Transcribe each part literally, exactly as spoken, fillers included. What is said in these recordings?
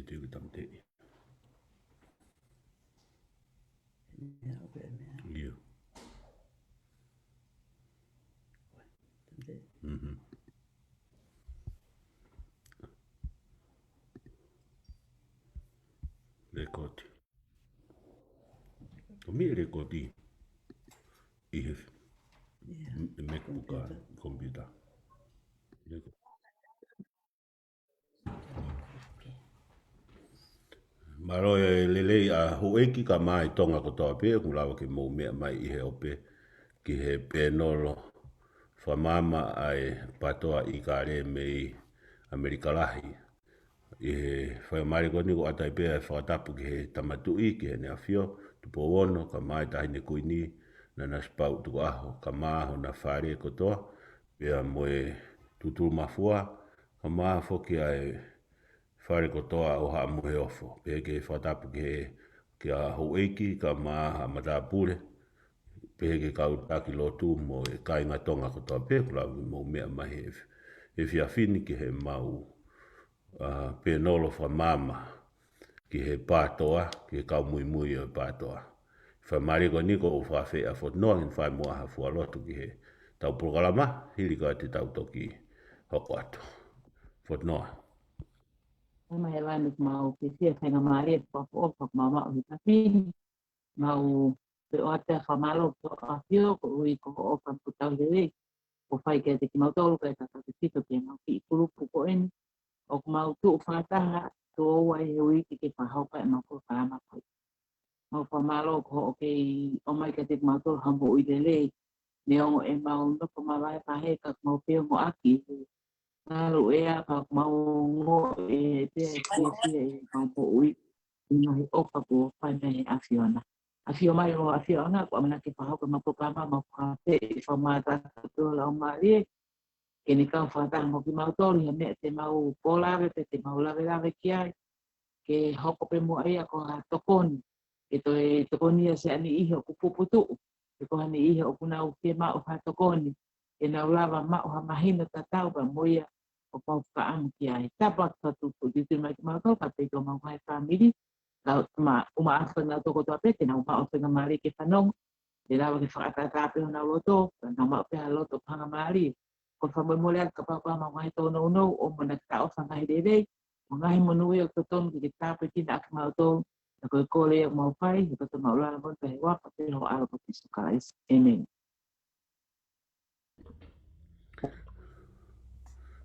Te u tamateʻi. Ia, ʻoku meʻa. Ia. Tamateʻi. Mhm. Record. Ko mi record ʻi he Ia. M-, MacBook ʻa, computer. Computer. Mālō e lelei ʻa houʻeiki kae ʻumaʻā e Tonga kotoa pē, ʻoku lava ke mou meʻa mai ʻi he ope ki he pēnolo fakamaama ʻa e PATOA ʻi Kale mei ʻAmelika Lahi. ʻI he faingamālie ko eni ʻoku ʻatā ai pē ʻa e fakatapu ki he Tama Tuʻi, ki heʻene ʻAfio, Tupou Ono, kae ʻumaʻā e Taʻahine Kuini, Nanasipauʻu Tukuʻaho, kae ʻumaʻā hona fale kotoa, pea mo e Tutulumafua, kae ʻumaʻā foki ʻa e fale kotoa ʻo Haʻa Moheofo. Pehē ki he fakatapu ki he, ki he houʻeiki, kae ʻumaʻā haʻa matāpule, pehē ki he kau taki lotu mo e kāinga Tonga kotoa pē, ʻoku lava ke mou meʻa mai he, he efiafi ni ki heʻemau ʻa, pēnolo fakamaama ki he PATOA, ki he kau muimui ʻo e PATOA. Faingamālie ko eni ʻoku ou fakaafeʻi ʻa Fotunoa ke ne fai muʻa ha fualotu ki heʻetau polokalama, hili ko ia te tau toki hoko atu. Fotunoa. Mai he lanu mau ke fie faingamālie ʻoku mau maʻu he taimi ni. Mau pē ʻoatu e fakamālō ki hoʻo ʻAfio, koeʻuhi ko hoʻo ʻofa mo e tauhi lelei kuo fai kiate kimautolu kae tautautefito ki heʻemau kiʻi kulupu ko eni. ʻOku mau tuʻu fakataha tuʻo ua ʻi he uike ke fakahoko ai ʻemau polokalama ko eni. Mau fakamālō ko hoʻo kei ʻomai kiate kimautolu ha moʻui lelei. Neongo ʻemau nofo mavahevahe ka ʻoku mau feongoʻaki he ngaluʻea, ka ʻoku mau ongoʻi pē ʻa e fiefia ʻi heʻemau moʻui ʻi he ngaahi ʻofa kuo fai mei he ʻAfiona. ʻAfio mai ʻo ʻAfioʻanga, ʻoku ʻamanaki ke fakahoko ʻemau polokalama, mau fakaafeʻi fakamātoato ʻa e Laumālie ke ne kau fakataha mo kimautolu ʻi ha meʻa te mau pōlave pe te mau lavelave ki ai, ke hoko pē muʻa ia ko ha tokoni, ke toe tokoniʻi ʻa e niʻihi ʻoku puputuʻu, pe ko ha niʻihi ʻoku nau fiemaʻu ha tokoni, ke nau lava maʻu ha mahino tatau pea mo ia ʻoku mau fakaʻamu ki ai. Tāpuaki atu, tuʻutuʻuni mai kimautolu, kae pehē ki homau ngaahi fāmili, ka ʻoku mau ʻofa ʻi he ngaahi toko kotoa pē, te nau maʻu faingamālie ke fanongo, te lava ke fakaʻatā pē honau loto, ka nau maʻu pē ha loto faingamālie. Ko e fakamolemole atu kapau ko e mau ngaahi tōnounou, ʻoua naʻa ke taʻofi e ngaahi lelei mo e ngaahi monūʻia ʻoku totonu ke ke tāpuekina ʻaki kimautolu, ka ko e kole ia ʻoku mau fai, he ko homau ʻulungaanga moʻoni pē he huafa pē ho ʻAlo ko Sīsū Kalaisi. ʻĒmeni.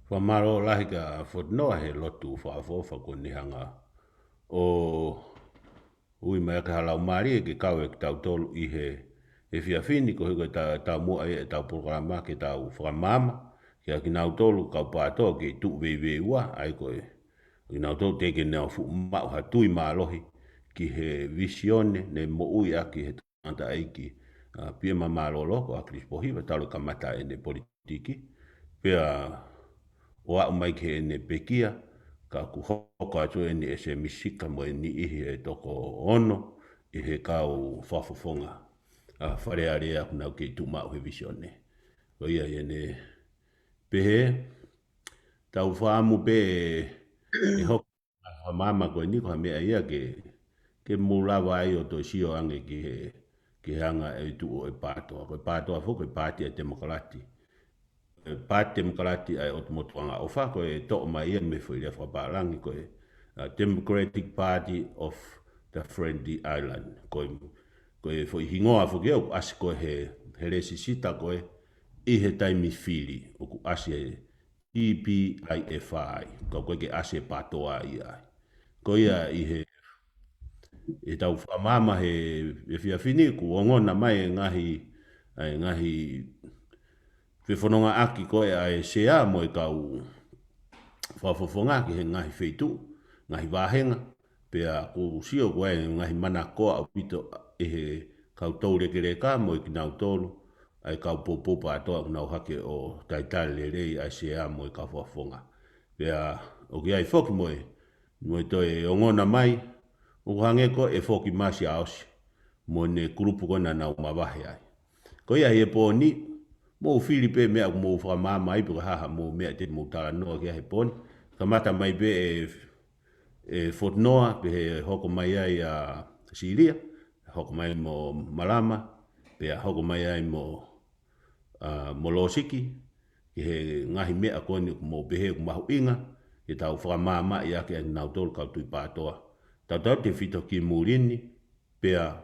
Fakamālō lahi kia Fotunoa he lotu fakaʻofoʻofa kuo ne hanga ʻo ui mai ʻaki ha laumālie ke kau ʻe kitautolu ʻi he efiafi ni koeʻuhi ko e ta-, taumuʻa ia ʻetau polokalama ke tau fakamaama kia kinautolu kau PATOA kei tuʻu veiveiua, ʻa ia ko e kinautolu teʻeki ke nau fuʻu maʻu ha tui mālohi ki he vīsone ne moʻui ʻaki he tangataʻeiki, ʻa, Piema Mālōlō ko ʻAkilisi Pōhiva talu e kamata ʻene politiki. Pea ʻo aʻu mai ki heʻene pekia, ka ʻoku hoko atu eni ʻe Sēmisi Sika mo e niʻihi ʻe toko ono ʻi he kau fakafofonga, ʻa, Fale Alea ʻoku nau kei tuʻu maʻu he vīsone. Ko ia ʻi heʻene pehē, tau fakaʻamu pē ʻe hoko ʻa e fakamaama ko eni ko ha meʻa ia ke, ke mou lava ai ʻo toe sio ange ki he, ki he anga e tuʻu ʻo e PATOA. Ko e PATOA foki ko e paati ʻa e Temokalati. E paati Temokalati ʻa e ʻOtu Motu Angaʻofa, ko e toʻo mai ia mei he foʻi lea fakapālangi ko e, uh, Democratic Party of the Friendly Island. Ko e, ko e foʻi hingoa foki ia ʻoku ʻasi ko ē he, he lēsisita ko ē ʻi he taimi fili ʻoku ʻasi he T P I F I, ka ʻoku ʻikai ke ʻasi e PATOA ia ai. Ko ia ʻi he, ʻetau fakamaama he efiafi ni kuo ongona mai e ngaahi, e ngaahi fefonongaʻaki ko ē ʻa e Sea mo e kau fakafofonga ki he ngaahi feituʻu, ngaahi vāhenga, pea ʻoku ou sio ko e ngaahi manakoa ʻaupito ʻe he kau toulekeleka mo e kinautolu ʻa e kau poupou PATOA ʻoku nau hake ʻo talitali lelei ʻa e Sea mo e kau fakafofonga. Pea ʻoku ʻi ai foki mo e, mo e toe ongona mai, ʻoku hangē ko e foki Masiaosi mo ʻene kulupu ko ē naʻa nau mavahe ai. Ko ia ʻi he pō ni, mou fili pē meʻa ʻoku mou fakamaama ai pe ko e hā haʻamou meʻa te mou talanoa ki ai he pō ni. Kamata mai pē ʻe ʻe Fotunoa, pea hoko mai ai ʻa Silia, hoko mai mo Malama, pea hoko mai ai mo, ʻa, mo Losiki, ki he ngaahi meʻa ko eni ʻoku mou pehē ʻoku mahuʻinga, ke tau fakamaamaʻi ʻaki ʻa kinautolu kau tui pātoa. Tautautefito ki muli ni, pea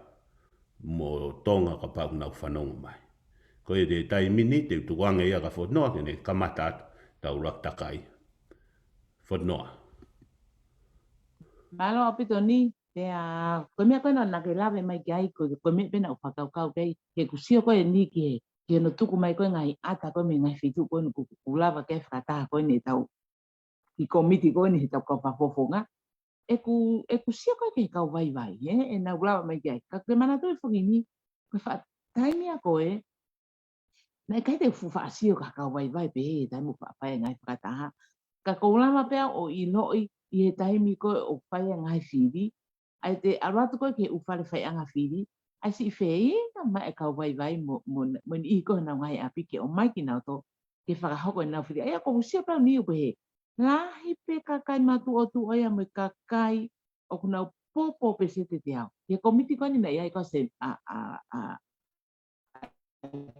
mo Tonga kapau ʻoku nau fanongo mai. Ko e taimi ni, te u tukuange ia kia Fotunoa, ke ne kamata atu, tau laka takai. Fotunoa. Mālō ʻaupito Ni, pea, ko e meʻa ko ē naʻa ke lave mai ki ai, ko, ko e meʻa pē naʻa ku fakakaukau ki ai, he ʻoku ou sio ko eni ki he, ki hono tuku mai ko ē ngaahi ʻata ko ē mei he ngaahi feituʻu ko eni ʻoku, ʻoku lava ke fakataha ko eni ʻetau, ʻi he kōmiti ko eni heʻetau kau fakafofonga. ʻOku, ʻoku ou sio ko ē ki he kau vaivai, he, ʻenau lava mai ki ai. Ka ke manatuʻi foki Ni, ko e faʻa taimi ia ko ē, naʻe ʻikai te u fuʻu faʻa sio ki ha kau vaivai pehē he taimi ʻoku faʻa fai ai e ngaahi fakataha. Ka ʻoku ou lava pē au ʻo ʻiloʻi ʻi he taimi ko ē ʻoku fai ai e ngaahi fili, ʻa ia te ʻalu atu ko ē ki he ʻū fale faiʻanga fili, ʻa e siʻi feinga mai e kau vaivai mo, mo, mo e niʻihi ko ē honau ngaahi ʻapi ke ʻomai kinautolu ke fakahoko ʻenau fili. ʻA ia ʻoku ou sio pē au Ni ʻo pehē, lahi pē kakai matuʻotuʻa ia mo e kakai ʻoku nau pōpō pē sētete au. He kōmiti ko eni naʻe ʻi ai ko ē se, ʻa, ʻa, ʻa,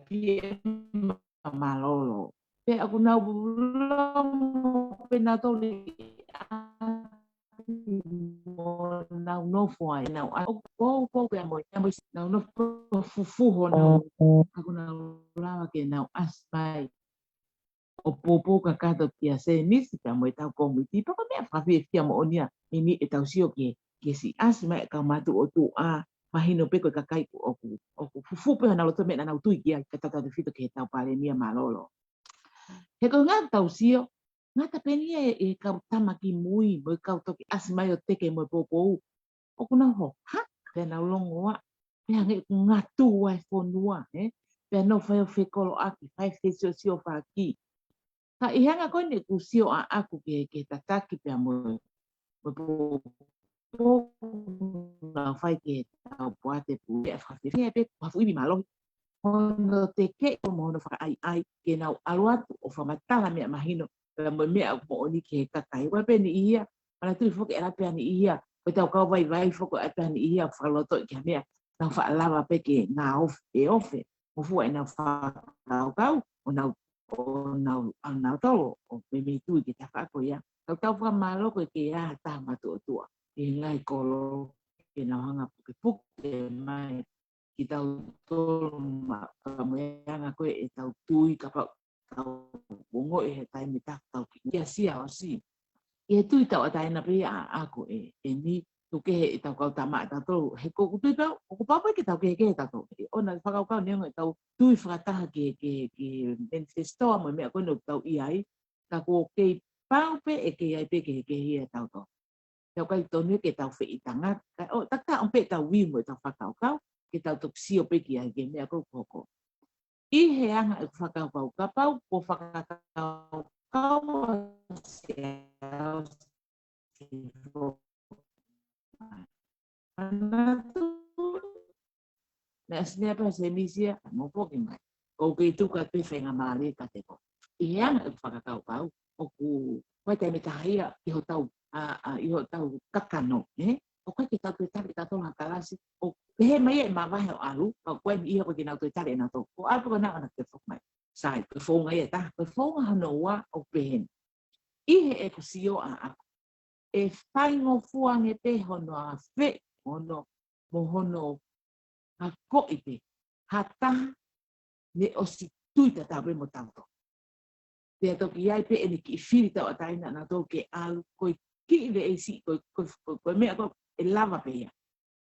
P M Mālōlō. Pea ʻoku nau longo pē nautolu ʻi ʻapi mo nau nofo ai. Nau ʻa, ʻoku poupou pē mo, mo nau nofo fufū honau. ʻOku nau lava ke nau ʻasi mai ʻo poupou kakato kia Sēmisi pea mo ʻetau kōmiti, pea ko e meʻa fakafiefia moʻoni ia, ʻi he ʻetau sio ki he, ki he siʻi ʻasi mai e kau matuʻotuʻa, mahino pē ko e kakai ʻoku, ʻoku fufū pē honau loto meʻa naʻa nau tui ki ai, ka tautautefito ki heʻetau Palēmia Mālōlō. He ko e ʻuhinga ʻetau sio, ngata pē Ni ia ʻi he, ʻi he kau tama kimui, mo e kau toki ʻasi mai ʻo teke mo e poupou, ʻoku nau hohaʻa, pea nau longoaʻa, pea hangē ʻoku ngatu ai e fonua, ē? Pea nau fai ʻo fekoloʻaki, fai fesiosiofaki. Ka ʻi he anga ko eni ʻeku sio ʻaʻaku ki he, ki he tataki pea mo, mo e poupou naʻa nau fai ki heʻetau poate pule, ʻa e fakafiefia pē, ʻoku fuʻu ivi mālohi. Hono tekeʻi mo hono fakaʻaiʻai, ke nau ʻalu atu ʻo fakamatala meʻa mahino, pea mo e meʻa ʻoku moʻoni ki he kakai. Ko e pehē ni ia, manatuʻi foki ʻe ʻalu pē ʻa e niʻihi ia, ko ʻetau kau vaivai foki ʻe ʻalu pē ʻa e niʻihi ia ʻo fakalotoʻi ki ha meʻa, nau faʻa lava pē ke ngaofe, ʻe ofe, mo fua ʻenau fakakaukau, ʻo nau, ʻo nau, ʻo nau tolo, ʻo meimei tui ki he tafaʻaki ko ia. Tau tau fakamālō ko e kei ʻi ai ha taha matuʻotuʻa, ʻi he ngaahi kolo, ke nau hanga pukepuke mai, kitautolu ma, ka mo e anga ko ē ʻetau tui kapau tau ongoʻi he taimi ʻe taha tau ki kia sia ʻo si. ʻI he tui tauʻatāina pē ia ʻaʻaku ē, ʻe Ni, tuku kehe ʻetau kau tama ʻatautolu. He ʻoku ou tui pē au, ʻoku pau pē ke tau kehekehe tautolu. ʻE ʻona fakakaukau neongo ʻetau tui fakataha ki he, ki he, ki he manifesto mo e meʻa ko ē ʻoku tau ʻi ai. Ka ʻoku kei pau pē ʻe kei ʻi ai pē kehekehe ia ʻatautolu. Tau kai tonu ke tau feʻitanga, ka ʻo, takitaha ʻomi pē ʻetau view mo ʻetau fakakaukau, ke tau toki sio pē ki ai ki he meʻa ko ē ʻoku hoko. ʻI he anga ʻeku fakakaukau, kapau ʻoku fakakaukau ʻa Siaosi Foki mai. Ana tu, naʻe ʻasi mai pē ʻa Sēmisi ia, mo foki mai. ʻOku ou kei tuku atu pē faingamālie kiate koe. ʻI he anga ʻeku fakakaukau, ʻoku, ko e taimi ʻe taha ia, ʻi hotau, ʻa, ʻa, ʻi hotau kakano, ē? ʻOku ʻikai ke tau toe tali ʻe tautolu ha kalasi, ʻo pehē mai ʻe mavahe ʻo ʻalu, ka ko e niʻihi ia ʻoku ʻikai ke nau toe tali ʻe nautolu. Ko e ʻalu pē ko ena ʻo na ke foki mai. Sai, ko e founga ia ʻe taha, ko e founga hono ua ʻoku pehē ni. ʻI heʻeku sio ʻaʻaku, ʻe faingofua ange pē hono afeʻi, hono, mo hono akoʻi pē ha taha naʻe ʻosi tui tatau pē mo tautolu. Pea toki ʻi ai pē ʻene kiʻi fili tauʻatāina ʻanautolu ke ʻalu, ko e kiʻi veesi, ko e, ko e, ko e, ko e meʻa ko ē ʻe lava pē ia.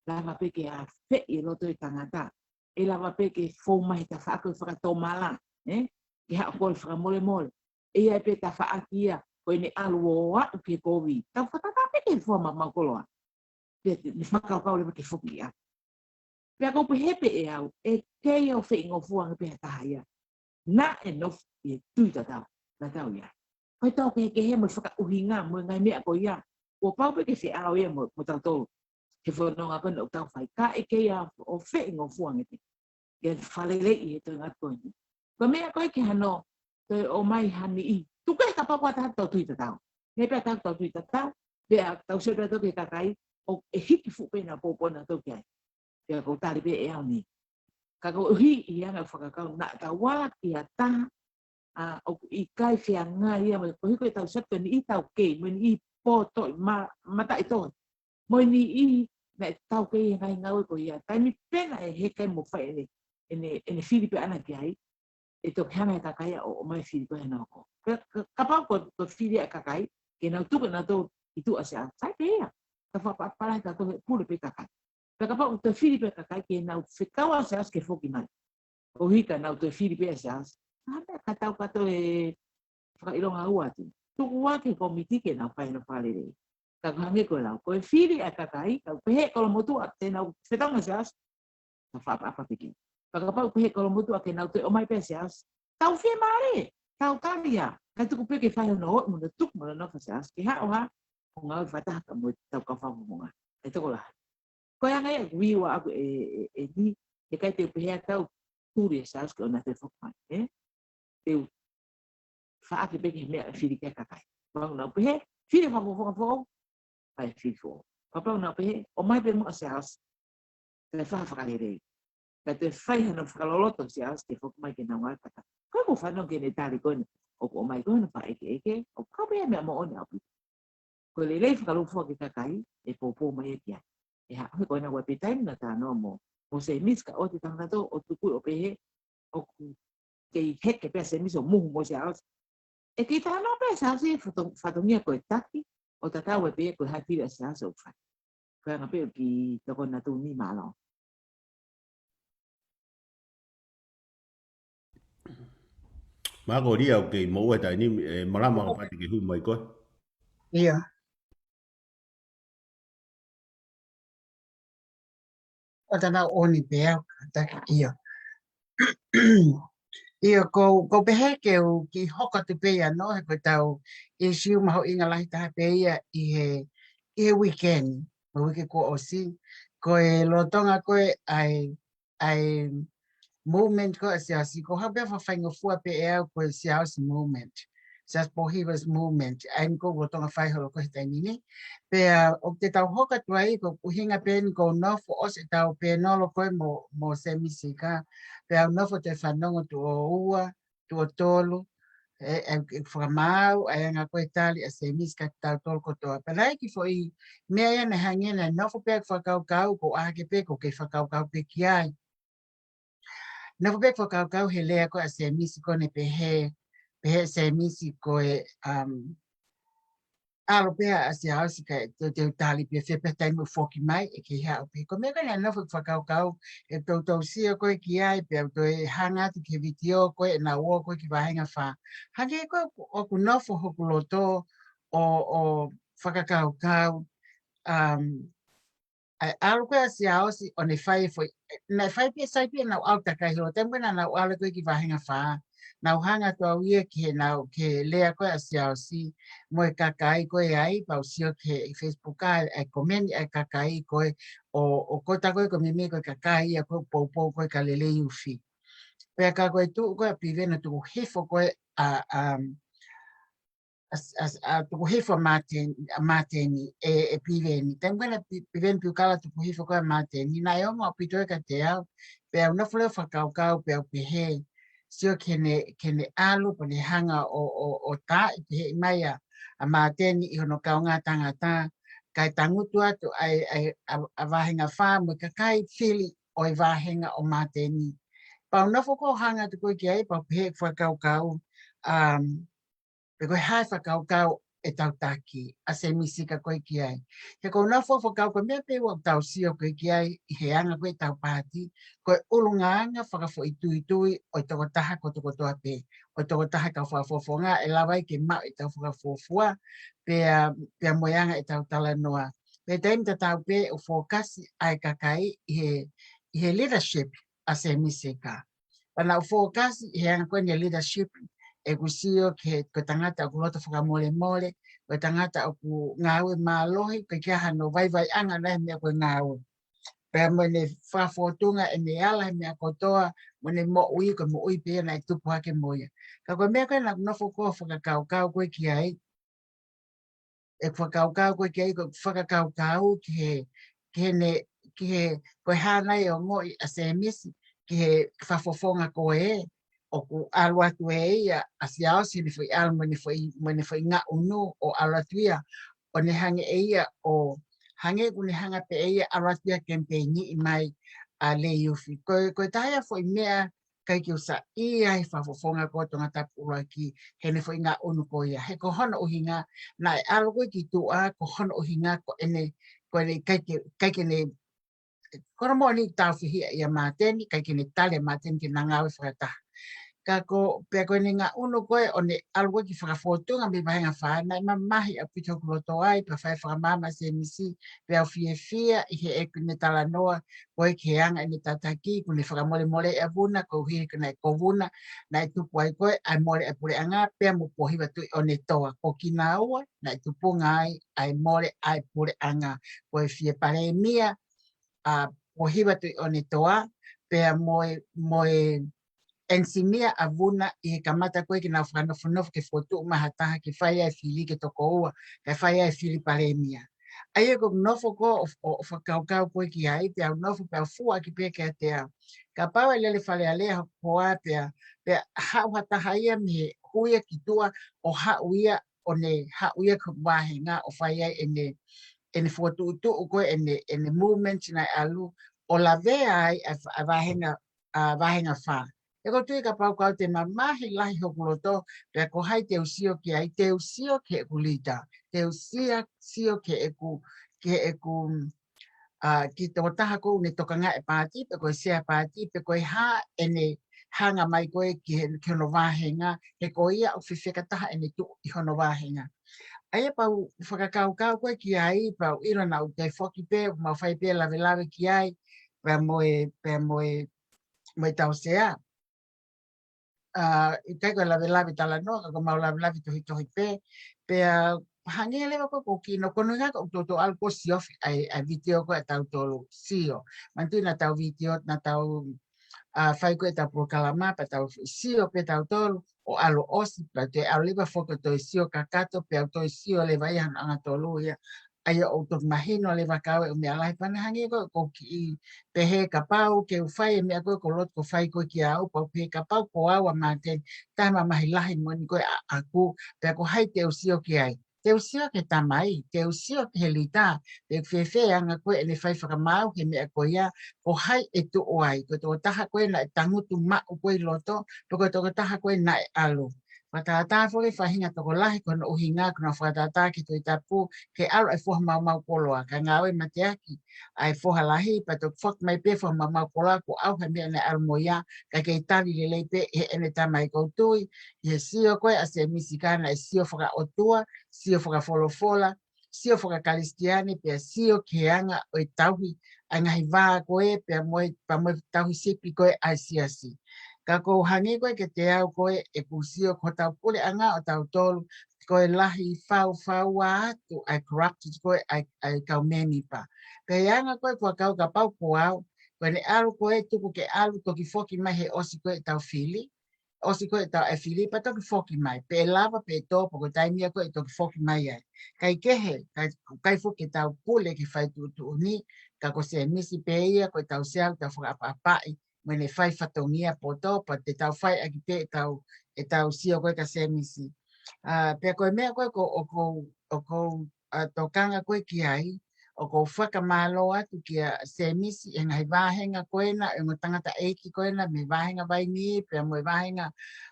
Lava pē ke afeʻi e loto ʻo e tangata. ʻE lava pē ke fou mai he tafaʻaki ʻo e fakatomala, ē? Ke haʻu ko e fakamolemole. ʻE ʻi ai pē tafaʻaki ia, ko ʻene ʻalu ʻo aʻu ki he kovi. Tau fakatatau pē ki he fua maumau koloa. Pea te, ne fakakaukau leva ke foki ia. Pea ʻoku ou pehē pē ʻe au, ʻe kei ʻo feingofua ange pē ha taha ia. Naʻe nofo ʻi he tui tatau, tatau ia. Ko e tau kehekehe mo e fakaʻuhinga, mo e ngaahi meʻa ko ia. Kuo pau pē ke feʻao ia mo, mo tautolu. He fononga ko ena ʻoku tau fai, ka ʻe kei ʻo feingofua ange pē. Ke faleleiʻi he toe ngatu ko eni. Ko e meʻa ko ē ke hano, toe ʻomai ha niʻihi. Tuku kehe kapau ko ha taha ʻoku tau tui tatau. He pea tau tui tatau. Pea tau sio pē ʻa tautolu ki he kakai, ʻoku hiki fuʻu pē ʻenau poupou ʻanautolu ki ai. Pea ʻoku ou tali pē ʻe au ni. Ka koeʻuhi ʻi he anga e fakakaukau naʻa tau ala ki ha taha, ʻa, ʻoku ʻikai feangai ia, mo e koeʻuhi ko e tau sio ki he niʻihi taukei, mo e niʻihi pōtoʻi, ma, mataʻitohi. Mo e niʻihi naʻe taukei he ngaahi ngāue ko ia. Taimi pē naʻe heka ai mo fai ʻene, ʻene, ʻene fili pē ʻaʻana ki ai, ʻe toki hanga ʻe he kakai ia ʻo, ʻomai fili ko ē ʻenau hoko. Ka, ka, kapau ko, ko e fili ʻa e kakai, ke nau tuku ʻenautolu ʻi tuʻa ʻa Siaosi, sai pē ia. Ka fakaʻapaʻapa lahi ka ko e pule pē kakai. Pea kapau ko e fili pē kakai ke nau fekau ʻa Siaosi ke foki mai. ʻO hiki ʻenau toe fili pē ʻa Siaosi. Ka mea ka tau ka toe fakaʻilonga ua atu. Tuku ā ki he kōmiti ke nau fai ʻenau fakalelei. Ka ko e hangē ko e lau. Ko e fili ʻa e kakai, ka pehē Kolomotuʻa te nau fetongi ʻa Siaosi. Ka fakaʻapaʻapa pē ki. Pea kapau pehē Kolomotuʻa ke nau toe ʻomai pē ʻa Siaosi. Tau fiemālie, tau tali ia. Ka tuku pē ke fai hono ʻoʻi mo hono tuku mo hono nofo ʻa Siaosi. Ke haʻu ʻo hā, ʻo ngāue fakataha ka mo e tau kau fakafofonga. ʻE tokolahi. Ko e anga ia ʻeku view ʻaʻaku ʻe, ʻe, ʻe ni, ʻe ʻikai te u pehē ʻe au tuli ʻa Siaosi ke ʻoua naʻa toe foki mai, ē? Te u faʻaki pē ki he meʻa ʻe fili ki ai e kakai. Kapau naʻa nau pehē, fili fakafofonga foʻou, fai fili foʻou. Kapau naʻa nau pehē, ʻomai pē muʻa ʻa Siaosi, kae fai ha fakalelei. Kae toe fai hano fakaloloto ʻa Siaosi ke foki mai ke nau ngāue fakataha. Ko ʻeku fanongo ki heʻene tali ko eni, ʻoku ʻomai ko ē hono fakaʻekeʻeke, ʻoku kau pē ia he meʻa moʻoni ʻaupito. Ko e lelei fakalūkufua ki he kakai, ʻe poupou mai ia ki ai. ʻE haʻu he ko ena ua pē taimi naʻa tau talanoa mo, mo Semisi ka ʻoua te tau ngata ʻo tuku ʻo pehē, ʻoku kei heke pē ʻa Semisi ʻo muhu mo Siaosi. ʻE kei talanoa pē ʻa Siaosi fato-, fatongia ko e taki, ʻo tatau ai pē ko e hā e fili ʻa Siaosi ʻoku fai. Ko e anga pē ʻoku tokoni atu ni, mālō. Mālō Lia, ʻoku kei moʻua he taimi ni, ē, Malama, kapau te ke hū mai koe. ʻIo. ʻO tana ʻoni pē au, ka taki ʻio. ʻIo, ko, ko pehē ke u kiʻi hoko atu pē ia ʻanenai, he ko e tau issue mahuʻinga lahi taha pē ia ʻi he, ʻi he weekend, mo e uike kuo ʻosi. Ko e lolotonga ko ē ʻa e ʻa e movement ko ē ʻa Siaosi, ko e hā pē fakafaingofua pē ʻe au ko e Siaosi movement. Siaosi Pōhiva's movement. ʻA ia ko e lolotonga fai holo ko ē he taimi ni. Pea ʻoku te tau hoko atu ai, ko e ʻuhinga pē eni ko e nofo ʻosi ʻetau pēnolo ko ē mo, mo Semisi ka. Pea u nofo ʻo fanongo tuʻo ua, tuʻo tolu, ʻe, ʻe, ʻe fakamaau ʻa e anga ko ē e tali ʻa Semisi kia tautolu kotoa. Pea naʻe ʻi ai e kiʻi foʻi meʻa ia naʻe hangē naʻe nofo pē ʻeku fakakaukau, ko e ʻaho ko ē pē ʻoku ou kei fakakaukau pē ki ai. Nofo pē ʻeku fakakaukau he lea ko ē ʻa Semisi ko ē naʻe pehē, pehē ʻe Semisi ko e, um, ʻalu pē ʻa Siaosi kae te u, te u tali pē, fē pē taimi ʻoku foki mai, ʻe kei haʻu pē. Ko e meʻa ko ē naʻe nofo ʻeku fakakaukau, ʻeku toutou sio ko ē ki ai, pea u toe hanga atu ki he vitiō ko ē ʻenau ō ko ē ki Vāhenga Fā. Hangē ko ē ʻoku, ʻoku nofo hoku loto ʻo, ʻo fakakaukau, um, ʻa e ʻalu ko ē ʻa Siaosi ʻo ne fai e foʻi, naʻe fai pē, sai pē ʻenau ʻalu takai holo, taimi ko ē naʻa nau ʻalu ko ē ki Vāhenga Fā. Naʻa ku hanga atu au ia ki heʻenau, ki he lea ko ē ʻa Siaosi mo e kakai ko ē ai, pea u sio ki he Facebook ʻa e, ʻa e komeni ʻa e kakai ko ē, ʻo, ʻo ko e tā ko ē ko e meimei ko e kakai ia ko ē ʻoku poupou ko ē kia Lelei Ufi. Pea ka ko e tuʻu ko ē ʻa Piveni ʻo tuku hifo ko ē ʻa, um, ʻa, ʻa, ʻa tuku hifo ʻa Māteni, ʻa Māteni ʻe, ʻe Piveni. Taimi ko ē naʻe Pi-, Piveni Piukala tuku hifo ko ē ʻa Māteni, naʻe ongo ʻaupito ia kiate au, pea u nofo leva ʻo fakakaukau, pea u pehē, sio ki heʻene, ki heʻene ʻalu, pe ʻene hanga ʻo, ʻo, ʻo taaʻi, pehē mai ʻa, ʻa Māteni ʻi hono kaungā tangata, kae tangutu atu ai, ai, ʻa, ʻa Vāhenga Fā, mo e kakai fili ʻo e vāhenga ʻo Māteni. Pea u nofo ko ē ʻo hanga atu ko ē ki ai, pea u pehē ʻeku fakakaukau, um, pe ko e hā e fakakaukau ʻetau taki, ʻa Semisi ka ko ē ki ai. He ko e nofo fakakaukau meʻa pē ʻoku tau sio ko ē ki ai, ʻi he anga ko ē ʻetau paati, ko e ʻulungaanga fakafoʻituitui ʻo e tokotaha kotokotoa pē, ʻo e tokotaha kau fakafofonga, ʻe lava ai ke maʻu ʻetau fakafuofua, pea, pea mo e anga ʻetau talanoa. Pea taimi tatau pē ʻoku fokasi ʻa e kakai ʻi he, ʻi he leadership ʻa Semisi ka. Pea naʻa ku fokasi he anga ko eni e leadership, ʻeku sio ki he, ko e tangata ʻoku loto fakamolemole, ko e tangata ʻoku ngāue mālohi, ʻoku ʻikai ke ʻi ai hano vaivaiʻanga ʻi he meʻa ko e ngāue. Pea mo ʻene fakafōtunga ʻene ala he meʻa kotoa, mo ʻene moʻui, ko e moʻui pē ia naʻe tupu hake mo ia. Ka ko e meʻa ko ē naʻa ku nofo ko ē ʻo fakakaukau ko ē ki ai, ʻeku fakakaukau ko ē ki ai, ko ʻeku fakakaukau ki he, ki he ne, ki he, ko e hā nai ʻa e ongoʻi ʻa Sēmisi ki he fakafofonga ko ē, ʻoku ʻalu atu ʻe ia ʻa Siaosi ʻene foʻi ʻalu mo ʻene foʻi, mo ʻene foʻi ngaʻunu ʻo ʻalu atu ia, ʻo ne hanga ʻe ia ʻo, hangē ʻoku ne hanga pē ʻe ia ʻalu atu ia kemipeiniʻi mai ʻa Leiufi. Ko e, ko e taha ia foʻi meʻa ʻikai ke u saiʻia he fakafofonga ko ē ʻo Tongatapu ʻUluaki heʻene foʻi ngaʻunu ko ia. He ko hono ʻuhinga, naʻe ʻalu ko ē ki tuʻa, ko hono ʻuhinga ko ʻene, ko ʻene ʻikai ke, ʻikai ke ne, ko hono moʻoni, tāufehiʻa ʻia Māteni, ʻikai ke ne tali ʻa Māteni ke na ngāue fakataha. Ka ko, pea ko ʻene ngaʻunu ko ē ʻo ne ʻalu ko ē ki fakafōtunga mei vahenga fā, naʻe mamahi ʻaupito hoku loto ai, pea fai fakamaama ʻa Sēmisi, pea u fiefia ʻi heʻeku ne talanoa ko ē ki he anga ʻene tataki, kuo ne fakamolemoleʻi ʻa Vuna, koeʻuhi ko ē naʻe ko Vuna naʻe tupu ai ko ē ʻa e mole ʻa e puleʻanga, pea mo Pōhiva Tuʻiʻonetoa. Ko kinaua naʻe tupunga ai ʻa e mole ʻa e puleʻanga, ko e fie palēmia ʻa Pōhiva Tuʻiʻonetoa, pea mo e, mo e ʻenisinia ʻa Vuna ʻi he kamata ko ē ke nau fakanofonofo ke fokotuʻu mai ha taha ke fai ai e fili ke toko ua, kae fai ai e fili palēmia. ʻA ia ko ʻeku nofo ko ē ʻo, ʻo, ʻo fakakaukau ko ē ki ai, pea u nofo pea u fua ʻaki pē kiate au. Kapau ʻe lele Fale Alea hoku hoa pea, pea haʻu ha taha ia mei he hui ia ki tuʻa ʻo haʻu ia, ʻo ne haʻu ia ki hoku vāhenga ʻo fai ai ʻene, ʻene fokotuʻutuʻu ko ē ʻene, ʻene movement naʻe ʻalu ʻo lavea ai ʻa, ʻa vāhenga, ʻa vāhenga fā. He ʻoku ou tui kapau ko au te mamahi lahi hoku loto, pea ko hai te u sio ki ai, te u sio ki heʻeku leader, te u sio, sio ki heʻeku, ki heʻeku, ʻa, ki he tokotaha ko ē ʻoku ne tokangaʻi e paati, pe ko e sea paati, pe ko e hā ʻene hanga mai ko ē ki he, ki hono vāhenga, he ko ia ʻoku fefeka taha ʻene tuʻu ʻi hono vāhenga. ʻA ia pea u fakakaukau ko ē ki ai, pea u ʻilo naʻa ku toe foki pē, mau fai pē lavelave ki ai, pea mo e, pea mo e, mo e tau sea. ʻA, ʻikai ko e lavelave talanoa, ka ko ʻemau lavelave tohitohi pē, pea hangē leva ko ē ko kino, ko hono ʻuhinga ʻoku ou toutou ʻalu ko ē ʻo siofi ʻa e, ʻa e vitiō ko ē ʻa tautolu, sio. Manatuʻi naʻa tau vitiō, naʻa tau, ʻa, fai ko ē ʻetau polokalama, pea tau sio pē tautolu, ʻo ʻalu ʻosi, pea toe ʻalu leva foki ʻo toe sio kakato, pea toe sio leva ia hano anga tolu ia. ʻA ia ʻoku ou toki mahino leva kau e ʻū meʻa lahi, pea naʻe hangē ko ē ʻoku ou kiʻi pehē kapau ke u fai e meʻa ko ē ʻoku ou loto ke fai ko ē kiate au, pea u pehē kapau ko au ʻa Māteni, taha e mamahi lahi moʻoni ko ē ʻaʻaku, pea ko hai te u sio ki ai. Te u sio ki he tamai, te u sio ki he leader, pe ʻoku fēfē anga ko ē ʻene fai fakamaau he meʻa ko ia, ko hai ʻe tuʻu ai, ko e tokotaha ko ē naʻe tangutu maʻu ko ē ʻi loto, pe ko e tokotaha ko ē naʻe ʻalu. Fakatātā foki e faʻahinga tokolahi, ko hono ʻuhinga ʻoku nau fakatātā ki he Tohi Tapu, ke ʻalu ʻa e foha maumau koloa, kae ngāue mateaki ʻa e foha lahi, pea toki foki mai pē foha maumau koloa, kuo ʻauha e meʻa naʻe ʻalu mo ia, kae kei tali lelei pē ʻe heʻene tamai. ʻOku ou tui, ʻi he sio ko ē ʻa Sēmisi, ka naʻe sio fakaʻotua, sio fakafolofola, sio fakakalisitiane, pea sio ki he anga ʻo e tauhi ʻa e ngaahi vā ko ē, pea mo e, pea mo e tauhi sipi ko ē ʻa e siasi. Ka ʻoku ou hangē ko ē kiate au ko ē ʻeku sio ko hotau puleʻanga ʻo tautolu, ko e lahi faufaua atu ʻa e corrupted ko ē ʻa e, ʻa e kau mēmipa. Pea ʻi he anga ko ē ʻeku fakakaukau kapau ko au, ko ʻene ʻalu ko ē tuku ke ʻalu toki foki mai he ʻosi ko ē ʻetau fili, ʻosi ko ē ʻetau ʻe fili pea toki foki mai, pe ʻe lava pe ʻe tō, pe ko e taimi ia ko ē ʻe toki foki mai ai. Kae kehe, kae, ʻikai foki ke tau pule ki he fai tuʻutuʻuni, ka ko Sēmisi pē ia, ko ʻetau sea, ʻetau fakaʻapaʻapaʻi mo ʻene fai fatongia poto, pea te tau fai ʻaki pē ʻetau, ʻetau sio ko ē kia Sēmisi. ʻA, pea ko e meʻa ko ē ʻoku, ʻoku, ʻoku ʻa, tokanga ko ē ki ai, ʻoku ou fakamālō atu kia Sēmisi he ngaahi vāhenga ko ena, ʻa e ongo tangataʻeiki ko ena mei he vāhenga Vainī, pea mo e vāhenga,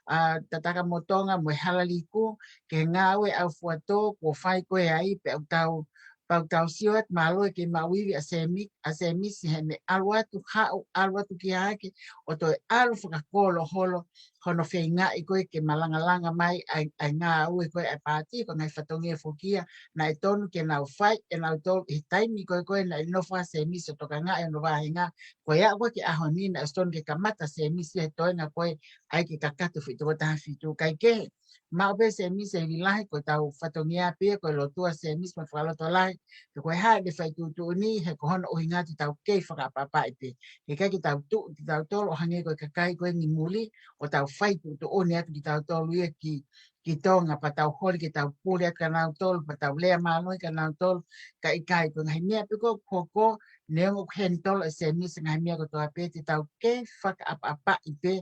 ʻa, Tatakamotonga mo e Halaliku, ki he ngāue ʻaufuatō kuo fai ko ē ai, pea ʻoku tau, pea ʻoku tau sio atu mālō e kei maʻu ivi ʻa Sēmi-, ʻa Sēmisi heʻene ʻalu atu, haʻu, ʻalu atu ki hake, ʻo toe ʻalu fakakolo holo, hono feingaʻi ko ē ke malangalanga mai ʻa e, ʻa e ngāue ko ē ʻa e paati, ko e ngaahi fatongia foki ia naʻe tonu ke nau fai ʻe nautolu ʻi he taimi ko ē ko ē naʻe nofo ai Sēmisi ʻo tokangaʻi hono vāhenga, ko ia ko ē ki he ʻaho ni naʻe ʻosi tonu ke kamata Sēmisi he toenga ko ē ʻa ia ke kakato e foʻi toko taha fitu. Kae kehe, maʻu pē Sēmisi e ivi lahi, ko ʻetau fatongia pē ia ko e lotua Sēmisi mo e fakalotolahi, pe ko e hā ʻene fai tuʻutuʻuni, he ko hono ʻuhinga te tau kei fakaʻapaʻapaʻi pē. He ʻikai ke tau tuʻu kitautolu ʻo hangē ko e kakai ko ē ʻi muli, ʻo tau fai tuʻutuʻuni atu kitautolu ia ki, ki Tonga, pea tau holi ke tau pule atu kia nautolu, pea tau lea mālohi kia nautolu, ka ʻikai, ko e ngaahi meʻa pē ko ē ʻoku hoko, neongo ʻoku handle ʻe Semisi e ngaahi meʻa kotoa pē, te tau kei fakaʻapaʻapaʻi pē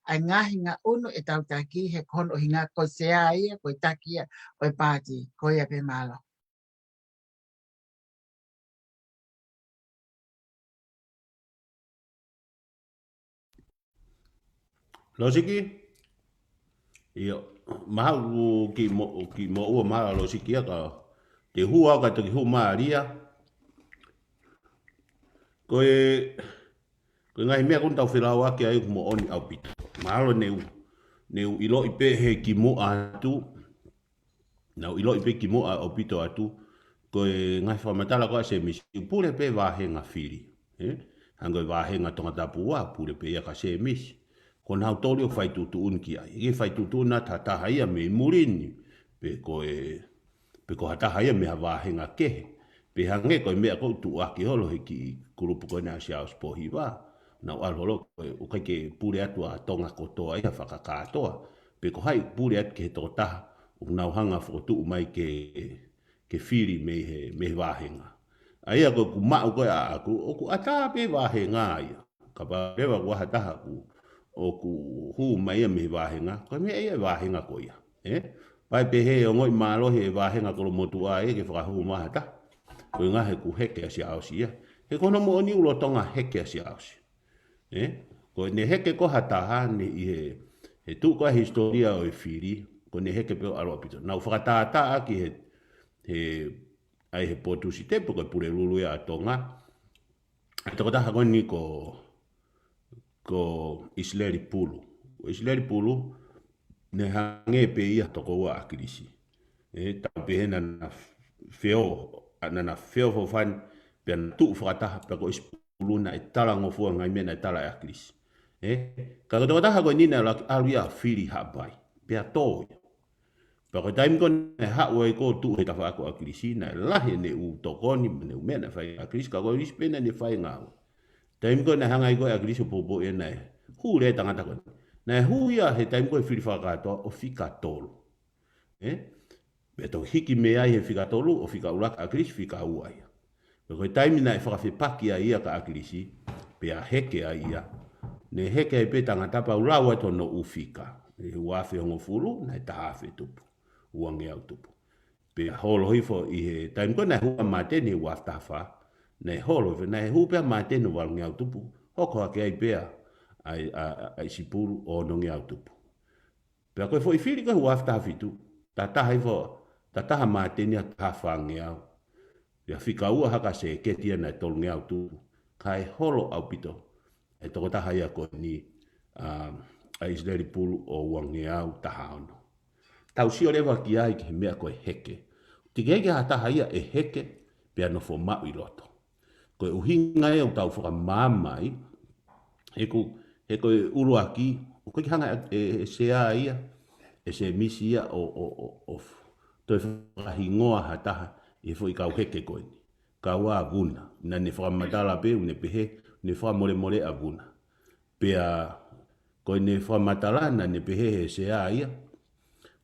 ʻa e ngaahi ngaʻunu ʻetau taki, he ko hono ʻuhinga ko e sea ia, ko e taki ia ʻo e paati, ko ia pē, mālō. Losiki? ʻIo, mahalo ʻoku kiʻi mo-, kiʻi moʻua mahalo Losiki ia ka te u hū au ka toki hū mai ʻa Lia. Ko e, ko e ngaahi meʻa ko eni tau felāuaki ai ʻoku moʻoni ʻaupito. Mahalo ne u, ne u ʻiloʻi pē he kimuʻa atu, naʻa ku ʻiloʻi pē kimuʻa ʻaupito atu, ko e ngaahi fakamatala ko ē ʻa Semisi, ʻoku pule pē vāhenga fili, ē? Hangē ko e vāhenga Tongatapu ua, pule pē ia kia Semisi. Ko nautolu ʻoku fai tuʻutuʻuni ki ai. ʻIkai fai tuʻutuʻuni ʻe ha taha ia mei muli ni, pe ko e, pe ko ha taha ia mei ha vāhenga kehe. Pea hangē ko e meʻa ko ē ʻoku tuʻuaki holo he kiʻi kulupu ko ena ʻa Siaosi Pōhiva. Naʻa ku ʻalu holo, ko e ʻoku ʻikai ke pule atu ʻa Tonga kotoa ia fakakātoa. Pe ko hai pule atu ki he tokotaha ʻoku nau hanga fokotuʻu mai ke, ke fili mei he, mei he vāhenga. ʻA ia ko ʻeku maʻu ko ē ʻaʻaku, ʻoku ʻatā pē vāhenga ia. Kapau leva ʻoku ʻi ai ha taha ʻoku, ʻoku hū mai ia mei he vāhenga, ko e meʻa ia e vāhenga ko ia. Ē? Pea ʻe pehē ʻe ongoʻi mālohi e vāhenga kolomotuʻa ia ke fakahū mai ha taha. Ko e ʻuhinga he ʻoku heke ʻa Siaosi ia. He ko hono moʻoni ʻoku lolotonga heke ʻa Siaosi. Ē? Ko ʻene heke ko ē ha taha ni ʻi he, he tuʻu ko ē hisitōlia ʻo e fili, ko ʻene heke pē ʻo ʻalu ʻaupito. Naʻa ku fakatātā ʻaki he, he, ʻa ia he potu sitepu ko e Pulelulu ia ʻa Tonga. ʻA e tokotaha ko eni ko, ko ʻIsileli Pulu. Ko ʻIsileli Pulu, ne hangē pē ia ha tokoua ʻa ʻAkilisi. Ē, tau pehē naʻa na feo, naʻa na feofofani, pea na tuʻu fakataha, pea ko ʻIsileli Pulu naʻe talangofua he ngaahi meʻa naʻe tala ʻe ʻAkilisi. Ē, ka ko e tokotaha ko eni naʻe ʻuluaki ʻalu ia ʻo fili Haʻapai. Pea tō ia. Pea ko e taimi ko ē naʻe haʻu ai ko ē ʻo tuʻu he tafaʻaki ʻo ʻAkilisi, naʻe lahi ʻene ʻū tokoni, mo ʻene ʻū meʻa naʻe fai ʻe ʻAkilisi, ka ko ʻAkilisi pē naʻa ne fai e ngāue. Taimi ko ē naʻe hanga ai ko ē ʻAkilisi ʻo poupouʻi naʻe hū leva e tangata ko ē. Naʻe hū ia he taimi ko ē fili fakakātoa ʻo fika tolu. Ē? Pea toki hiki mei ai he fika tolu ʻo fika ʻuluaki ʻa ʻAkilisi fika ua ia. Pea ko e taimi naʻe fakafepaki ai ia kia ʻAkilisi, pea heke ai ia. Ne heke ai pē tangata pea u lau atu hono ʻū fika. ʻI he ua afe hongofulu, naʻe taha afe tupu. Uangeau tupu. Pea holo hifo ʻi he taimi ko ē naʻe hū ai Māteni he ua afe taha fā. Naʻe holo hifo, naʻe hū pē ʻa Māteni ʻo valungeau tupu. Hoko hake ai pē ʻa, ʻa, ʻa, ʻa ʻIsileli Pulu ʻo onongeau tupu. Pea ko e foʻi fili ko ē he ua afe taha fitu, taha taha hifo, taha taha Māteni ʻa taha fāngeau. Pea fika ua hake ʻa Sēketi ia naʻe tolungeau tupu. Kae holo ʻaupito e tokotaha ia ko eni, um, ʻa ʻIsileli Pulu ʻo uangeau taha ono. Tau sio leva ki ai ki he meʻa ko e heke. Teʻeki ai ke ʻi ai ha taha ia ʻe heke, pea nofo maʻu ʻi loto. Ko e ʻuhinga ia ʻoku tau fakamaama ai, he ko, he ko e ʻuluaki, ʻoku ʻikai ke hanga ʻe, ʻe, ʻe Sea ia, ʻe Semisi ia ʻo, ʻo, ʻo, ʻo f-, toe fakahingoa ha taha ʻi he foʻi kau heke ko eni. Kau ʻa Vuna, naʻa ne fakamatala pē, ʻo ne pehē, ne fakamolemole ʻa Vuna. Pea ko ʻene fakamatala naʻa ne pehē he Sea ia,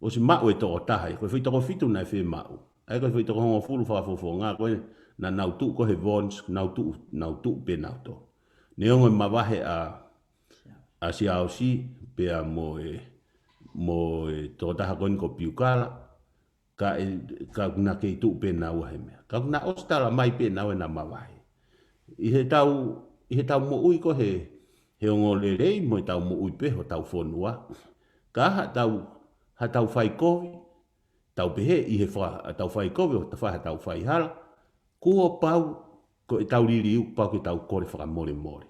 ʻosi maʻu e tokotaha ia, ko e foʻi toko fitu naʻe fiemaʻu. ʻA ia ko e foʻi toko hongofulu fakafofonga, ko ē naʻa nau tuʻu ko ē he Vons, nau tuʻu, nau tuʻu pē nautolu. Neongo e mavahe ʻa, ʻa Siaosi, pea mo e, mo e tokotaha ko eni ko Piukala, ka ʻe, ka naʻa na kei tuʻu pē naua he meʻa. Ka naʻa na ʻosi tala mai pē naua naʻa na mavahe. ʻI heʻetau, ʻi heʻetau moʻui ko ē he, he ongoongolelei mo ʻetau moʻui pē hotau fonua. Ka haʻatau, haʻatau fai kovi, tau pehē ʻi he fa-, haʻatau fai kovi ʻo tau fai haʻatau fai hala. Kuo pau, ko ʻetau liliu, pau ke tau kole fakamolemole.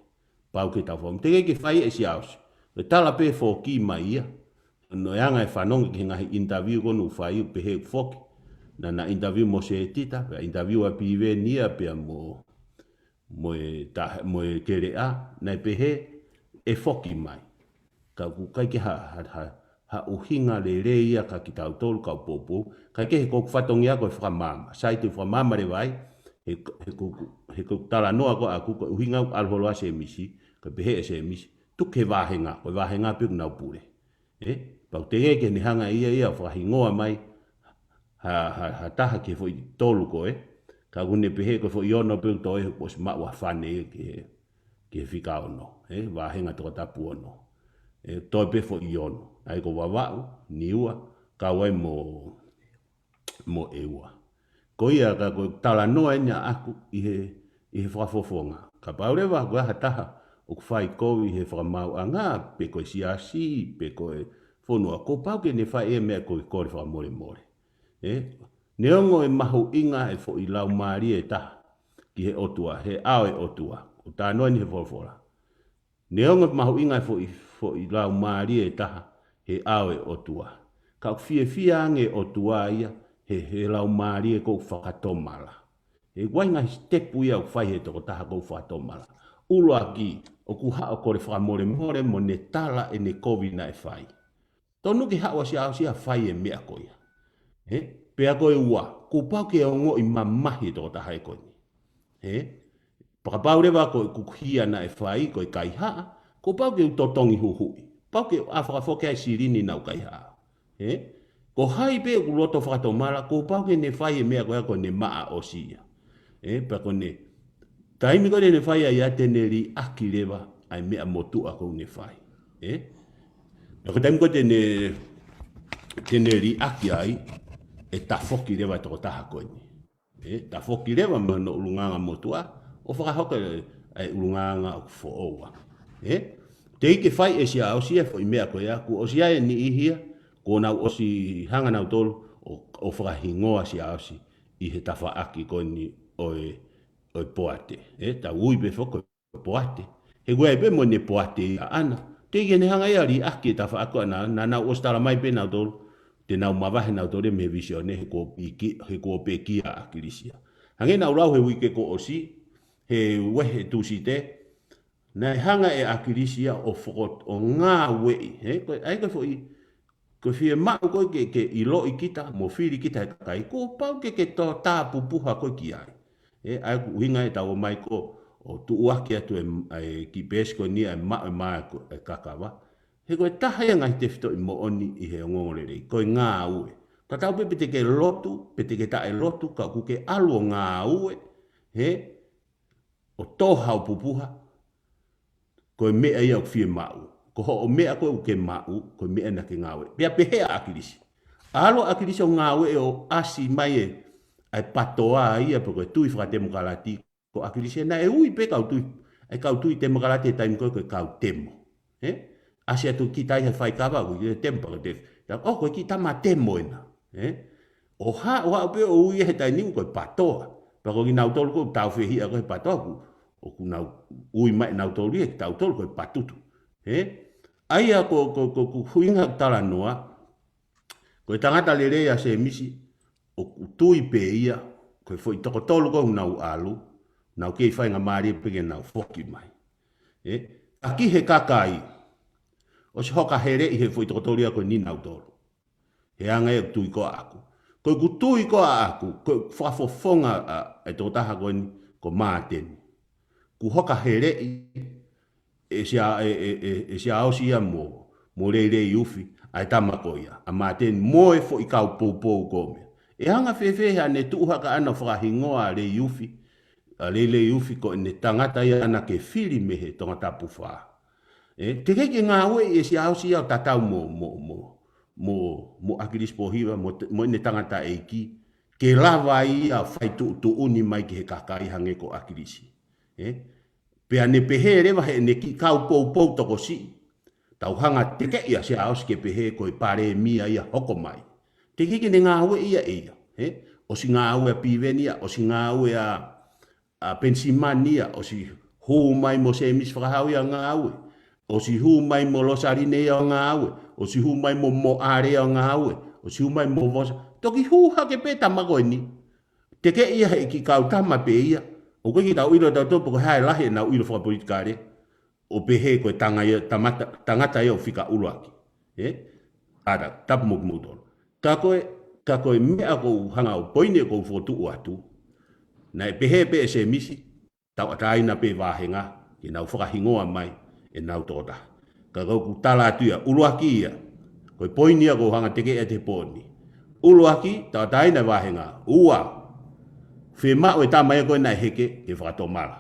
Pau ke tau fakamolemole. Teʻeki ke fai ʻe Siaosi. Ko e tala pē foki mai ia. Naʻe anga e fanongo ki he ngaahi interview ko ē naʻe fai ʻo pehē foki. Naʻa na interview mo Setita, pea interview ʻa Piveni ia pea mo, mo e ta-, mo e Keleʻa, naʻe pehē ʻe foki mai. Ka ʻoku ʻikai ke ha, ha, ha, ha ʻuhinga lelei ia kia kitautolu kau poupou. Kae kehe ko ʻeku fatongia ko e fakamaama. Sai te u fakamaama leva ai, he, he ko, he ko e talanoa ko ē ʻaʻaku ko e ʻuhinga ʻoku ʻalu holo ai Semisi, ko e pehē ʻe Semisi, tuku ki he vāhenga, ko e vāhenga pē ʻoku nau pule. Ē? Pau teʻeki ke ne hanga ia ia ʻo fakahingoa mai ha, ha, ha taha ki he foʻi tolu ko ē, ka ʻoku ne pehē ko e foʻi ono pē ʻoku toe, kuo ʻosi maʻu ʻa fane ia ki he, ki he fika ono, ē, vāhenga tokatapu ono. ʻE toe pē foʻi ono, ʻa ia ko Vavaʻu, Niua, kau ai mo, mo ʻEua. Ko ia ka ko e talanoa eni ʻaʻaku ʻi he, ʻi he fakafofonga. Kapau leva ko e hā ha taha ʻoku fai kovi he fakamaauʻanga, pe ko e siasi, pe ko e fonua, kuo pau ke ne fai e meʻa ko e kole fakamolemole. Ē? Neongo e mahuʻinga e foʻi laumālie ʻe taha ki he ʻOtua, he ʻao e ʻOtua. ʻOku talanoa eni he folofola. Neongo e mahuʻinga e foʻi, foʻi laumālie ʻe taha he ʻao e ʻOtua, ka ʻoku fiefia ange e ʻOtua ia he, he laumālie ʻoku fakatomala. He ʻoku ʻi ai e ngaahi sitepu ia ʻoku fai he tokotaha ʻoku fakatomala. ʻUluaki, ʻoku haʻu ʻo kole fakamolemole mo ne tala ʻene kovi naʻe fai. Tonu ke haʻu ʻa Siaosi ʻo fai e meʻa ko ia. Ē? Pea ko e ua, kuo pau ke ongoʻi mamahi e tokotaha ko eni. Ē? Pea kapau leva ko e kukuhia naʻe fai, ko e kaihaʻa, kuo pau ke u totongi huhuʻi. Pau ke ʻa fakafoki ai e silini naʻa ku kaihaʻa. Ē? Ko hai pē ʻoku loto fakatomala, kuo pau ke ne fai e meʻa ko ia ko ʻene maʻa ʻosi ia. Ē? Pea ko ʻene taimi ko ē te ne fai ai ia te ne liʻaki leva ʻa e meʻa motuʻa ʻoku ne fai. Ē? Pea ko e taimi ko ē te ne, te ne liʻaki ai, ʻe tafoki leva e tokotaha ko eni. Ē? Tafoki leva mei hono ʻulungaanga motuʻa, ʻo fakahoko e, e ʻulungaanga ʻoku foʻou. Ē? Teʻeki ke fai ʻe Siaosi e foʻi meʻa ko ia, kuo ʻosi ʻi ai e niʻihi ia, kuo nau ʻosi hanga nautolu ʻo, ʻo fakahingoa Siaosi ʻi he tafaʻaki ko eni ʻo e, ʻo e poate. Ē, tau ui pē foki ko e poate. He ʻoku ʻi ai pē mo ʻene poate ia ʻaʻana. Teʻeki ke ne hanga ia ʻo liʻaki e tafaʻaki ko ē naʻa, naʻa nau ʻosi tala mai pē nautolu, te nau mavahe nautolu mei he vīsone, he kuo piki, he kuo pekia ʻa ʻAkilisi ia. Hangē naʻa ku lau he uike kuo ʻosi, he uehe Tūsite, naʻe hanga ʻe ʻAkilisi ia ʻo foko-, ʻo ngāueʻi, ē, ko e, ʻa ia ko e foʻi, ko e fiemaʻu ko ē ke, ke ʻiloʻi kita, mo fili kita he kakai, kuo pau ke, ke tō tāpupuha ko ē ki ai. Ē, ʻa ia ko e ʻuhinga ʻetau ō mai ko ē ʻo tuʻuaki atu e, e kiʻi peesi ko eni ʻa e maʻu e mā ko ē e kakava. He ko e taha ia e ngaahi tefitoʻi moʻoni ʻi he ongoongolelei, ko e ngāue. Tatau pē pe te ke lotu, pe te ke taʻelotu, ka ʻoku ke ʻalu ʻo ngāue, ē, ʻo tō hao pupuha, ko e meʻa ia ʻoku fiemaʻu. Ko hoʻo meʻa ko ē ʻoku ke maʻu, ko e meʻa naʻa ke ngāue. Pea pehē ʻa ʻAkilisi. ʻAlu ʻa ʻAkilisi ʻo ngāue ʻo ʻasi mai e, ʻa e patoa ia pe ko e tui fakatemokalati, ko ʻAkilisi naʻe ui pē kau tui, ʻa e kau tui temokalati he taimi ko ē ko e kau temo. Ē? ʻAsi atu kita ʻi he faikava, ko e temo pea ko e te-, ʻo ko e kiʻi tama temo ena. Ē? ʻO haʻu, ʻo haʻu pē ʻo ui he taimi ni ko e patoa. Pea ko kinautolu ko e tāufehiʻa ko e patoa ʻoku, ʻoku nau ui mai nautolu ia kitautolu ko e patutu. Ē? ʻA ia ko, ko, ko, ko e ʻuhinga talanoa, ko e tangata lelei ʻa Sēmisi, ʻoku tui pē ia, ko e foʻi toko tolu ko ē ʻoku nau ʻalu, nau kei faingamālie pē ke nau foki mai. Ē? Ka ki he kakai, ʻosi hoka heleʻi he foʻi toko tolu ia ko eni nautolu. He anga ia ʻeku tui ko ē ʻaʻaku. Ko ʻeku tui ko ē ʻaʻaku, ko e fakafofonga ʻa, ʻa e tokotaha ko eni, ko Māteni. Kuo hoka heleʻi ʻe Sia, ʻe, ʻe, ʻe, ʻe Siaosi ia mo, mo Leilei Ufi, ʻa e tama ko ia, ʻa Māteni mo e foʻi kau poupou ko ē meʻa. ʻE anga fēfē haʻane tuʻu hake ʻana ʻo fakahingoa ʻa Lei Ufi, ʻa Leilei Ufi ko ʻene tangata ia naʻa ke fili mei he Tongatapu Fā. Ē, teʻeki ke ngāueʻi ʻe Siaosi ia ʻo tatau mo, mo, mo, mo, mo ʻAkilisi Pōhiva, mo, mo ʻene tangataʻeiki, ke lava ia ʻo fai tuʻutuʻuni mai ki he kakai hangē ko ʻAkilisi. Ē? Pea ne pehē leva heʻene kiʻi kau poupou tokosiʻi, tau hanga tekeʻi ʻa Siaosi ke pehē ko e palēmia ia hoko mai. Teʻeki ke ne ngāueʻi ia ʻe ia. Ē? ʻOsi ngāue ʻa Piveni ia, ʻosi ngāue ʻa ʻa Penisimani ia, ʻosi hū mai mo Sēmisi Fakahau ia ʻo ngāue. ʻOsi hū mai mo Losaline ia ʻo ngāue. ʻOsi hū mai mo Moʻale ia ʻo ngāue. ʻOsi hū mai mo Vosa. Toki hū hake pē tama ko eni. Tekeʻi ia he kiʻi kau tama pē ia. ʻOku ʻikai ke tau ʻilo tautolu pe ko e hā e lahi ʻenau ʻilo fakapolitikale. ʻO pehē ko e tanga ia, tamata, tangata ia ʻoku fika ʻuluaki. Ē? ʻAta, tapu mo kimoutolu. Ka ko e, ka ko e meʻa ʻoku ou hanga ʻo poini ʻoku ou fokotuʻu atu. Naʻe pehē pē ʻe Sēmisi, tauʻatāina pē vāhenga, ke nau fakahingoa mai ʻenau tokotaha. Ka ko ʻeku tala atu ia, ʻuluaki ia, Ko e poini ia ʻoku ou hanga tekeʻi ʻa e pō ni. ʻUluaki, tauʻatāina e vāhenga. Ua, fiemaʻu e tama ia ko ē naʻe heke ke fakatomala.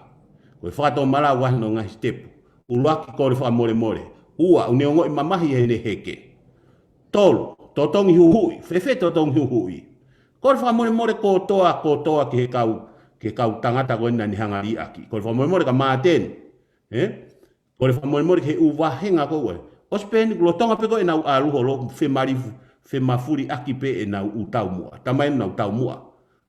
Ko e fakatomala ʻoku ʻi ai hono ngaahi sitepu. ʻUluaki, kole fakamolemole. Ua, ʻoku ne ongoʻi mamahi heʻene heke. Tolu, totongi huhuʻi. Fēfē totongi huhuʻi? Kole fakamolemole kotoa, kotoa ki he kau, ki he kau tangata ko ē naʻa ne hanga liʻaki. Kole fakamolemole kia Māteni. Ē? Kole fakamolemole ki he ʻū vāhenga ko ē. ʻOsi pē eni, lolotonga pē ko ē ʻenau ʻalu holo, femalifu, femafuliʻaki pē ʻenau ʻū taumuʻa. Talamai ʻenau taumuʻa.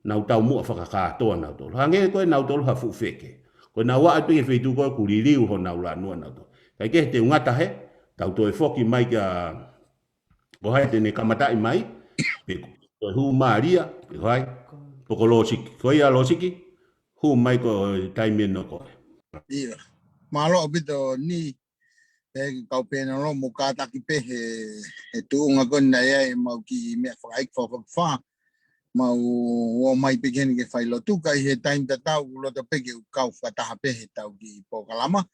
Nau taumuʻa fakakātoa nautolu. Hangē ko ē nautolu ha fuʻu feke. Ko ʻenau aʻu pē ki he feituʻu ko ē ʻoku liliu honau lānua nautolu. Kae kehe, te u ngata hē, tau toe foki mai kia, ko hai te ne kamataʻi mai, pe ko e Hū Mālia, pe ko hai, pe ko Lōsiki. Ko ia Lōsiki, hū mai ko e taimi ʻeni ko ē. ʻIo. Mālō ʻaupito Ni, ʻe kau pēnolo mo kātaki pē he, he tuʻunga ko eni naʻe ʻi ai ʻemau kiʻi meʻa fakaʻeiki fakafokifā. Mau ō mai pē ki heni ke fai lotu, ka ʻi he taimi tatau ʻoku loto pē ke u kau fakataha pē he ʻetau kiʻi polokalama.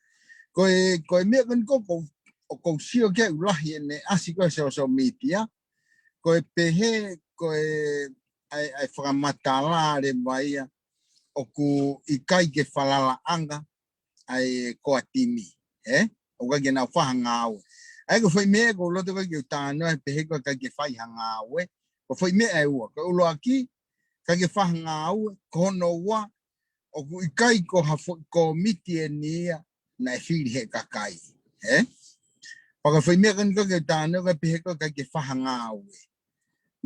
Ko e, ko e meʻa ko eni ko, ko, ʻoku ou sio ki ai ʻoku lahi ʻene ʻasi ko ē he social media. Ko e pehē, ko e, ʻa e, ʻa e fakamatala leva ia, ʻoku ʻikai ke falalaʻanga ʻa e core timi, ē? ʻOku ʻikai ke nau fai ha ngāue. ʻA ia ko e foʻi meʻa ʻoku ou loto ko ē ke u talanoa he pehē ko e ʻikai ke fai ha ngāue. Ko e foʻi meʻa ʻe ua. Ko e ʻuluaki, ʻikai ke fai ha ngāue. Ko hono ua, ʻoku ʻikai ko ha foʻi kōmiti ʻeni ia naʻe fili he kakai, ē? Pea ko e foʻi meʻa ko eni ko ē ke u talanoa ko e pehē ko e ʻikai ke fai ha ngāue.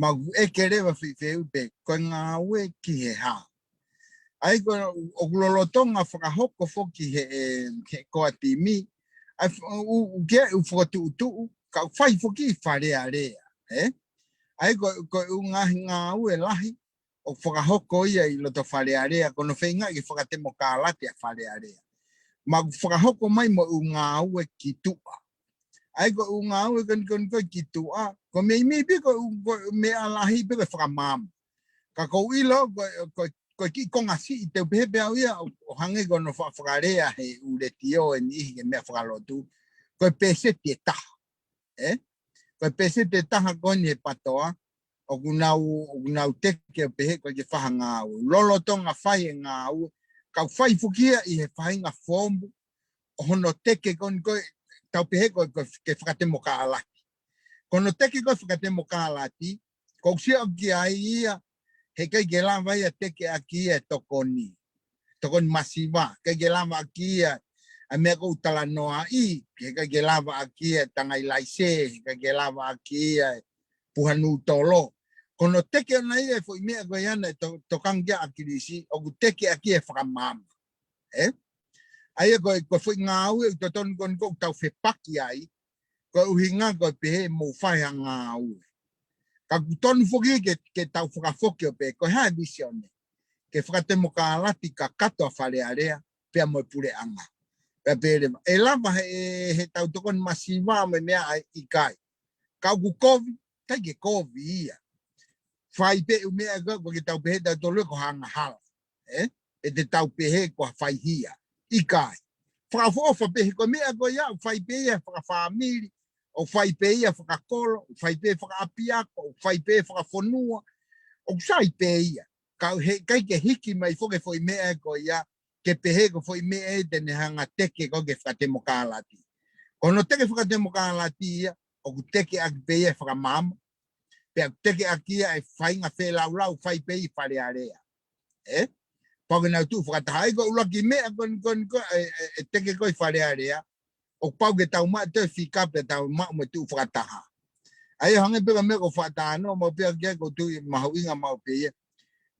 Mau ʻeke leva fifeu pē, ko e ngāue ki he hā. ʻA ia ko ē ʻoku lolotonga fakahoko foki he, he core timi, ʻa e f-, ʻu, ʻu ke, ʻu fokotuʻutuʻu, ka ʻoku fai foki ʻi Fale Alea, ē? ʻA ia ko, ko e ʻū ngaahi ngāue lahi, ʻoku fakahoko ia ʻi loto Fale Alea, ko hono feingaʻi ke fakatemokalati ʻa Fale Alea. Mau fakahoko mai mo e ʻū ngāue ki tuʻa. ʻA ia ko e ʻū ngāue ko eni ko eni ko ē ki tuʻa, ko e meimei pē ko e ʻū, ko e meʻa lahi pē ko e fakamaama. Ka ʻoku ou ʻilo ko, ko, ko e kiʻi konga siʻi te u pehē pē au ia, ʻo, ʻo hangē ko hono fa-, fakalea he ʻū letiō ʻe niʻihi ki he meʻa fakalotu, ko e pēseti ʻe taha. Ē? Ko e pēseti ʻe taha ko eni he PATOA, ʻoku nau, ʻoku nau teke ʻo pehē ʻoku ʻikai ke fai ha ngāue. Lolotonga fai e ngāue, ka ʻoku fai foki ia ʻi he faʻahinga foomu, ʻo hono teke ko eni ko ē, tau pehē ko e, ko e ke fakatemokalati. Ko hono teke ko e fakatemokalati, ʻoku ou sio ki ai ia, he ʻikai ke lava ia tekeʻaki ia e tokoni. Tokoni masiva, ʻikai ke lava ʻaki ia ʻa e meʻa ʻoku ou talanoaʻi, he ʻikai ke lava ʻaki ia e tangai laise, he ʻikai ke lava ʻaki ia e puha nūtolo. Ko hono teke ʻona ia e foʻi meʻa ko ia naʻe to-, tokanga ki ai ʻa ʻAkilisi, ʻoku tekeʻaki e fakamaama. Ē? ʻA ia ko e, ko e foʻi ngāue ʻoku totonu ko eni ʻoku tau fepaki ai, ko e ʻuhinga ko e pehē mou fai ha ngāue. Ka ʻoku tonu foki ke, ke tau fakafoki ʻo pehē, ko e hā e vīsone. Ke fakatemokalati kakato ʻa Fale Alea, pea mo e puleʻanga. Pea pehē leva, ʻe lava he, he tau tokoni masiva mo e meʻa ʻa e ʻikai. Ka ʻoku kovi, ʻikai ke kovi ia. Fai pē ʻū meʻa ko, ko e ke tau pehē tautolu ko e angahala. Ē? ʻE te tau pehē ko ha faihia. ʻIkai. Fakaʻofoʻofa pē he ko e meʻa ko ia, ʻoku fai pē ia fakafāmili, ʻoku fai pē ia fakakolo, ʻoku fai pē fakaʻapiako, ʻoku fai pē fakafonua, ʻoku sai pē ia. Ka ʻoku ʻikai ke hiki mai foki e foʻi meʻa ko ia, ke pehē ko e foʻi meʻa ē te ne hanga teke ko e ke fakatemokalati. Ko hono teke fakatemokalati ia, ʻoku tekeʻaki pē ia e fakamaama, pea tekeʻaki ia e faʻahinga feilaulau fai pē ʻi Fale Alea. Ē? Pau ke nau tuʻu fakataha. ʻA ia ko e ʻuluaki meʻa ko eni ko eni ko ē, ʻe, ʻe, ʻe teke ko ē ʻi Fale Alea, ʻoku pau ke tau maʻu toe fika pea tau maʻu mo e tuʻu fakataha. ʻA ia hangē pē ko e meʻa ʻoku ou faʻa talanoa, mau pē ʻa kia ʻoku ou tui mahuʻinga maʻu pē ia.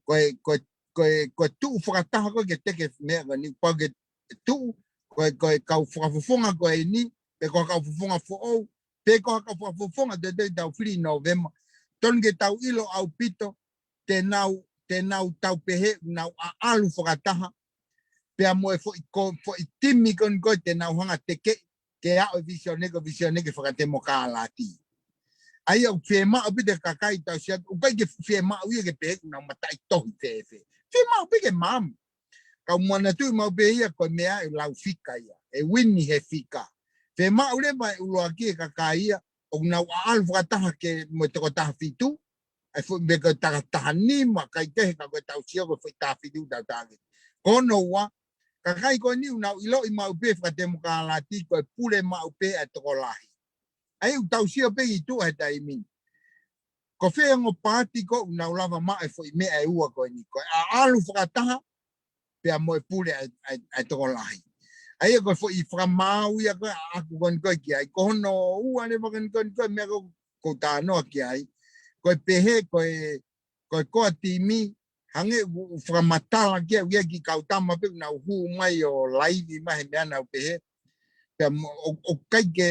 Ko e, ko e, ko e, ko e tuʻu fakataha ko ē ke teke meʻa ko eni, pau ke tuʻu, ko e, ko e kau fakafofonga ko eni, pe ko e kau fofonga foʻou, pe ko e kau fakafofonga te, te tau fili ʻi Nōvema. Tonu ke tau ʻilo ʻaupito, te nau, te nau tau pehē, nau ʻaʻalu fakataha, pea mo e foʻi ko, foʻi timi ko eni ko ē te nau hanga teke, ke aʻu e vīsone ko e vīsone ke fakatemokalati. ʻA ia ʻoku fiemaʻu pē ʻe he kakai tau sio, ʻoku ʻikai ke fiemaʻu ia ke pehē ʻoku nau mataʻitohi fēfē. Fiemaʻu pē ke maama. Kau manatuʻi maʻu pē ia ko e meʻa ʻe lau fika ia. ʻE uini he fika. Fiemaʻu leva e ʻuluaki e kakai ia, ʻoku nau ʻaʻalu fakataha ke mo e toko taha fitu, ʻa e foʻi meʻa ko e toko taha nima, kae kehe ka ko e tau sio ko e foʻi taha fitu tau tāketi. Ko hono ua, kakai ko eni ʻoku nau ʻiloʻi maʻu pē fakatemokālati ko e pule maʻu pē ʻa e tokolahi. ʻA ia ʻoku tau sio pē ʻi tuʻa he taimi ni. Ko fē ongo paati ko ē ʻoku nau lava maʻu e foʻi meʻa ʻe ua ko eni. Ko e ʻaʻalu fakataha, pea mo e pule ʻa e, ʻa e, ʻa e tokolahi. ʻA ia ko e foʻi fakamaau ia ko ē ʻaʻaku ko eni ko ē ki ai. Ko hono ua leva ko eni ko ē meʻa ko ē ʻoku ou talanoa ki ai. Ko e pehē, ko e, ko e koa timi, hangē ʻoku ou fakamatala ki ai, ʻoku ʻi ai e kiʻi kau tama pē ʻoku nau hū mai ʻo laivi mai he meʻa naʻa nau pehē. Pea mo, ʻo, ʻoku ʻikai ke,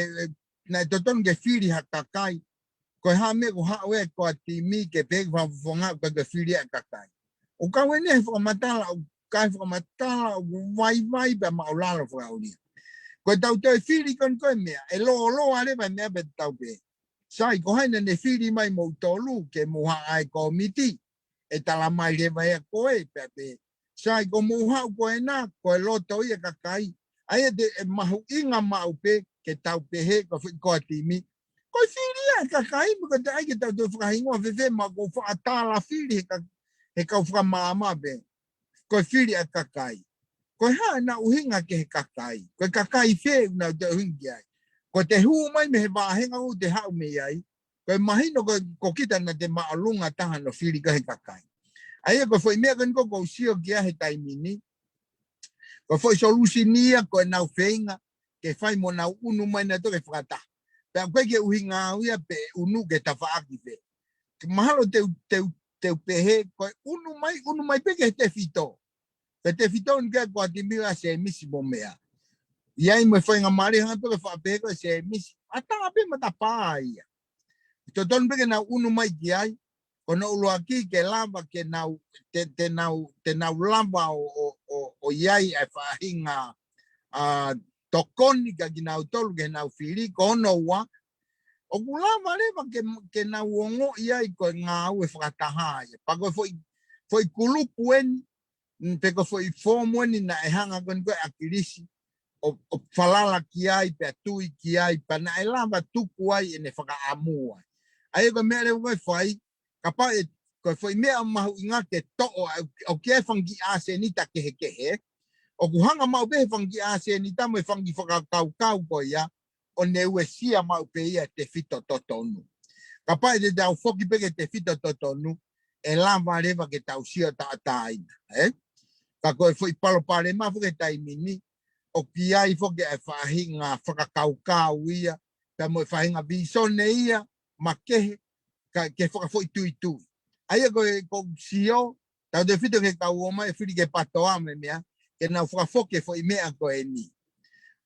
naʻe totonu ke fili ha kakai. Ko e hā e meʻa ʻoku haʻu ai e koa timi ke pehē ki he fakafofonga ʻoku ʻikai ke fili ʻa e kakai. ʻOku kau eni he fakamatala, ʻoku ʻikai fakamatala, ʻoku vaivai pea māʻulalo fakaʻulia. Ko e tau toe fili ko eni ko e meʻa, ʻe lōloa leva e meʻa pea tau pehē. Sai, ko hai naʻa ne fili mai moutolu ke mou haʻu ʻa e kōmiti, ʻe tala mai leva ia ko ē, pea pehē. Sai, ko mou haʻu ko ena, ko e loto ia e kakai. ʻA ia te, ʻe mahuʻinga maʻu pē ke tau pehē, ko e foʻi koa timi. Ko e fili ia e kakai, mo e ko e taʻe ʻai ke tau toe fakahingoa fēfē, ma ko e faʻa tala fili he ka-, he kau fakamaama pē. Ko e fili ʻa e kakai. Ko e hā ʻena ʻuhinga ki he kakai. Ko e kakai fē ʻoku nau toe ʻuhinga ki ai. Ko ʻete hū mai mei he vāhenga ʻoku te haʻu mei ai. Ko e mahino ko, ko kita naʻa te māʻolunga taha hono fili ko ē he kakai. ʻA ia ko e foʻi meʻa ko eni ko ē ʻoku ou sio ki ai he taimi ni. Ko e foʻi solusini ia ko ʻenau feinga, ke fai mo nau ʻunu mai nautolu ke fakataha. Pea ʻoku ʻikai ke ʻuhinga au ia pe ʻunu ke tafaʻaki fē. Ke mahalo te u, te u, te u pehē, ko e ʻunu mai, ʻunu mai pē ki he tefito. Ko e tefito ni ke ko e timi ʻa Semisi mo meʻa. ʻI ai mo e faingamālie hanga pē ke faʻa pehē ko e Semisi. ʻAtā pē matapā ia. Totonu pē ke nau ʻunu mai ki ai. Ko hono ʻuluaki ke lava ke nau, te, te nau, te nau lava ʻo, ʻo, ʻo, ʻo ʻi ai e faʻahinga, ʻa, tokoni kia kinautolu ke nau fili, ko hono ua. ʻOku lava leva ke, ke nau ongoʻi ai ko e ngāue fakataha ia. Pea ko e foʻi, foʻi kulupu eni, mm, pe ko e foʻi foomu eni naʻe hanga ko eni ko ē ʻa ʻAkilisi ʻo, ʻo falala ki ai, pea tui ki ai, pea naʻe lava tuku ai ʻene fakaʻamu ai. ʻA ia ko e meʻa leva ko ē ʻe fai, kapau ʻe, ko e foʻi meʻa mahuʻinga ke toʻo, ʻa, ʻoku ʻi ai e fanga kiʻi ʻasenita kehekehe, ʻoku hanga maʻu pē he fanga kiʻi ʻasenita mo e fanga kiʻi fakakaukau ko ia, ʻo ne uesia maʻu pē ia e tefito totonu. Kapau ʻe te tau foki pē ki he tefito totonu, ʻe lava leva ke tau sio taʻataʻaina, ē? Ka ko e foʻi palopalema foki he taimi ni, ʻoku ʻi ai foki e faʻahinga fakakaukau ia, pea mo e faʻahinga vīsone ia, makehe, ka, ke fakafoʻituitui. ʻA ia ko e, ʻoku ou sio, tau tefito ke kau ō mai e fili ki he PATOA mo e meʻa, ke nau fakafoki e foʻi meʻa ko eni.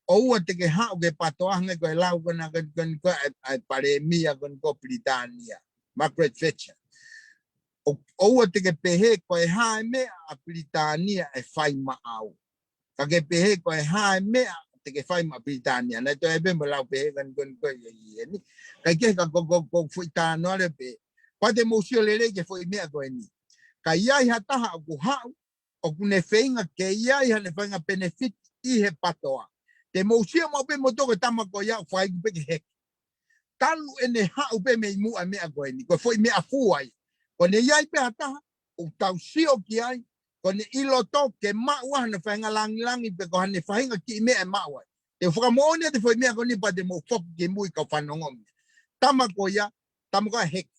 ʻOua te ke haʻu ki he PATOA hangē ko e lau ko ena ko eni ko eni ko ē ʻa e, ʻa e palēmia ko eni ko Pilitānia, Margaret Thatcher. ʻO, ʻoua te ke pehē ko e hā e meʻa ʻa Pilitānia ʻe fai maʻau. Ka ke pehē ko e hā e meʻa te ke fai maʻa Pilitānia. Naʻe toe pē mo e lau pehē ko eni ko eni ko ē ʻi heni. Kae kehe ka ko, ko, ko e foʻi talanoa leva pē. Pea te mou sio lelei ki he foʻi meʻa ko eni. Ka ʻi ai ha taha ʻoku haʻu, ʻoku ne feinga ke ʻi ai haʻane faʻahinga benefit ʻi he PATOA. Te mou sio maʻu pē moutolu ko e tama ko ia ʻoku fai pē ke heke. Talu ʻene haʻu pē mei muʻa e meʻa ko eni. Ko e foʻi meʻa fua ia. Ko ʻene ʻi ai pē ha taha, ʻoku tau sio ki ai, ko ʻene ʻi loto ke maʻu ai haʻane faʻahinga langilangi pe ko haʻane faʻahinga kiʻi meʻa ʻe maʻu ai. Te u fakamoʻoni atu e foʻi meʻa ko eni pea te mou foki ki mui kau fanongo mai. Tama ko ia, tama ko ia heke.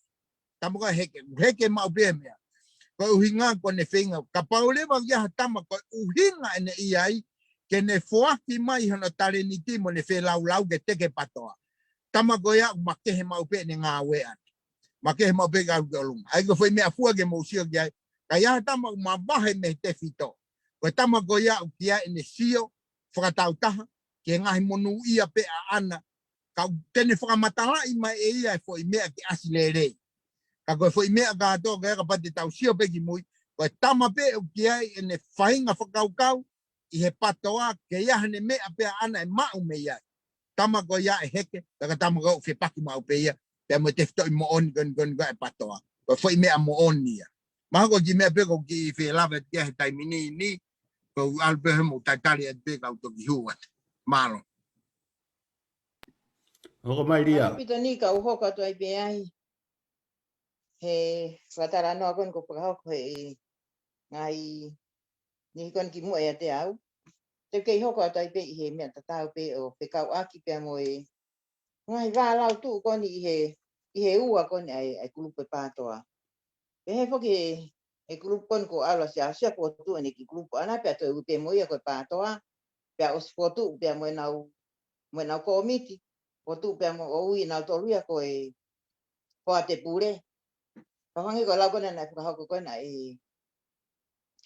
Tama ko ia heke, heke maʻu pē meʻa. Ko e ʻuhinga ko ʻene feinga, kapau leva ʻoku ʻi ai ha tama ko e ʻuhinga ʻene ʻi ai, ke ne foaki mai hono talēniti mo ʻene feilaulau ke teke PATOA. Tama ko ia ʻoku makehe maʻu pē ʻene ngāue atu. Makehe maʻu pē kau ki ʻolunga. ʻA ia ko e foʻi meʻa fua ke mou sio ki ai. Ka ʻi ai ha tama ʻoku mavahe mei he tefito. Ko e tama ko ia ʻoku ʻi ai ʻene sio, fakatautaha, ki he ngaahi monūʻia pē ʻaʻana. Ka ʻoku te ne fakamatalaʻi mai ʻe ia e foʻi meʻa ke ʻasi lelei. Ka ko e foʻi meʻa kātoa ko ia kapau te tau sio pē ki mui. Ko e tama pē ʻoku ʻi ai ʻene faʻahinga fakakaukau, ʻi he PATOA ke ʻi ai haʻane meʻa pē ʻaʻana ʻe maʻu mei ai. Tama ko ia ʻe heke, pea ko e tama ko ia ʻoku fepaki maʻu pē ia, pea mo e tefitoʻi moʻoni ko eni ko eni ko ē ʻa e PATOA. Ko e foʻi meʻa moʻoni ia. Mahalo ko e kiʻi meʻa pē ʻoku ou kiʻi fie lave atu ki ai he taimi ni ni, ko u ʻalu pē he mou talitali atu pē kau toki hū atu. Mālō. Hoko mai Lia. Mālō ʻaupito ni ka u hoko atu ai pē ai. He fakatalanoa ko eni ko e fakahoko he ngaahi niʻihi ko eni kimuʻa ʻiate au. Te u kei hoko atu ai pē ʻi he meʻa tatau pē ʻo fekauʻaki pea mo e ngaahi vālau tuʻu ko eni ʻi he, ʻi he ua ko eni ʻa e, ʻa e kulupu e PATOA. Pehē foki he, he kulupu ko eni ko ʻAlo Siaosi ʻoku fokotuʻu ʻene kiʻi kulupu ʻana pea toe ui pē mo ia ko e PATOA, pea ʻosi fokotuʻu pea mo ʻenau, mo ʻenau kōmiti, fokotuʻu pea mo ʻo ui ʻenautolu ia ko e Poate Pule. Ka hangē ko e lau ko ena naʻe fakahoko ko ena ʻe,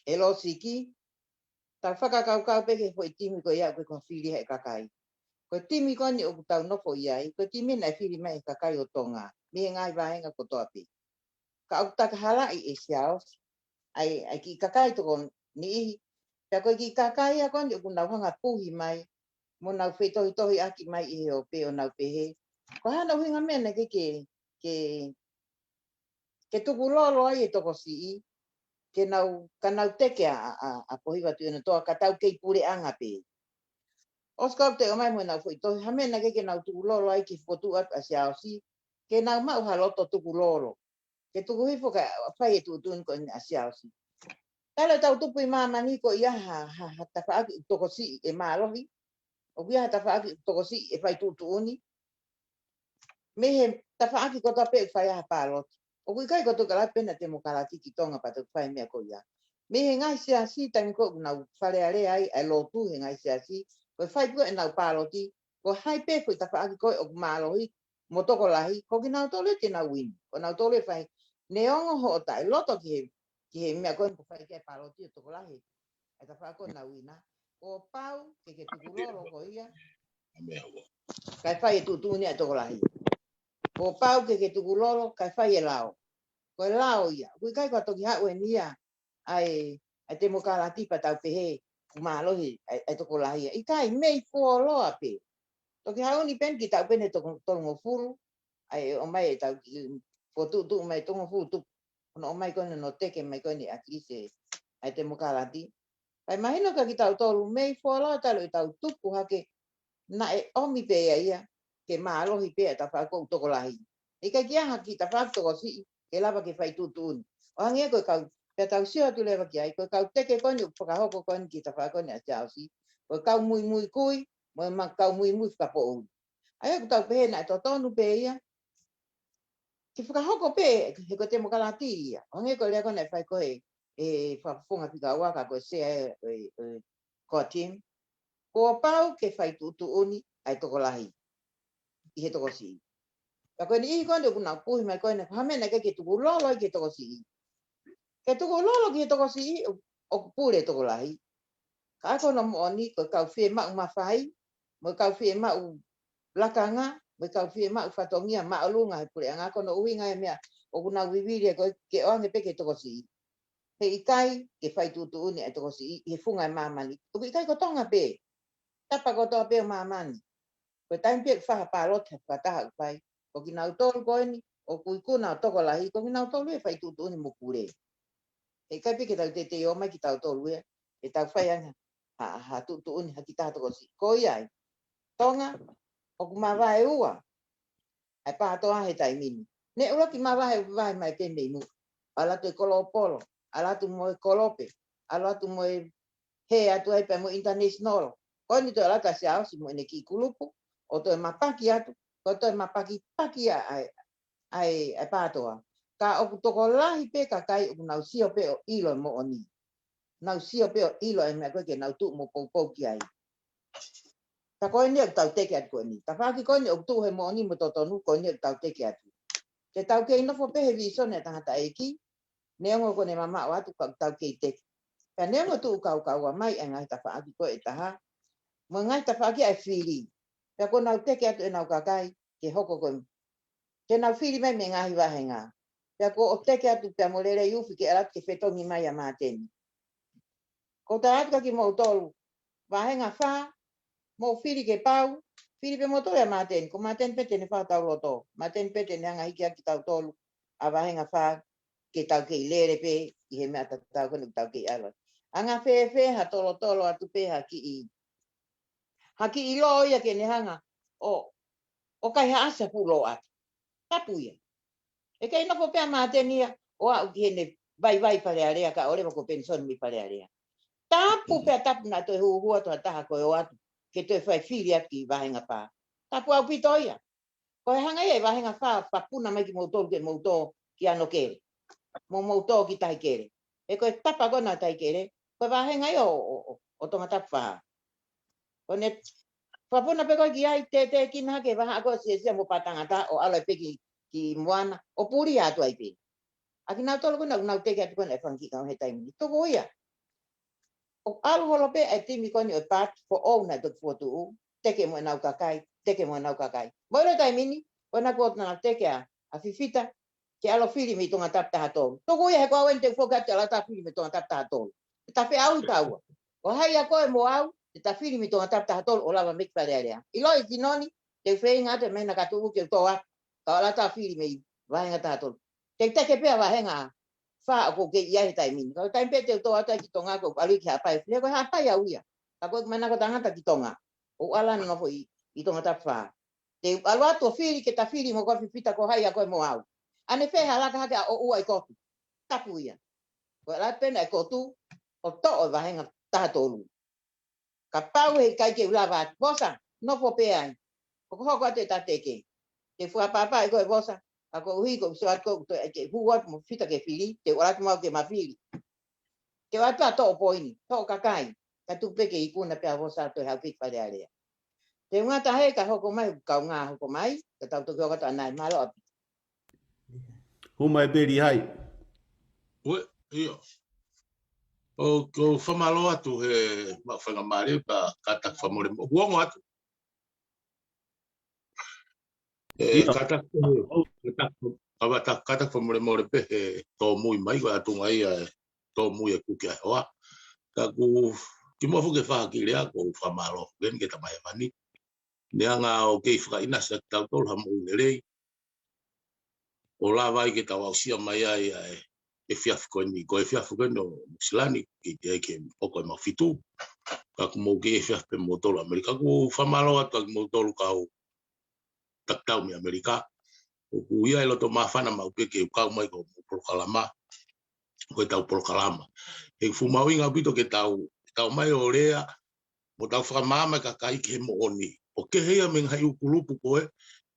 ʻe Losiki, tau fakakaukau pē ki he foʻi timi ko ia ʻoku ʻikai ko ha fili ʻe he kakai. Ko e timi ko eni ʻoku tau nofo ʻi ai, ko e timi naʻe fili mai ʻe he kakai ʻo Tonga, mei he ngaahi vāhenga kotoa pē. Ka ʻoku takahalaʻi ʻe Siaosi ʻa e, ʻa e kiʻi kakai tokoniʻihi. Pea ko e kiʻi kakai ia ko eni ʻoku nau hanga puhi mai, mo nau feitohitohiʻaki mai ʻi he ope ʻo nau pehē, ko e hā hona ʻuhinga meʻa naʻe ʻikai ke, ke, ke tukulolo ai e tokosiʻi, ke nau, ka nau teke ʻa, ʻa, ʻa, ʻa Pohiva Tuʻiʻonetoa, ka tau kei puleʻanga pē. ʻOsi ko ia ʻoku toe ʻomai mo ʻenau foʻi tohi, hā e meʻa naʻe ʻikai ke nau tukulolo ai ki he fokotuʻu atu ʻa Siaosi, ke nau maʻu ha loto tukulolo. Ke tuku hifo kae fai e tuʻutuʻuni ko eni ʻa Siaosi. Talu ʻetau tupu ʻi māmani ko ia ha, ha, ha tafaʻaki ʻoku tokosiʻi ʻe mālohi. ʻOku ʻi ai ha tafaʻaki ʻoku tokosiʻi ʻe fai tuʻutuʻuni. Mei he tafaʻaki kotoa pē ʻoku fai ai ha pāloti. ʻOku ʻikai ko e toki ʻalu pē ʻa e temokalati ki Tonga pea toki fai e meʻa ko ia. Mei he ngaahi siasi taimi ko ē ʻoku nau falealea ai ʻa e lotu he ngaahi siasi, ko e fai pē ʻenau pāloti, ko hai pē foʻi tafaʻaki ko ē ʻoku mālohi, mo tokolahi, ko kinautolu ia te nau uini. Ko nautolu ia ʻe fai. Neongo hoʻo taʻeloto ki he, ki he meʻa ko ē ʻoku fai ki ai e pāloti ʻo tokolahi. ʻA e tafaʻaki ko ē ʻoku nau uini. Kuo pau ke ke tukulolo koe ia. Kae fai e tuʻutuʻuni ʻa e tokolahi. Kuo pau ke ke tukulolo, kae fai e lao. Ko e lao ia. ʻOku ʻikai ko ha toki haʻu eni ia ʻa e, ʻa e temokalati pea tau pehē ʻoku mālohi ʻa e, ʻa e tokolahi ia. ʻIkai, mei fuoloa pē. Toki haʻu ni pē eni ki taʻu pē eni he toko-, tolungofulu, ʻa e ʻomai ʻetau kiʻi fokotuʻutuʻu mai tolungofulu tupu. Ko hono ʻomai ko eni hono teke mai ko eni ʻa Kilisi ʻa e temokalati. Kae mahino kia kitautolu mei fuoloa talu ʻetau tupu hake naʻe ʻomi pē ia ia, ke mālohi pē ʻa e tafaʻaki ʻoku tokolahi. ʻIkai ke ʻi ai ha kiʻi tafaʻaki tokosiʻi, ke lava ke fai tuʻutuʻuni. ʻO hangē ko e kau, pea tau sio atu leva ki ai, ko e kau teke ko eni ʻoku fakahoko ko eni ki he tafaʻaki ko eni ʻa Siaosi. Ko e kau muimui kui, mo e ma-, kau muimui fakapoʻuli. ʻA ia ʻoku tau pehē naʻe totonu pē ia, ke fakahoko pē, he ko e temokalati ia. ʻO hangē ko e lea ko ē naʻe fai ko ē ʻe he fakafofonga fika ua ka ko e sea ʻe, ʻe, ʻe, ko e team. Kuo pau ke fai tuʻutuʻuni ʻa e tokolahi ʻi he tokosiʻi. Ka ko e niʻihi ko eni ʻoku nau puhi mai ko ena, ko e hā e meʻa naʻe ʻikai ke tukulolo ai ki he tokosiʻi. Ke tukulolo ki he tokosiʻi, ʻo, ʻoku pule e tokolahi. Ka ko hono moʻoni, ko e kau fiemaʻu mafai, mo e kau fiemaʻu lakanga, mo e kau fiemaʻu fatongia māʻolunga he puleʻanga, ko hono ʻuhinga e meʻa ʻoku nau vivili ai ko ē ke ʻoange pē ki he tokosiʻi. He ʻikai ke fai tuʻutuʻuni ʻa e tokosiʻi ʻi he funga ʻo māmani. ʻOku ʻikai ko Tonga pē. Tapa kotoa pē ʻo māmani. Ko e taimi pē ʻoku fai ha pāloti ha fakataha ʻoku fai. Ko kinautolu ko eni, ʻoku ikuna ʻo tokolahi, ko kinautolu ia ʻe fai tuʻutuʻuni mo pule. He ʻikai pē ke tau teitei ō mai kitautolu ia, ʻe tau fai ange ha, ha tuʻutuʻuni ha kiʻi taha tokosiʻi. Ko ia ai. Tonga, ʻoku mavae ua ʻa e PATOA he taimi ni. Neʻe ʻuluaki mavae, vae mai pē mei muʻa. ʻAlu atu e kolopolo, ʻalu atu mo e kolope, ʻalu atu mo e hē atu ai pē mo e international. Ko eni toe ʻalu atu ʻa Siaosi mo ʻene kiʻi kulupu, ʻo toe mapaki atu, ko e toe mapakipaki ʻa, ʻa, ʻa e, ʻa e PATOA. Ka ʻoku tokolahi pē kakai ʻoku nau sio pē ʻo ʻilo e moʻoni. Nau sio pē ʻo ʻilo e meʻa ko ē ke nau tuʻu mo poupou ki ai. Ka ko eni ʻoku tau teke atu ko eni. Tafaʻaki ko eni ʻoku tuʻu he moʻoni mo totonu ko eni ʻoku tau teke atu. Ke tau kei nofo pē he vīsone ʻa e tangataʻeiki, neongo ko ʻene mamaʻo atu ka ʻoku tau kei teke. Pea neongo tuʻu kaukaua mai e ngaahi tafaʻaki ko ē ʻe taha. Mo e ngaahi tafaʻaki ʻa e fili. Pea ko ʻenau teke atu ʻenau kakai, ke hoko ko ē. Ke nau fili mai mei he ngaahi vāhenga. Pea ko ʻo teke atu pea mo Lelei Ufi ke ʻalu atu ke fetongi mai ʻa Māteni. Ko u tala atu kia kimoutolu. Vāhenga fā, mou fili ke pau, fili pē moutolu ʻia Māteni. Ko Māteni pē te ne fakatau loto. Māteni pē te ne hanga hiki hake kitautolu ʻa vāhenga fā ke tau kei lele pē ʻi he meʻa tatau ko eni ʻoku tau kei ʻalu. Anga fēfē ha tolotolo atu pē ha kiʻi, ha kiʻi lō ia ke ne hanga ʻo ʻo kaihaʻasi ha fuʻu lōʻaki. Tapu ia. ʻE kei nofo pē ʻa Māteni ia ʻo aʻu ki heʻene vaivai Fale Alea, kae ʻoua leva kuo penisoni mei Fale Alea. Tapu pea tapu naʻa toe hūhū atu ha taha ko e ʻoatu ke toe fai fili atu ki vāhenga fā. Tapu ʻaupito ia. Ko e hanga ia ʻe vāhenga fā ʻo fakapuna mai kimoutolu ke mou tō ki Anokele. Mo mou tō ki Tahikele. He ko e tapa ko ena ʻo Tahikele, ko e vāhenga ia ʻo, ʻo, ʻo, ʻo Tongatapu fā. Ko ʻene fakapuna pē ko ē ki ai, tētēkina hake vahaʻa ko ē ʻo Siasia mo Patangata ʻo ʻalu ai pē ki, ki Moana, ʻo puli atu ai pē. ʻA kinautolu ko ena, nau teke atu ko ena ʻe fanga kiʻi kau he taimi ni. Tuku ia. ʻO ʻalu holo pē ʻa e timi ko eni ʻo e Paati, foʻou naʻe toki fokotuʻu, teke mo ʻenau kakai, teke mo ʻenau kakai. Mo e ʻilo he taimi ni, ko ena kuo nau teke ʻa, ʻa Fifita, ke ʻalu ʻo fili mei Tongatapu taha tolu. Tuku ia he ko au eni te u foki atu ʻo ʻalu atu ʻo fili mei Tongatapu taha tolu. Te ta feʻauhi taua. Ko hai ʻa koe mo au, te ta fili mei Tongatapu taha tolu ʻo lava mei Fale Alea. ʻIlo ʻi Sinoni, te u feinga atu ʻe meʻa naʻa ka tuʻu ke u tō atu, ka u ʻalu atu ʻo fili mei vāhenga taha tolu. Te u teke pē ʻa vāhenga fā ʻoku ou kei ʻi ai he taimi ni. Ka ko e taimi pē te u tō atu ai ki Tonga ko u ʻalu ki Haʻapai, fili ko Haʻapai au ia. Ka ko e manako tangata ki Tonga. ʻO u ʻalu ʻo nofo ʻi, ʻi Tongatapu fā. Te u ʻalu atu ʻo fili ke ta fili mo koe Fifita ko hai ʻa koe mo au. ʻAnefē ha laka hake ʻa ʻoʻou ʻa e kotu. Tapu ia. Ko e ʻalu atu pē ena ʻa e kotu ʻo toʻo e vāhenga taha tolu. Kapau he ʻikai ke u lava atu. Vosa, nofo pē ai. Hokohoko atu ʻeta teke. Te u fakapapauʻi koe Vosa. Ka koeʻuhi ko u sio atu ko u toe ʻai ke hū atu mo Fifita ke fili. Te u ʻalu atu mo au ke ma fili. Te u ʻalu atu ʻo toʻo poini, toʻo kakai, ka tuku pē ke ikuna pē ʻa Vosa ʻo toe haʻu pē ki Fale Alea. Te u ngata hē ka hoko mai, kaungā hoko mai, ka tau toki hoko atu ʻanai, mālō ʻaupito. Hū mai pē Lihai. Uē, ʻio. ʻOku ou fakamālō atu he maʻu faingamālie pea kātaki fakamolemole. Huongo atu. ʻE, kātaki, kātaki, kātaki, kātaki fakamolemole pē he tōmui mai, ko e ʻatunga ia e tōmui e kuki ʻa e hoa. Ka ʻoku kimuʻa foki ke fai ha kiʻi lea, ʻoku ou fakamālō ʻeni ki he Tamai Hēvani. Neongo ʻoku kei fakaʻinasi ʻaki kitautolu ha moʻui lelei. ʻO lava ai ke tau aʻusia mai ai ʻa e efiafi ko eni, ko e efiafi ko eni ʻo Nuʻusila ni, ke, ke, ke hoko e mau fitu. Ka ʻoku mou kei efiafi pē moutolu ʻAmelika, ʻoku ou fakamālō atu ʻa kimoutolu kau taki tau mei ʻAmelika. ʻOku ʻi ai e loto māfana maʻu pē ke u kau mai ki hoʻomou polokalama. Ko ʻetau polokalama. He ʻoku fuʻu mahuʻinga ʻaupito ke tau, ke tau ō mai ʻo lea, mo tau fakamaama e kakai ki he moʻoni. ʻOku kehe ia mei he ngaahi ʻū kulupu ko ē,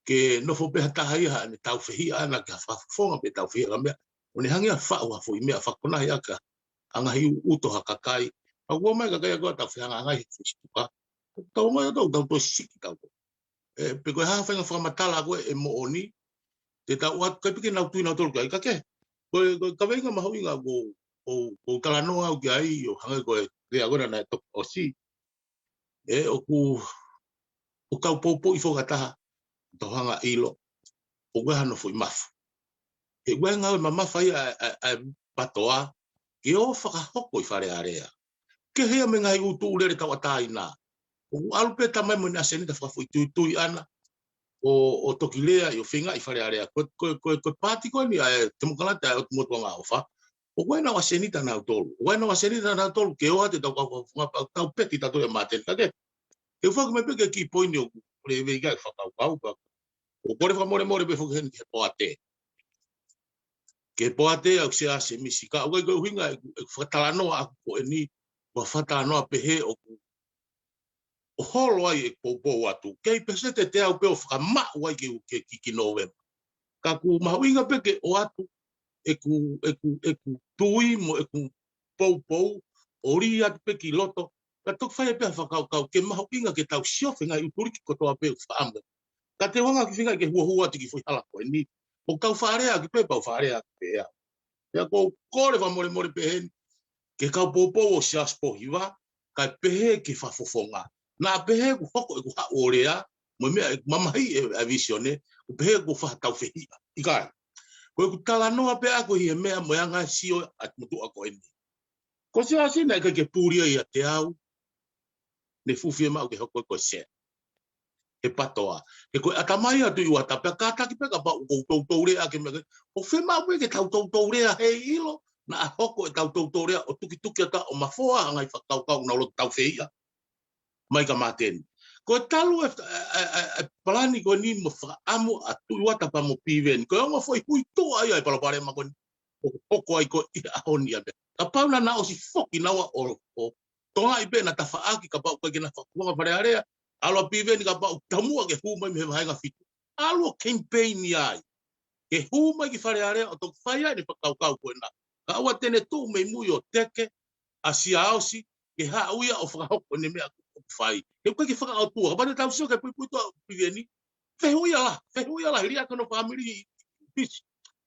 ke nofo pē ha taha ia ʻo ne taufehiʻa ʻana ki ha fakafofonga pe taufehiʻa ki ha meʻa. ʻO ne hangē ia ʻo faʻu ha foʻi meʻa ʻo fakakonahi ʻaki ʻa e ngaahi ʻū uto ʻa ha kakai. Ka ʻoku ō mai e kakai ia ko ē ʻo tau fehangahangai he Facebook. Tau ō mai ʻo tau, tau toe siki tau. ʻE, pe ko e hā ha faʻahinga fakamatala ko ē ʻe moʻoni, te tau ʻoatu, ʻikai pē ke nau tui nautolu ki ai, ka kehe. Ko e, ko e kaveinga mahuʻinga ʻoku ou, ʻoku ou talanoa au ki ai, ʻo hangē ko e lea ko ena naʻe toki ʻosi. ʻE, ʻoku, ʻoku ou poupouʻi foki ha taha, tau hanga ʻo ʻilo, ʻoku ʻi ai hano foʻi mafu. He ʻoku ʻi ai e ngāue mamafa ia ʻa e, ʻa e, ʻa e PTOA, ke ō ʻo fakahoko ʻi Fale Alea. Kehe ia mei he ngaahi ʻū tuʻu lele tauʻatāina. ʻOku ʻalu pē tamai mo ʻene ʻasenita fakafoʻituitui ʻana. ʻO, ʻo toki lea ʻi ʻo feingaʻi Fale Alea. Ko, ko, ko, ko e paati ko eni ʻa e Temokalati ʻa e ʻOtu Motu Angaʻofa. ʻOku ʻi ai ʻenau ʻasenita nautolu. ʻOku ʻi ai ʻenau ʻasenita nautolu ke ʻoatu ʻetau kau fakafofonga pea tau peti tautolu ʻia Māteni ka kehe. Te u foki mai pē ki he kiʻi poini ʻoku lele ʻi he fakakaukau ka. ʻOku ou kole fakamolemole pē foki heni ki he poate. Ki he poate ʻoku Sea Semisi ka ʻoku ʻikai ko e ʻuhinga ʻeku, ʻeku fakatalanoa ʻaku ko eni, ʻoku ou fakatalanoa pehē ʻoku, ʻo holo ai ʻeku poupou atu. Kei peseti ʻe teau pē ʻoku fakamaʻu ai ke, ke, ki, ki Nōvema. Ka ʻoku mahuʻinga pē ke ʻoatu ʻeku, ʻeku, ʻeku tui mo ʻeku poupou, ʻo lī atu pē ki loto, ka toki fai pē ha fakakaukau, ke mahuʻinga ke tau siofi e ngaahi ʻū tuliki kotoa pē ʻoku fakaʻamu. Ka te u hanga ʻo feinga ke huahua atu ki he foʻi hala ko eni. ʻOku tau fakalea ʻaki pē, pea u fakalea ʻaki pē au. Pea ʻoku ou kole fakamolemole pē heni, ki he kau poupou ʻo Siaosi Pōhiva, kae pehē ki he fakafofonga. Naʻa pehē ʻoku hoko ʻeku haʻu ʻo lea, mo e meʻa ʻeku mamahiʻi e, e vīsone, ʻoku pehē ʻoku ou fakataufehiʻa. ʻIkai. Ko ʻeku talanoa pē ʻaku ʻi he meʻa mo e anga e sio ʻa e motuʻa ko eni. Ko Siaosi naʻe ʻikai ke puli ia ʻiate au, ne fuʻu fiemaʻu ke hoko ko e sea. He PTOA. He ko e ʻatamai atu ʻi ʻUata pea kātaki pē kapau ʻoku ou toutou lea ʻaki e meʻa ko ē. ʻOku fiemaʻu pē ke tau toutou lea heiʻilo, naʻa hoko ʻetau toutou lea ʻo tukituki atu ʻo mafoa ha ngaahi fakakaukau ʻoku nau loto taufehiʻa. Mai kia Māteni. Ko e talu e, e, e, e palani ko eni mo fakaʻamu ʻa Tuʻi Uata pea mo Piveni. Ko e ongo foʻi hui tuʻa ia e palopalema ko eni. ʻOku hoko ai ko ē ʻi he ʻaho ni ia pē. Kapau naʻa na ʻosi foki naua ʻo, ʻo tokangaʻi pē ʻena tafaʻaki kapau ʻoku ʻikai ke na fakakuonga Fale Alea. ʻAlu ʻa Piveni kapau ʻoku taumuʻa ke hū mai mei he vahenga fitu. ʻAlu ʻo campaign ai. Ke hū mai ki Fale Alea ʻo toki fai ai ʻene fakakaukau ko ena. Kae ʻoua te ne tuʻu mei mui ʻo teke ʻa Siaosi, ke haʻu ia ʻo fakahoko ʻene meʻa ʻoku fai. He ʻoku ʻikai ke fakaʻotua, kapau te tau sio ki he puipuituʻa ʻo Piveni, fehuʻia lahi, fehuʻia lahi, lea ki hono fāmili ʻi Fisi.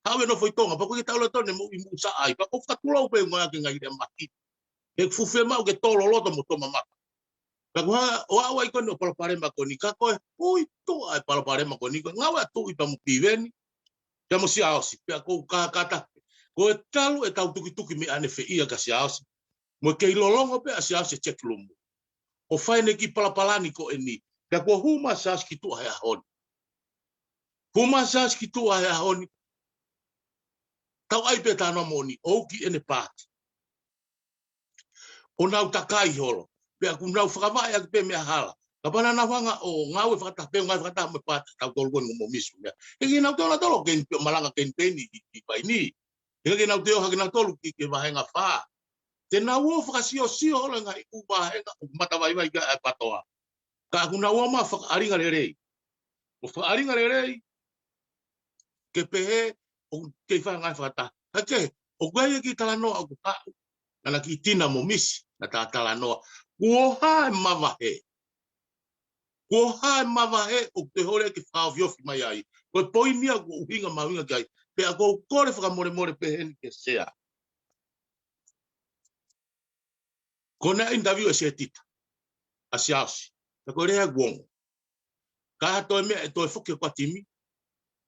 Haʻu ʻo nofo ʻi Tonga, pea ʻoku ʻikai ke tau loto ne moʻui muʻa ai, pea ʻoku fakatulou pē ngāue ke ngaahi lea mahaki. He ʻoku fuʻu fiemaʻu ke tō loloto mo tō mamafa. Pea ko e hā, ʻo aʻu ai ko eni ʻo palopalema ko eni, ka ko e hui tuʻa e palopalema ko eni, ko e ngāue ʻa Tuʻi pea mo Piveni, pea mo Siaosi, pea ʻoku ou kākā taha. Ko e talu ʻetau tukituki mei ʻanefē ia kia Siaosi. Mo e kei lolongo pē ʻa Siaosi e chat room. ʻO fai ʻene kiʻi palopalani ko eni. Pea kuo hū mai ʻa Siaosi ki tuʻa he ʻaho ni. Hū mai ʻa Siaosi ki tuʻa he ʻaho ni. Tau ʻai pē talanoa moʻoni, ʻo uki ʻene paati. ʻO nau takai holo. Pea ʻoku nau fakavaʻe ʻaki pē meʻa hala. Kapau naʻa nau hanga ʻo ngāue fakataha pē, ngāue fakataha mo e paati, tautolu ko eni mo Misi meʻa. He ʻikai ke nau toe nautolu ʻo campaign, malanga campaign ʻi, ʻi, ʻi Vaini. He ʻikai ke nau toe ō hake nautolu ki, ki he vahenga fā. Te nau ō ʻo fakasiosio holo e ngaahi ʻū vahenga ʻoku matavaivai ki ai e PATOA. Ka ʻoku nau ō mai ʻo fakaʻalinga lelei. ʻO fakaʻalinga lelei, ke pehē ʻoku kei fai e ngāue fakataha. Ka ke, ʻoku ʻi ai e kiʻi talanoa ʻoku haʻu, naʻa na kiʻi tina mo Misi, naʻa ta talanoa. Kuo hā e mavahe. Kuo hā e mavahe ʻoku te hole ke fakaofiofi mai ai. Ko e poini ia ʻoku ou ʻuhinga mahuʻinga ki ai. Pea ʻoku ou kole fakamolemole pē heni ki he Sea. Ko ʻena interview ʻe Setita ʻa Siaosi. Pea ko e lea ʻoku ongo. Ka toe meʻa ʻe toe foki ko ē ki he timi.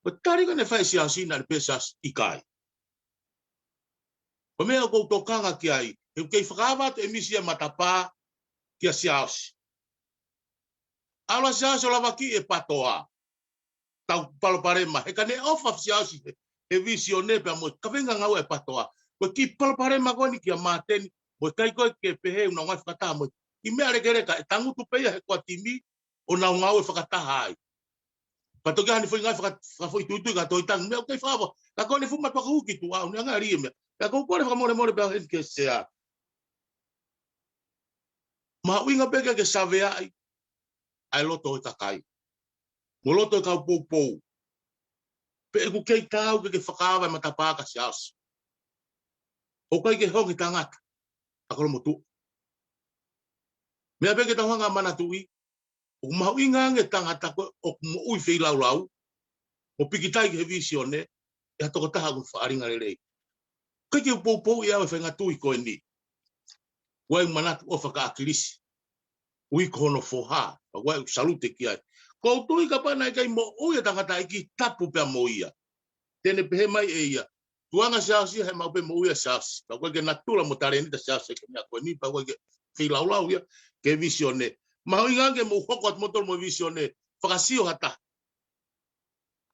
Ko e tali ko ē naʻe fai ʻe Siaosi naʻe pehē ʻe Siaosi ʻikai. Ko e meʻa ʻoku ou tokanga ki ai, he ʻoku kei fakaava atu ʻe Misi ia matapā kia Siaosi. ʻAlu ʻa Siaosi ʻo lavakiʻi e PATOA. Tau palopalema, he ka ne ʻofa ʻa Siaosi he, he Visione pea mo e kaveinga ngāue e PATOA. Ko e kiʻi palopalema ko eni kia Māteni, mo e ʻikai ko ē ke pehē ʻoku nau ngāue fakataha mo e kiʻi meʻa lekeleka, ʻe tangutu pē ia he ko ē ki he timi, ʻo nau ngāue fakataha ai. Pea toki ʻi ai hano foʻi ngāue faka-, fakafoʻituitui ka toe tangi, meʻa ʻoku kei fakaava, ka ko ʻene fuʻu matuʻaki hū ki tuʻa, ʻoku ne angali e meʻa. Ka ʻoku ou kole fakamolemole pē heni ki he Sea. Mahuʻinga pē ke, ke saveaʻi ʻa e loto ʻo e kakai. Mo e loto ʻo e kau poupou. Pe ʻoku kei taau ke, ke fakaava e matapā kia Siaosi. ʻOku ʻikai ke honge tangata ʻa Kolomotuʻa. Meʻa pē ke tau hanga ʻo manatuʻi, ʻoku mahuʻinga ange e tangata ko ē ʻoku moʻui feilaulau, mo pikitai ki he Visione, ʻi ha tokotaha ʻoku fakaʻalinga lelei. ʻIkai ke u poupouʻi au e faʻahinga tui ko eni. ʻOku ou manatu ʻofa kia ʻAkilisi. ʻUi ko hono foha, pea ʻoku ou salute ki ai. ʻOku ou tui kapau naʻe ʻikai moʻui e tangataʻeiki, tapu pea mo ia, te ne pehē mai ʻe ia, tuʻunga Siaosi, he maʻu pē moʻui ʻa Siaosi. Pea ʻoku ʻikai ke natula mo talēniti ʻa Siaosi ki he meʻa ko eni, pea ʻoku ʻikai ke feilaulau ia ki he Visione. Mahuʻinga ange mou hoko atu moutolu mo e Visione, fakasio ha taha.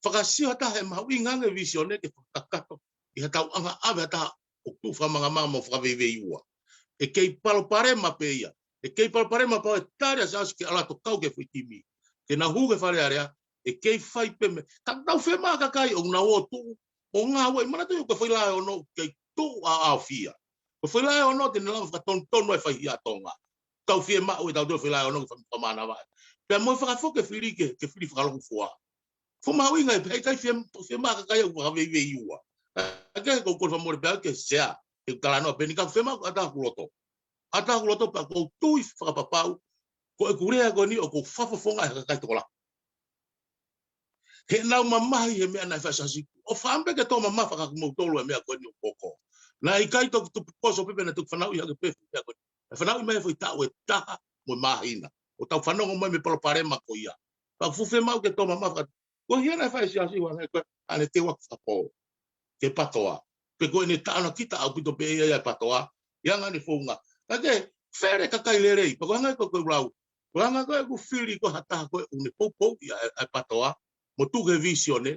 Fakasio ha taha, he mahuʻinga ange e Visione ke fakakakato ʻi ha tauʻanga ʻave ha taha ʻoku tuʻu fakamangamanga mo fakaveiveiua. ʻE kei palopalema pē ia. ʻE kei palopalema pea ʻe tali ʻa Siaosi ke ʻalu atu ʻo kau ki he foʻi timi. Ke nau hū ki Fale Alea, ʻe kei fai pē meʻa. Ka tau fiemaʻu e kakai ʻoku nau ō ʻo tuʻu ʻo ngāueʻi, manatuʻi ko e foʻi laʻā ʻe ono ʻoku kei tuʻu ʻaʻaofia. Ko e foʻi laʻā ʻe ono te ne lava fakatonutonu ai e faihi ʻa Tonga. Tau fiemaʻu ʻe tautolu e foʻi laʻā ʻe ono ke fai mo e fakamanava. Pea mo e fakafoki e fili ke, ke fili fakalongofua. Fuʻu mahuʻinga ia, pea ʻe ʻikai fiem-, fiemaʻu e kakai ʻoku fakaveiveiua. ʻA ia ʻoku ou kole fakamolemole pē au ki he Sea, he ʻoku talanoa pē eni ka fiemaʻu ʻa e ʻatā hoku loto. ʻAtā hoku loto pea ʻoku ou tui fakapapau, ko ʻeku lea ko eni ʻoku ou fakafofongaʻi e kakai tokolahi. He nau mamahi he meʻa naʻe fai ʻe Siaosi. ʻOfa ange pē ke tō mamafa kia kimoutolu e meʻa ko eni ʻoku hoko. Naʻe ʻikai toki tupukoso pē pe naʻe toki fanauʻi hake pē e meʻa ko eni. ʻE fanauʻi mai he foʻi taʻu ʻe taha mo e māhina. ʻO tau fanongo mai mei he palopalema ko ia. Pea ʻoku fuʻu fiemaʻu ke tō mamafa. Ko e hā naʻe fai ʻe Siaosi, ʻoange ko ē ʻene teuaki fakapō ki he PATOA. Pe ko ʻene tānaki ʻaupito pē ia ʻa e PATOA, ʻi he anga ʻene founga. Ka ke fele kakai lelei, pea ko e anga ko ē ʻoku ou lau. Ko e anga ko ē ʻoku fili ko ē ha taha ko ē ʻoku ne poupouʻi ʻa e, ʻa e PATOA, mo tuku ki he Visione.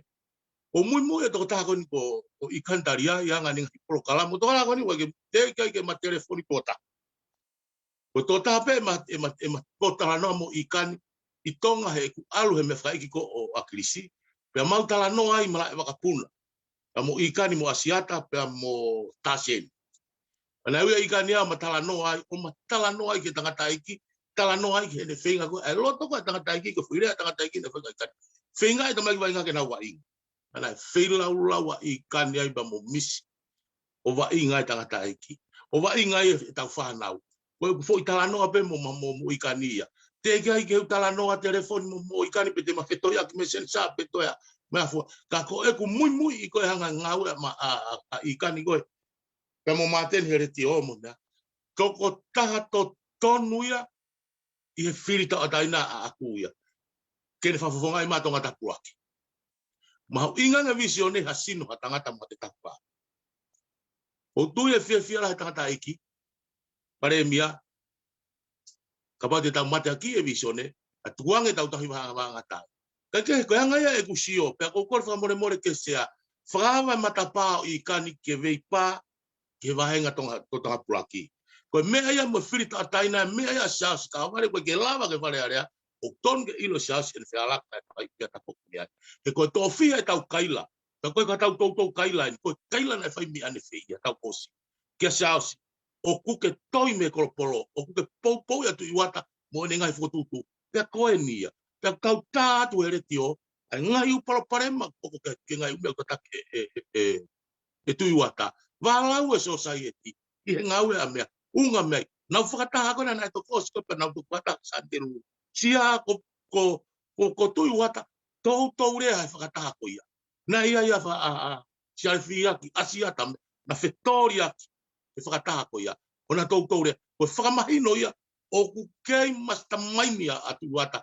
ʻO muimui e tokotaha ko eni ko, ko ʻIkani Talia, ʻi he anga ʻene ngaahi polokalama. Ko e tokotaha ko eni ʻoku ʻikai ke, teʻeki ai ke ma telefoni ki ha taha. Ko e tokotaha pē ʻe ma, ʻe ma, ʻe ma, ko e talanoa mo ʻIkani. ʻi Tonga he ʻeku ʻalu he meʻafakaʻeiki ko ʻAkilisi, pea mau talanoa ai malaʻe vakapuna, pea mo ʻIkani mo ʻAsiata, pea mo Taseni. Ana ui ʻa ʻIkani au ma talanoa ai, ʻo ma talanoa ai ki he tangataʻeiki, talanoa ai ki heʻene feinga ko ē, ʻa e loto ko ē ʻa e tangataʻeiki, ko e foʻi lea ʻa e tangataʻeiki, ʻa e feinga ʻIkani. Feinga ʻe tamaiki vaʻinga ke nau vaʻinga. Ana ʻe feilaulau ʻa ʻIkani ai pea mo Misi. ʻO vaʻinga ai tangataʻeiki. ʻO vaʻinga ai ʻetau fānau. Ko ʻeku foʻi talanoa pē mo, mo, mo, mo ʻIkani ia. Teʻeki ai ke u talanoa telefoni mo, mo ʻIkani pe te ma fetoi ʻaki Messenger pe toe ʻa, meʻa fua. Ka ko ʻeku muimui ʻi ko e hanga ngāue ʻa ma, ʻa, ʻa, ʻa ʻIkani ko ē. Pea mo Māteni he letiō mo nea. Tokotaha totonu ia, ʻi he fili tauʻatāina ʻaʻaku ia. Ke ne fakafofongaʻi mai ʻa Tonga Tapuaki. Mahuʻinga ange vīsone ha sino ha tangata mate tapu pē. ʻOku ou tui ʻe fiefia lahi e tangataʻeiki, Palēmia, kapau te tau mateaki e vīsone, ʻa tuku ange ʻetau tauhi vāvāngata. Ka ke, ko e anga ia ʻeku sio, pea ʻoku ou kole fakamolemole ki he Sea, fakaava e matapā ʻo ʻIkani ke veipā, ki he vāhenga Tonga, Tonga Tapuaki. Ko e meʻa ia mo e fili tauʻatāina, meʻa ia ʻa Siaosi, ka ʻohovale ko ē ke lava ke Fale Alea, ʻoku tonu ke ʻilo ʻe Siaosi ʻene fealaka e fai pea tapoki ai. He ko e tofiʻa ʻetau kaila, ka ko e ka tau toutou kaila eni, ko e kaila naʻe fai mei ʻanefē ia, tau kosi. Kia Siaosi, ʻoku ke toi mei Kolopolo, ʻoku ke poupou ia Tuʻi Uata, mo ʻene ngaahi fokotuʻutuʻu. Pea ko eni ia. Pea kau tā atu he letiō, ʻa e ngaahi ʻū palopalema, ʻoku ke, ke ngaahi ʻū meʻa ʻoku tataki ʻe, ʻe, ʻe, ʻe Tuʻi Uata. Vālau e sōsaieti, ʻi he ngāue ʻa meʻa, ʻunga meʻa. Nau fakataha ko ē naʻe toki ʻosi ko ē pea nau toki fakataha Santelu. Sia ko, ko, ko, ko Tuʻi Uata, toutou lea he fakataha ko ia. Naʻe ʻi ai ʻa fa, ʻa, ʻa, Siaosi ʻaki, ʻAsiata mo, na fetoli ʻaki, he fakataha ko ia. ʻO na toutou lea, ko e fakamahino ia, ʻoku kei mastermind ia ʻa Tuʻi Uata,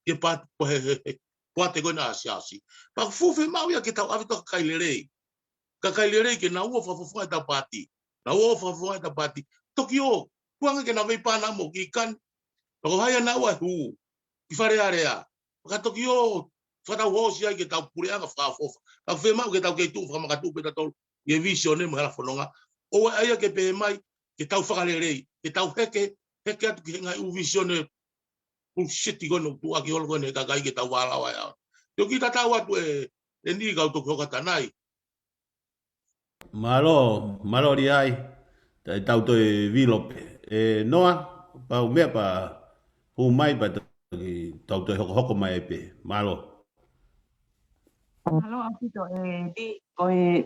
ke pa, ko he, he, he, poate ko ena ʻa Siaosi. Pea ʻoku fuʻu fiemaʻu ia ke tau ʻave ʻetau kakai lelei. Kakai lelei ke nau ō fakafofongaʻi ʻetau paati. Nau ō fakafofongaʻi ʻetau paati. Toki ō, tuku ange ke nau veipā naʻa mo ʻIkani. Pea ko hai ʻa naua ʻe hū ki Fale Alea. Pea ka toki ō, fakatau hoosi ai ke tau puleʻanga fakaʻofoʻofa. Ka ʻoku fiemaʻu ke tau kei tuʻu fakamakatuʻu pē tautolu ʻi he vīsone mo e hala fononga. ʻOua ʻe ʻai ia ke pehē mai, ke tau fakalelei, ke tau heke, heke atu ki he ngaahi ʻū vīsone bullshit ko ē ʻoku tuʻuaki holo ko eni he kakai ke tau vālau ai au. Te u kiʻi tatau atu ē, eni kau toki hoko atu ʻanai. Mālō, mālō Liai, ta, tau toe vilo pē. ʻE Noa, pau meʻa pea hū mai pea tau, tau toe hokohoko mai pē. Mālō. Mālō ʻaupito, ē, Li, ko e,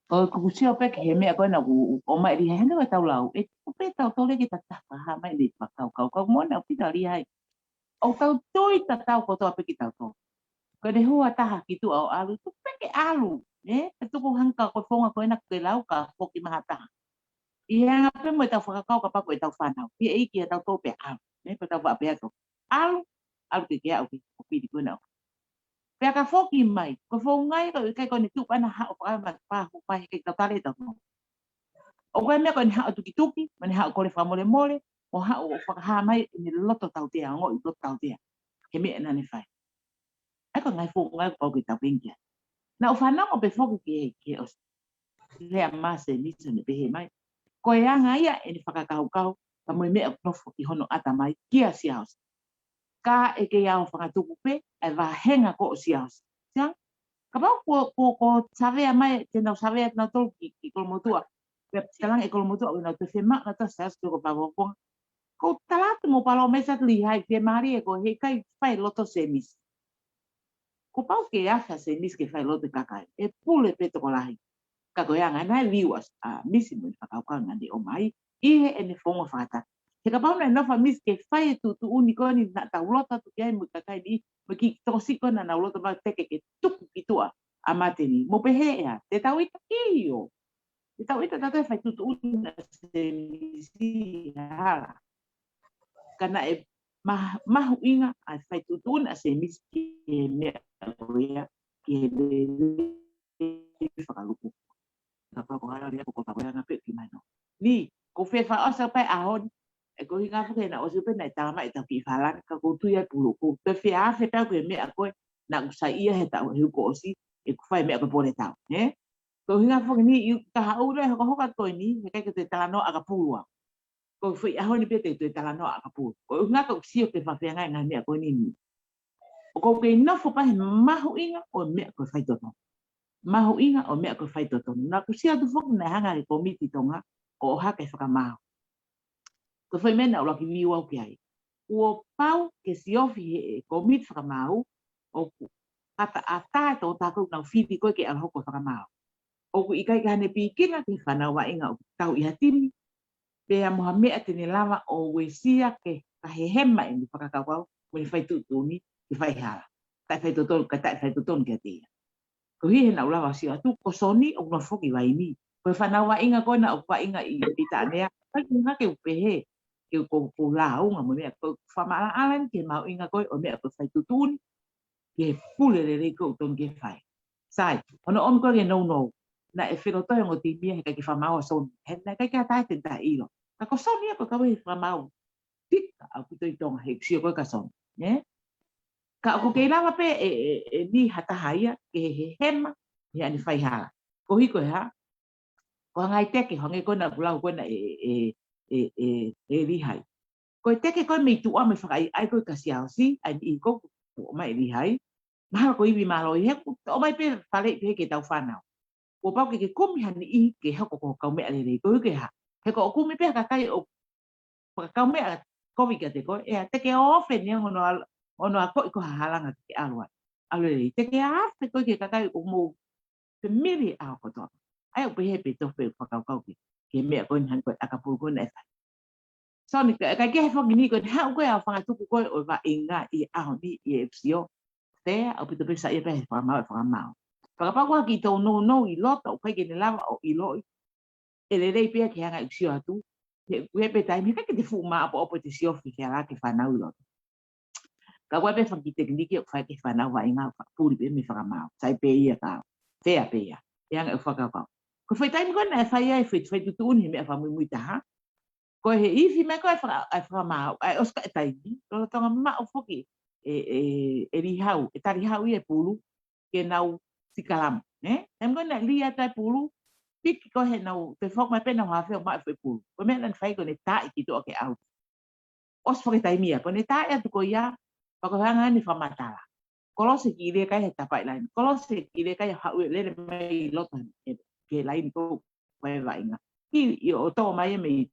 ko ʻeku sio pē ki he meʻa ko ena ʻoku, ʻoku ʻomai Liai, hangē ko ʻetau lau, ʻe tuku pē tautolu ke tau fakahā mai ʻene fakakaukau, kau mo na pita Liai. ʻOku tau tui tatau kotoa pē kitautolu. Ko ʻene hū ha taha ki tuʻa ʻo ʻalu, tuku pē ke ʻalu, ē? ʻE tuku hangē ko e founga ko ena ke lau ka foki mai ha taha. ʻI he anga pē mo ʻetau fakakaukau kapau ko ʻetau fānau. ʻI he ʻEiki ia tautolu pē ʻalu, ē? Pea tau faʻa pehē atu. ʻAlu, ʻalu ke ke aʻu ki he pili ko ena. Pea ka foki mai, ko e founga ia ka ʻikai ko ʻene tuʻu pē ʻana haʻu fakamatapā hū mai he ʻikai tau tali ʻetau nō. ʻO ko e meʻa ko ʻene haʻu tukituki, mo ʻene haʻu kole fakamolemole, mo haʻu ʻo fakahā mai ʻene loto tautea, ongoʻi loto tautea. He meʻa naʻa ne fai. ʻA ia ko e ngaahi founga ia kuo pau ke tau pengia. Naʻa ku fanongo pē foki ki he, ki he ʻosi. Lea mai ʻa Semisi ʻo ne pehē mai. Ko e anga ia ʻene fakakaukau, ka mo e meʻa ʻoku nofo ʻi hono ʻatamai, kia Siaosi. Ka ʻe kei ʻaofangatuku pē, ʻa e vāhenga ko ē ʻo Siaosi. Siaosi, kapau ko, ko, ko savea mai, te nau savea, te nau tolu ki, ki Kolomotuʻa. Pea talange ʻe Kolomotuʻa, ʻo nau te fema, nau te Siaosi te ko fakafofonga. Ko tala atu mo palōmesi atu Liai, fiemālie ko e heʻikai fai loto Semisi. Kuo pau ke afe ʻa Semisi ke fai loto e kakai. ʻE pule pē tokolahi. Ka ko e anga naʻe liu ʻa, ʻa Misi mo e fakakaukau naʻa ne ʻomai. ʻI heʻene founga fakataki. He kapau naʻe nofo ʻa Misi ke fai e tuʻutuʻuni ko eni naʻa tau loto atu ki ai mo e kakai ni. Mo e kiʻi tokosiʻi ko ē naʻa nau loto mai teke ke tuku ki tuʻa ʻa Māteni. Mo pehē ʻe ia. Te tau ʻita ʻio. Te tau ʻita tautolu e fai tuʻutuʻuni ʻa Semisi hala. Ka naʻe ma-, mahuʻinga ʻa e fai tuʻutuʻuni ʻa Semisi ki he meʻa ko ia, ki he lelei fakaluku. Kapau ko hala lea ko ko pako ia nga pe ki mano. Ni, ko fē faʻosa pē ʻaho ni, ʻe ko hinga fuke na ʻosi pē naʻe tala mai ʻe tau kiʻi falani, ka ko tui ai pulu, ko te fia afe tau ke meʻa ko ē, naʻa ku saiʻia he taʻu, he uko ʻosi, ʻeku fai meʻa ko e pole tau, ē? Ko hinga fuke ni, ʻi ka haʻu lea, hokohoka ko eni, he ʻikai ke te talanoa ʻakapulu au. ko e foʻi ʻaho ni pē te u toe talanoa ʻakapulu. Ko e ʻuhinga ʻoku ou sio ki he fafeangai ngaahi meʻa ko eni. ʻOku ou kei nofo pē he mahuʻinga ʻo e meʻa ko e faitotonu. Mahuʻinga ʻo e meʻa ko e faitotonu. Naʻá ku sio atu foki naʻe hanga ʻe he kōmiti Tonga ʻo ʻohake e fakamaau. Ko e foʻi meʻa naʻá ku ʻuluaki liliu au ki ai. Kuo pau ke siofi ʻe he kōmiti fakamaau, ʻoku ʻataʻatā e tokotaha ko ē ʻoku nau fili ko ē ke ʻalu ʻo hoko ko e fakamaau. ʻOku ʻikai ke ʻi ai haʻane pīkina ki he fānau vaʻinga ʻoku tau ʻi ha timi, pea mo ha meʻa te ne lava ʻo uesia ke fakahehema ʻene fakakaukau mo ʻene fai tuʻutuʻuni ke fai hala. Taʻe faitotonu, ka taʻe faitotonu kiate ia. Koeʻuhi he naʻá ku lava ʻo sio atu ko Soni ʻoku nofo foki ʻi vaini. Ko e fānau vaʻinga ko ena ʻoku vaʻinga ʻi Pilitānia, ʻikai ke u hake u pehē ke u ko, ko u lāunga mo e meʻa, ko e fakamaʻalaʻala eni ki he mahuʻinga ko ē ʻo e meʻa ko e fai tuʻutuʻuni ki he pule lelei ko ē ʻoku totonu ke fai. Sai, hono ʻomi ko ē ke nounou. Naʻe felotoʻi e ongo timi ia he ʻikai ke fakamaau ʻa Soni. He naʻe ʻikai ke ʻatā ʻe ia ʻene taʻeʻilo. Ka ko Soni ia ko e kaveinga fakamaau tika ʻaupito ʻi Tonga he ʻeku sio ko ē kia Soni. Ē? Ka ʻoku kei lava pē ʻe, ʻe, ʻe Ni ha taha ia ke hehema ʻi haʻane fai hala. Koeʻuhi ko e hā? Ko e ngaahi teke, hangē ko ena ʻoku lau ko ena ʻe, ʻe, ʻe, ʻe, ʻe Lihai. Ko e teke ko ē mei tuʻa mei fakaʻaiʻai ko ē kia Siaosi, ʻa e niʻihi ko ē ʻoku ʻomai ʻe Lihai. Mahalo ko e ivi mālohi he ʻoku ʻomai pē faleʻi pē ke tau fānau. Kuo pau ke ke kumi ha niʻihi ke hoko ko e kaumeʻa lelei, koeʻuhi ko e hā? He ko hoʻo kumi pē ha kakai ʻoku fakakaumeʻa kovi kiate koe, ʻe, te ke ofi eni hono ʻal-, hono akoʻi ko ha halanga ke ʻalu ai. ʻAlu lelei, te ke afe koe ki he kakai ʻoku mou family ʻaho kotoa. ʻA ia ʻoku pehē pē tofu pē fakakaukau ki he, ki he meʻa ko eni hangē ko e ʻakapulu ko ena ʻe fai. Soni, ka, ka ke he foki ni ko eni haʻu ko ē ʻa e fanga tuku ko ē ʻo e vaʻinga ʻi he ʻaho ni ʻi he ʻepisio. Te, ʻaupito pē saiʻia pē he fakamaau, fakamaau. Fakapapau ko e kiʻi tōnounou ʻi loto, ʻoku ʻikai ke ne lava ʻo ʻiloʻi ʻe lelei pē ia ke hanga ʻo sio atu. He, he pē taimi, he ʻikai ke te fuʻu māʻopoʻopo ʻete siofi ke ala ke fānau ʻi loto. Ka ko e pē fanga kiʻi tekiniki ʻoku fai ki he fānau vaʻinga, fakapuli pē mei he fakamaau. Sai pē ia ka, fea pē ia. ʻE hanga ʻo fakakaukau. Ko e foʻi taimi ko ē naʻe fai ai e foʻi, fai tuʻutuʻuni he meʻa fakamuimui taha. Ko e hē ifi mai ko ē e faka-, e fakamaau, ʻa e ʻosi ko ē e taimi, lolotonga maʻu foki ʻe, ʻe, ʻe Lihau, ʻe Talihau ia e pulu, ke nau sikalamu, nē? Taimi ko ē naʻe lī atu ai e pulu, piki ko ē heʻenau, te foki mai pē ʻenau haafe ʻo maʻu e foʻi pulu. Ko e meʻa naʻá ne fai ko ʻene taaʻi ki tuʻa ke ʻauti. ʻOsi foki e taimi ia, ko ʻene taaʻi atu ko ia, pea ko e hanga ʻe ia ʻo fakamatala. Kolosi e kiʻi leka ia he tapaʻi laine. Kolosi e kiʻi leka ia ʻo haʻu ʻo lele mai ʻi loto he, he, he laine ko ē ʻo e vaʻinga. Ki, ʻio, ʻo toʻo mai ia mei,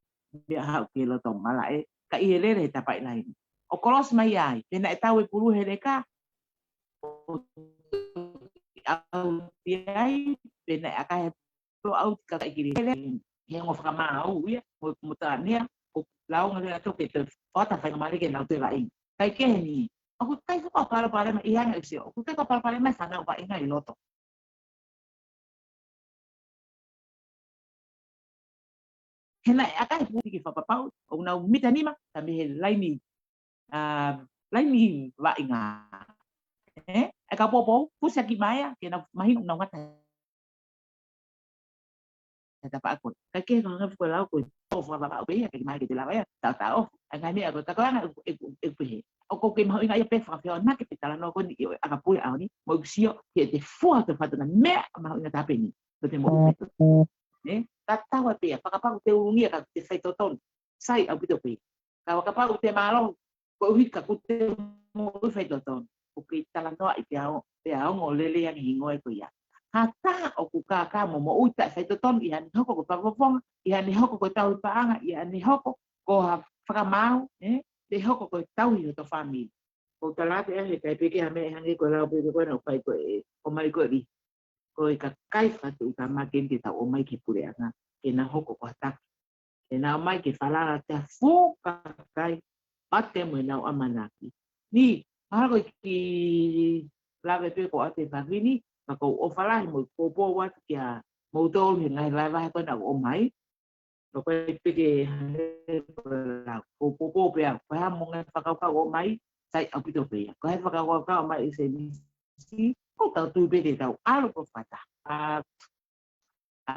mei he haʻu ki loto malaʻe, ka ʻi he lele he tapaʻi laine. ʻO kolosi mai ai, pea naʻe tau e pulu he leka, ʻo ʻauti ai, pea naʻe ʻakahi ʻo ʻauti ka ʻikai ke lele. He ongo fakamaau ia, mo, mo Tania, ʻo lāunga leva ʻo toki toe fakafaingamālie ke nau toe vaʻinga. Kae kehe ni, ʻoku ʻikai ko ha palopalema ia ʻi he ʻepisio, ʻoku ʻikai ko ha palopalema e fānau vaʻinga ʻi loto. He naʻe ʻakahi e pulu ke fakapapau ʻoku nau mita nima, ka mei he laini, ā, laini vaʻinga. Ē? ʻE ka poupou, fusi ʻaki mai ia, ke nau mahino ʻoku nau ngata he tafaʻaki ko ē. Kae kehe ko e hangē ko e lau ko ē, ʻoku fakavavau pē ia, ke mai ke te lava ia, taʻotaʻo. ʻA e ngaahi meʻa ko ē, ka ko e anga ʻeku, ʻeku, ʻeku pehē. ʻOku ou kei mahuʻingaʻia pē fakafehoanaki pē talanoa ko eni ʻo e ʻakapulu ʻaho ni, mo ʻeku sio ki he, te fua atu e fatongia meʻa mahuʻinga taha pē eni. Ko te moʻui faitotonu. Nē? Tatau ai pē ia, fakapapau te ulungia ka te faitotonu. Sai ʻaupito pē. Ka fakapapau te mālohi, koeʻuhi ka ʻoku te moʻui faitotonu. ʻOku kei talanoaʻi pē ʻa e, pē ʻa e ongo lelei ange hingoa ko ia. Ha taha ʻoku kākā mo moʻui taʻe faitotonu, ʻi haʻane hoko ko e fakafofonga, ʻi haʻane hoko ko e tauhi paʻanga, ʻi haʻane hoko ko ha fakamaau, ē? Pe hoko ko e tauhi hoto fāmili. ʻOku ou tala atu ē, he ʻikai pē ke ʻi ai ha meʻa ʻe hangē ko e lau pē ko ena ʻoku fai ko ē, ʻomai ko ē ʻi, ko e kakai fakatuʻutāmaki eni ke tau ʻomai ki he puleʻanga, ke nau hoko ko ha taki. Ke nau ō mai ke falala ki he fuʻu kakai, pea mo ʻenau ʻamanaki. Ni, mahalo ko e kiʻi lave pē ko ʻete fāmili, ka ʻoku ou ʻofa lahi mo poupou atu kia moutolu he ngaahi vahevahe ko ena ʻoku ʻomai. Ka ʻoku ʻikai pē ke hangē ko e lau, ʻoku ou poupou pē au, ko e hā mo e ngaahi fakakaukau ʻoku ʻomai, sai ʻaupito pē ia. Ko e hā e fakakaukau ʻoku ʻomai ʻe S M C, ʻoku tau tui pē te tau ʻalu ko fata. ʻA, ʻa,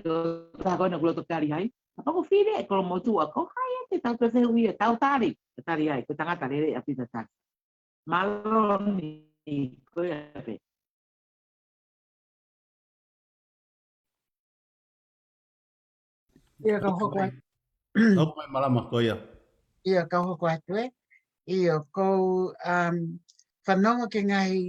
ko e taha ko ena ʻoku loto tali ai. Kapau ʻoku fili e kolomotuʻa ko hai ē te tau toe fehuʻia, tau tali, tali ai, ko e tangata lelei ʻa Pita Tali. Mālō Ni, ko ia pē. Ia ka hoko ai. Hoko mai Malama ko ia. ʻIo, kau hoko atu ē. ʻIo, ʻoku ou, um, fanongo ki he ngaahi,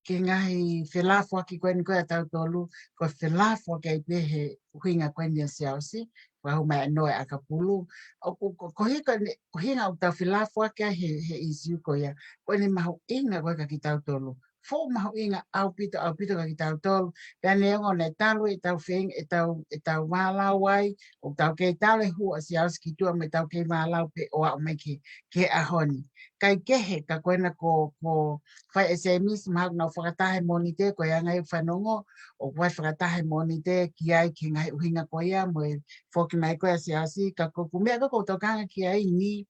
ki he ngaahi felāfoaki ko eni ko ē ʻa tautolu, ko e felāfoaki ai pē he ʻuhinga ko eni ʻa Siaosi, fakahū mai ʻa Noa ʻAkapulu. ʻOku, ko, ko e ʻuhinga ko eni, ʻuhinga ʻoku tau felāfoaki ai he, he ʻīsiu ko ia, ko ʻene mahuʻinga ko ē kia kitautolu. Fuʻu mahuʻinga ʻaupito, ʻaupito kia kitautolu. Pea neongo naʻe talu ʻetau feinga, ʻetau, ʻetau vālau ai, ʻoku tau kei talu e hū ʻa Siaosi ki tuʻa mo ʻetau kei vālau pē ʻo aʻu mai ki, ki he ʻaho ni. Kae kehe, ka ko ena ko, ko fai ʻe Sēmisi, mahalo ʻoku nau fakataha he Mōnite, ko e anga ia ʻeku fanongo, ʻoku fai fakataha he Mōnite ki ai ki he ngaahi ʻuhinga ko ia, mo e foki mai ko ē ʻa Siaosi, ka ko, ko e meʻa ko ē ʻoku ou tokanga ki ai ni,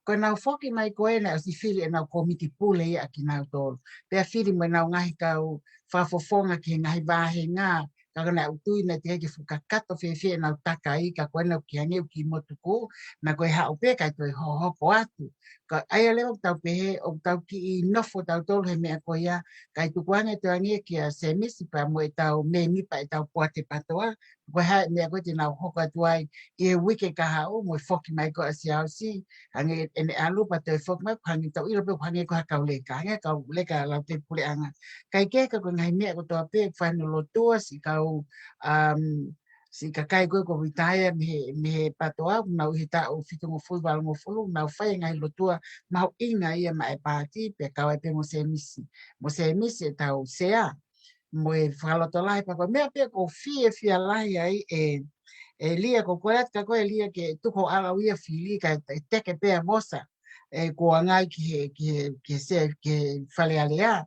ko ʻenau foki mai ko ē naʻe ʻosi fili ʻenau kōmiti pule ia ʻa kinautolu. Pea fili mo ʻenau ngaahi kau fakafofonga ki he ngaahi vāhenga, ka ko ʻenau tui naʻe teʻeki ke fuʻu kakato fēfē ʻenau taka ai, ka ko ena ʻoku hangē ʻoku kiʻi motuku, naʻa ko e haʻu pē kae toe hohoko atu. Ka ʻa ia leva ʻoku tau pehē, ʻoku tau kiʻi nofo tautolu he meʻa ko ia, kae tukuange toe ange kia Sēmisi pea mo ʻetau mēmipa ʻetau poate PATOA, ko e hā e meʻa ko ē te nau hoko atu ai ʻi he uike kahaʻu mo e foki mai ko ē ʻa Siaosi, hangē ʻene ʻalu pea toe foki mai, hangē tau ʻilo pē, hangē ko ha kau leka, hangē kau leka lau te puleʻanga. Kae kehe ka ko e ngaahi meʻa kotoa pē, fai hono lotua siʻi kau, um, siʻi kakai ko ē kuo retire mei he, mei he PATOA, ʻoku nau ʻi he taʻu fitungofulu, valungofulu, nau fai e ngaahi lotua mahuʻinga ia maʻa e paati, pea kau ai pē mo Sēmisi, mo Sēmisi ʻetau sea. Mo e fakalotolahi pea ko e meʻa pē ʻoku ou fiefia lahi ai ē, ē Lia, ko koe atu ka ko e Lia ke tuku ʻalu ia fili kae te-, teke pē ʻa Vosa. ʻE kuo ʻange ki he, ki he, ki he se-, ki he Fale Alea.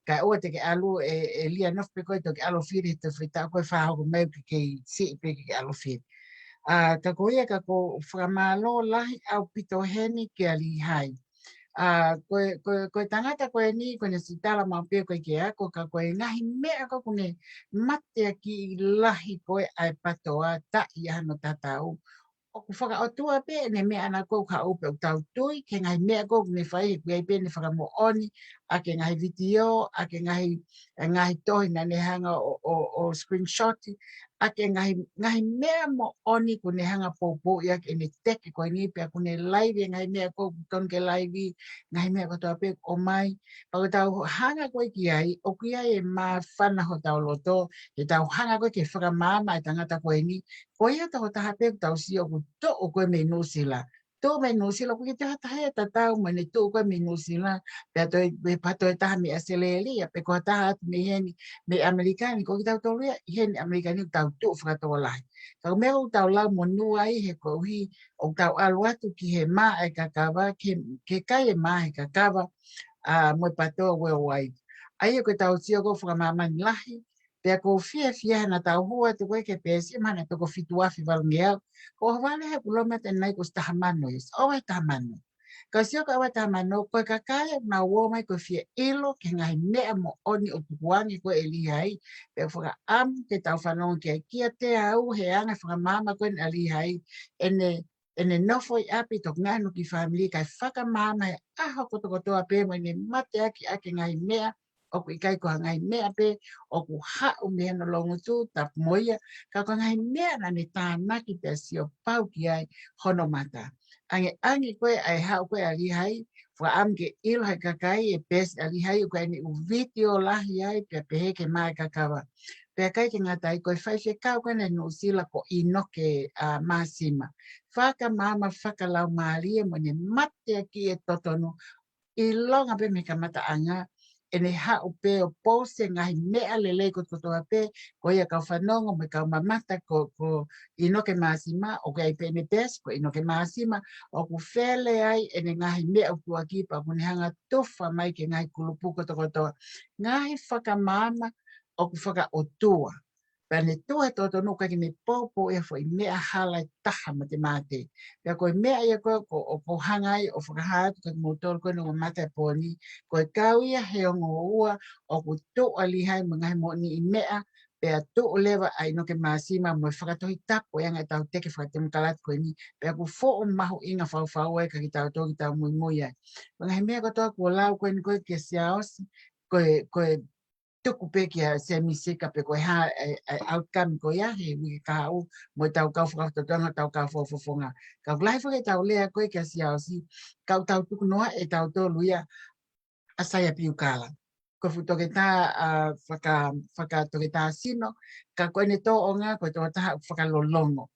Kae ʻoua te ke ʻalu ē, ē Lia, nofo pē koe, toki ʻalu fili he toe fai taʻu ko ē fā hoko mai ke kei siʻi pē ke ʻalu fili. ʻA, ka ko ia ka ʻoku ou fakamālō lahi ʻaupito heni kia Lihai. ʻA, ko e, ko e, ko e tangata ko eni, ko ʻene sitala maʻu pē ko e ke ako, ka ko e ngaahi meʻa ko ē ʻoku ne mateakiʻi lahi ko ē ʻa e PATOA taʻe ʻi ai hano tatau. ʻOku fakaʻotua pē ʻene meʻa ʻana ko ē ʻoku haʻu pē ʻoku tau tui ki he ngaahi meʻa ko ē ʻoku ne fai, he ʻoku ʻi ai pē ʻene fakamoʻoni ʻaki e ngaahi vitiō, ʻaki e ngaahi, e ngaahi tohi naʻa ne hanga ʻo, ʻo, ʻo screenshot, ʻaki e ngaahi, ngaahi meʻa moʻoni ʻoku ne hanga ʻo poupouʻi ʻaki ʻene teke ko eni, pea ʻoku ne laivi e ngaahi meʻa ko ē ʻoku tonu ke laivi, ngaahi meʻa kotoa pē ʻoku ʻomai. Pea ʻoku tau hanga ko ē ki ai, ʻoku ʻi ai e māfana hotau loto, he tau hanga ko ē ke fakamaama e tangata ko eni, ko ia tokotaha pē ʻoku tau sio ʻoku tuʻu ko ē mei Nuʻusila. Tuʻu mei Nuʻusila, ʻoku ʻikai ke toe ha taha ia ʻe tatau mo ʻene tuʻu ko ē mei Nuʻusila, pea toe, pea toe taha mei ʻAositelēlia, pe ko ha taha atu mei heni, mei ʻAmelika ni, ko kitautolu ia ʻi heni ʻAmelika ni ʻoku tau tuʻu fakatokolahi. Ka ko e meʻa ʻoku tau lau monū ai he koeʻuhi ʻoku tau ʻalu atu ki he mā ʻa e kakava, ke, ke kai e mā ʻa e kakava, ʻa, mo e PATOA worldwide. ʻA ia ko ʻetau sio ko ē fakamāmani lahi, pea ʻoku ou fiefia he naʻa tau hū atu ko ē ki he peesi, mahalo naʻe toko fitu afe valungeau. Ko e vale he ʻoku lōmata nai ko e taha mano ē, ʻoku ʻova he taha mano. Ka sio ka ʻova he taha mano, ko e kakai ʻoku nau ō mai ko e fie ʻilo ki he ngaahi meʻa moʻoni ʻoku tukuange ko ē ʻe Lihai, pea ʻoku fakaʻamu ke tau fanongo ki ai kiate au he anga e fakamaama ko eni ʻa Lihai, ʻene ʻene nofo ʻi ʻapi toki ngaahi ʻene kiʻi fāmili kae fakamaama he ʻaho kotokotoa pē mo ʻene mateakiʻi ʻaki e ngaahi meʻa ʻoku ʻikai ko ha ngaahi meʻa pē ʻoku haʻu mei hono loungutu, tapu mo ia, ka ko e ngaahi meʻa naʻa ne tānaki pea sio pau ki ai hono mata. ʻAngeʻange ko ē ʻa e haʻu ko ē ʻa Lihai, fakaʻamu ke ʻilo ʻe he kakai e peesi ʻa Lihai, ʻoku ʻi ai ʻene ʻū vitiō lahi ai, pea pehē ki he mā ʻa e kakava. Pea ʻikai ke ngata ai, ko e faifekau ko ena ʻi Nuʻusila ko ʻInoke, ʻa, Māsima. Fakamaama fakalaumālie mo ʻene mateakiʻi e totonu, ʻilonga pē mei he kamataʻanga, ʻene haʻu pē ʻo post e ngaahi meʻa lelei kotokotoa pē, ko ia kau fanongo mo e kau mamata ko, ko ʻInoke Māsima, ʻoku ʻi ai pē ʻene peesi, ko ʻInoke Māsima, ʻoku fele ai ʻene ngaahi meʻa ʻoku tuʻuaki pea ʻoku ne hanga ʻo tufa mai ki he ngaahi kulupu kotokotoa. Ngaahi fakamaama ʻoku fakaʻotua. Pea ne tuʻu he totonu ʻikai ke ne poupou ʻi ha foʻi meʻa hala ʻe taha mo te mate. Pea ko e meʻa ia ko ē ʻoku, ʻoku ou hanga ai ʻo fakahā atu kia kimoutolu ko eni ʻoku mamata he pō ni, ko e kau ia he ongo ua ʻoku tuʻu ʻa Lihai mo e ngaahi moʻoniʻi meʻa, pea tuʻu leva ʻa ʻInoke Māsima mo e fakatohitapu ʻi he anga ʻetau teke fakatemokalati ko eni, pea ʻoku fuʻu mahuʻinga fau fau ai kia kitautolu ke tau muimui ai. Ko e ngaahi meʻa kotoa kuo lau ko eni ko ē kia Siaosi, ko e, ko e tuku pē kia Sēmisi Sika pe ko e hā e, e outcome ko ia he uike kahaʻu mo ʻetau kau fakafetuʻutaki, ʻetau kau fakafofonga. Ka ʻoku lahi foki ʻetau lea ko ē kia Siaosi, ka ʻoku tau tuku noa ʻe tautolu ia ʻa Saia Piukala. Ko e fuʻu toketā, ʻa, faka-, fakatoketā sino, ka ko ʻene tōʻonga, ko e tokotaha ʻoku fakalolongo.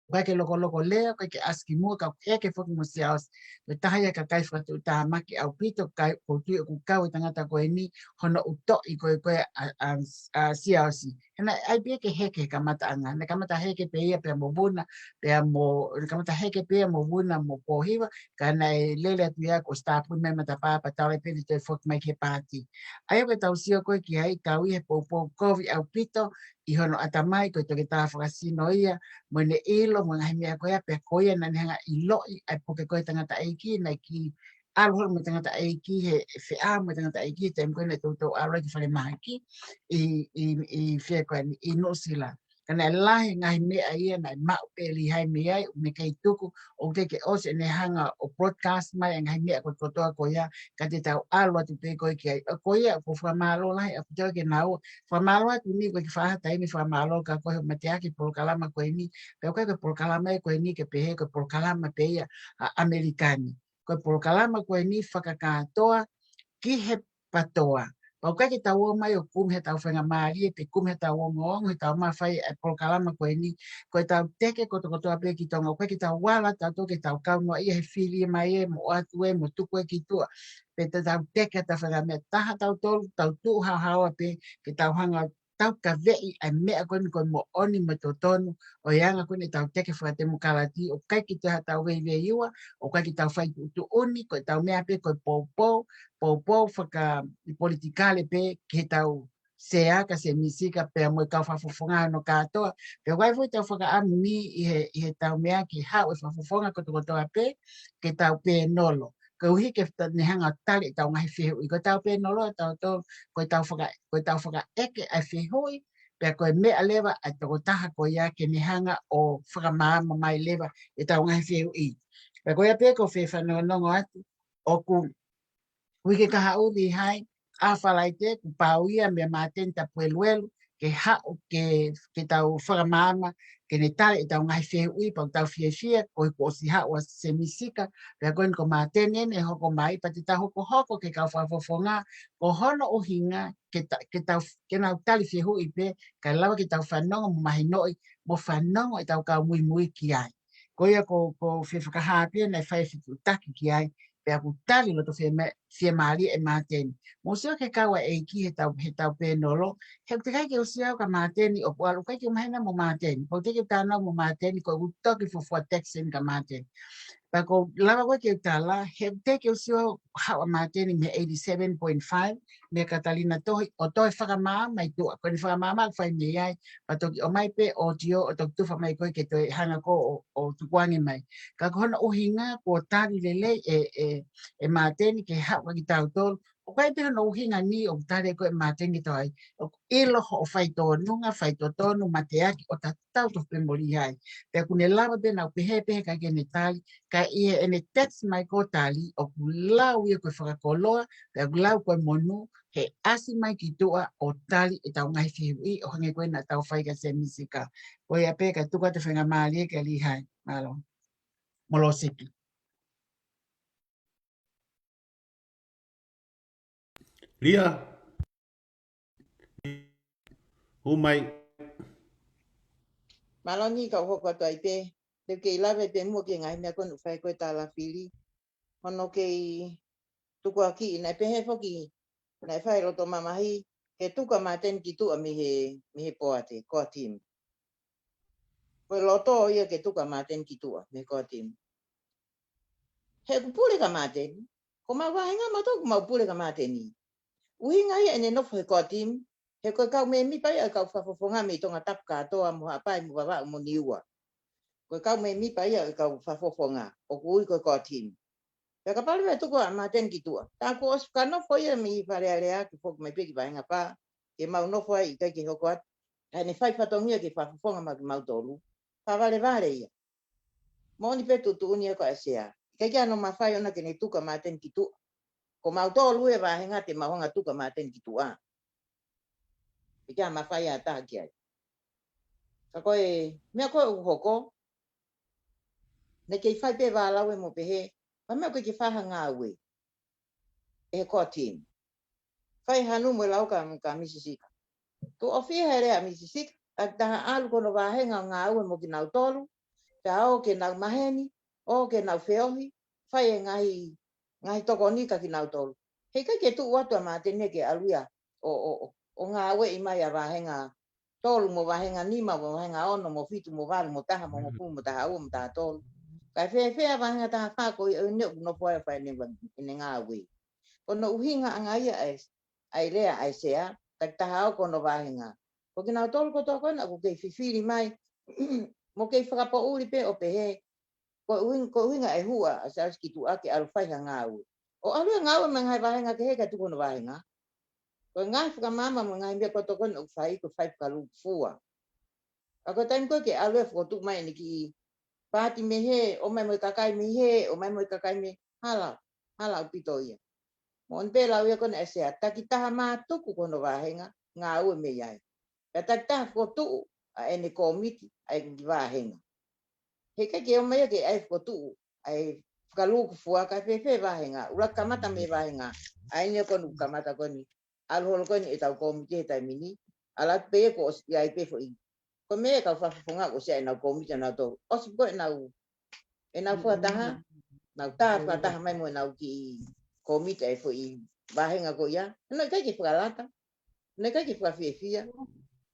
ʻOku ʻikai ke lokoloko lea, ʻoku ʻikai ke ʻasi ki muʻa, ka ʻoku ʻeke foki mo Siaosi. Ko e taha ia e kakai fakatuʻutāmaki ʻaupito, kai, ʻoku ou tui ʻoku kau e tangata ko eni, hono ʻutoʻi ko ē ko ē ʻa, ʻa, ʻa Siaosi. He naʻe ʻai pē ia ke heke he kamataʻanga. Naʻe kamata heke pē ia pea mo Vuna, pea mo, naʻe kamata heke pē ia mo Vuna mo Pōhiva, ka naʻe lele atu ia kuo ʻosi tāpuni mai e matapā pea tala pē ne toe foki mai ki he paati. ʻA ia ko ʻetau sio ko ē ki ai, kau ʻi he poupou kovi ʻaupito ʻi hono ʻatamai ko e toketā fakasino ia, mo ʻene ʻilo, mo e ngaahi meʻa ko ia, pea ko ia naʻa ne hanga ʻiloʻi ʻa e puke ko ē tangataʻeiki, naʻe kiʻi ʻalu holo mo e tangataʻeiki he feʻao mo e tangataʻeiki he taimi ko ē naʻe toutou ʻalu ai ki falemahaki ʻi, ʻi, ʻi fē ko eni, ʻi Nuʻusila. Ka naʻe lahi e ngaahi meʻa ia naʻe maʻu pē ʻe Lihai mei ai, ʻo ne kei tuku, ʻoku teʻeki ke ʻosi ʻene hanga ʻo broadcast mai e ngaahi meʻa kotoa ko ia, ka te tau ʻalu atu pē ko ē ki ai. ʻA ko ia, ʻoku ou fakamālō lahi ʻaupito kia naua. Fakamālō atu ni ko e kiʻi faʻahi taimi fakamālō ka ko e mateaki polokalama ko eni, pea ʻoku ʻikai ko e polokalama ia ko eni ke pehē ko e polokalama pē ia ʻa ʻAmelika ni. Ko e polokalama ko eni fakakātoa ki he PTOA. Pea ʻoku ʻikai ke tau ō mai ʻo kumi heʻetau faingamālie pe kumi heʻetau ongoongo, heʻetau mafai e polokalama ko eni, ko ʻetau teke kotokotoa pē ki Tonga, ʻoku ʻikai ke tau ala tautolu ke tau kau noa ia he fili mai ē, mo ʻoatu ē, mo tuku ē ki tuʻa. Pe te tau teke ʻetau faingamālie taha tautolu, tau tuʻu haohaoa pē, ke tau hanga taukaveʻi ʻa e meʻa ko eni ko e moʻoni mo e totonu ʻo e anga ko eni ʻetau teke fakatemokalati, ʻoku ʻikai ke toe haʻatau veiveiua, ʻoku ʻikai ke tau fai tuʻutuʻuni, ko ʻetau meʻa pē ko e poupou, poupou fakapolitikale pē ki heʻetau sea kia Sēmisi Sika pea mo e kau fakafofonga hono kātoa. Pea ʻoku ʻi ai foki ʻetau fakaʻamu ni ʻi he, ʻi heʻetau meʻa ke haʻu e fakafofonga kotokotoa pē, ke tau pēnolo. Koeʻuhi ke ta-, ne hanga ʻo tali ʻetau ngaahi fehuʻi. Ko ʻetau pēnolo ʻa tautolu, ko ʻetau faka-, ko ʻetau fakaʻeke ʻa e fehuʻi, pea ko e meʻa leva ʻa e tokotaha ko ia ke ne hanga ʻo fakamaama mai leva ʻetau ngaahi fehuʻi. Pea ko ia pē ʻoku ou fie fanongonongo atu, ʻoku uike kahaʻu Lihai, ʻa Falaite, kuo pau ia meia Māteni Tapueluelu, ke haʻu ke, ke tau fakamaama, ke ne tali ʻetau ngaahi fehuʻi, pea ʻoku tau fiefia, ko e kuo ʻosi haʻu ʻa Sēmisi Sika, pea ko eni ko Māteni eni ʻe hoko mai, pea te tau hokohoko ki he kau fakafofonga, ko hono ʻuhinga, ke ta-, ke tau, ke nau tali fehuʻi pē, kae lava ke tau fanongo mo mahinoʻi, mo fanongo ʻetau kau muimui ki ai. Ko ia ko, ʻoku ou fie fakahā pē ia naʻe fai e fetuʻutaki ki ai, pea ʻoku tali loto fie ma-, fiemālie ʻe Māteni. Mou sio ki he kau ʻa e ʻEiki heʻetau, heʻetau pēnolo, he ʻoku teʻeki ai ke u sio au kia Māteni ʻoku ʻalu, ʻikai ke u maheni mo Māteni, ʻoku teʻeki ke u talanoa mo Māteni, ko ʻeku toki fuofua text eni kia Māteni. Pea ʻoku ou lava ko ē ke u tala, he ʻoku teʻeki ke u sio au haʻu ʻa Māteni mei he eighty-seven point five, meia Katalina Tohi, ʻo toe fakamaama mai tuʻa, ko ʻene fakamaama ʻoku fai mei ai, pea toki ʻomai pē ʻōtiō ʻo toki tufa mai ko ē ke toe hanga ko ē ʻo, ʻo tukuange mai. Ka ko hono ʻuhinga kuo tali lelei ʻe, ʻe, ʻe Māteni ke haʻu kia kitautolu. ʻOku ʻi ai pē hono ʻuhinga ni ʻoku tali ko ē ʻe Māteni ki ai. ʻOku ʻilo hoʻo faitōnunga, faitotonu, mateaki, ʻo tatau tofu pē mo Lihai. Pea ʻoku ne lava pē ʻo pehē pē he ʻikai ke ne tali, ka ʻi heʻene text mai ko ē ʻo tali, ʻoku lau ia ko e fakakoloa, pea ʻoku lau ko e monū, he ʻasi mai ki tuʻa ʻo tali ʻetau ngaahi fehuʻi, ʻo hangē ko ē naʻa tau fai kia Sēmisi Sika. Ko ia pē kae tuku atu e faingamālie kia Lihai. Mālō. Mo Loseki. Lia. Hū mai. Mālō ni kau hoko atu ai pē. Te u kei lave pē muʻa ki he ngaahi meʻa ko eni ʻoku fai ko ē ʻa Talafili. Hono kei tukuakiʻi, naʻe pehē foki, naʻe fai loto mamahi, ke tuku ʻa Māteni ki tuʻa mei he, mei he poate, core team. Ko e loto ia ke tuku ʻa Māteni ki tuʻa mei he core team. He ʻoku pule kia Māteni, ko homau vāhenga mautolu ʻoku mau pule kia Māteni. ʻUhinga ia ʻene nofo he core team, he ko e kau mēmipa ia ʻo e kau fakafofonga mei Tongatapu kātoa mo Haʻapai mo Vavaʻu mo Niua. Ko e kau mēmipa ia ʻo e kau fakafofonga, ʻoku ui ko e core team. Pea kapau leva ʻe tuku ʻa Māteni ki tuʻa. Tā kuo ʻosi ka nofo ia mei Fale Alea ke foki mai pē ki Vaenga Pā, ke mau nofo ai ʻikai ke hoko atu. Kae ne fai fatongia ke fakafofonga mai kimautolu. Fakavalevale ia. Moʻoni pē tuʻutuʻuni ia ko ē ʻa e sea. ʻIkai ke ʻi ai hano mafai ʻona ke ne tuku ʻa Māteni ki tuʻa. Ko mautolu e vāhenga te mau hanga tuku ʻa Māteni ki tuʻa. ʻIkai ha mafai ʻa ha taha ki ai. Ka ko e meʻa ko ē ʻoku hoko, naʻe kei fai pē vālau ē mo pehē, ka meʻa ko ē ke fai ha ngāue ʻe he core team. Fai hanu mo e lau ka, ka Misi Sika. Tuʻu ʻo fie he lea Misi Sika, takitaha ʻalu ko hono vāhenga ʻo ngāue mo kinautolu, pea ō ke nau maheni, ō ke nau feohi, fai e ngaahi, ngaahi tokoni kia kinautolu. Heʻikai ke tuʻu atu ʻa Māteni ke ʻalu ia ʻo, ʻo, ʻo, ʻo ngāueʻi mai ʻa vāhenga tolu mo vāhenga nima mo vāhenga ono mo fitu mo valu mo taha mo hongofulu mo taha ua mo taha tolu. Kae fēfē ʻa vāhenga taha fā ko ia ʻoku ne ʻoku nofo ai ʻo fai ʻene va-, ʻene ngāue. Ko hono ʻuhinga ʻanga ia ʻa e, ʻa e lea ʻa e sea, takitaha ʻalu ko hono vāhenga. Ko kinautolu kotoa ko ena ʻoku kei fifili mai, mo kei fakapoʻuli pē ʻo pehē, ko e ʻuhinga, ko e ʻuhinga e hū ʻa Siaosi ki tuʻa ke ʻalu fai ha ngāue. ʻO ʻalu e ngāue mo e ngaahi vāhenga kehe kae tuku hono vāhenga. Ko e ngaahi fakamaama mo e ngaahi meʻa kotoa ko ena ʻoku fai, ko e fai fakalūkufua. Ka ko e taimi ko ē ke ʻalu e fokotuʻu mai ʻene kiʻi paati mei hē, ʻomai mo e kakai mei hē, ʻomai mo e kakai mei, hala, hala ʻaupito ia. Moʻoni pē lau ia ko ena ʻa e sea, takitaha mātuku ko hono vāhenga, ngāue mei ai. Pea takitaha fokotuʻu ʻa ʻene kōmiti ʻa e kiʻi vāhenga. Heʻikai ke ō mai ia ke ʻai fokotuʻu ʻa e fakalūkufua kae fēfē vāhenga, ʻuluaki kamata mei he vāhenga, ʻa eni ko eni ʻoku kamata ko eni, ʻalu holo ko eni ʻetau kōmiti he taimi ni, ʻalu atu pē ia kuo ʻosi ʻi ai pē foʻi. Ko e meʻa ʻa e kau fakafofonga kuo ʻosi ʻenau kōmiti ʻanautolu. ʻOsi ko ē ʻenau, ʻenau fakataha, nau tā fakataha mai mo ʻenau kiʻi kōmiti ʻa e foʻi vāhenga ko ia. Naʻe ʻikai ke fakalata, naʻe ʻikai ke fakafiefia.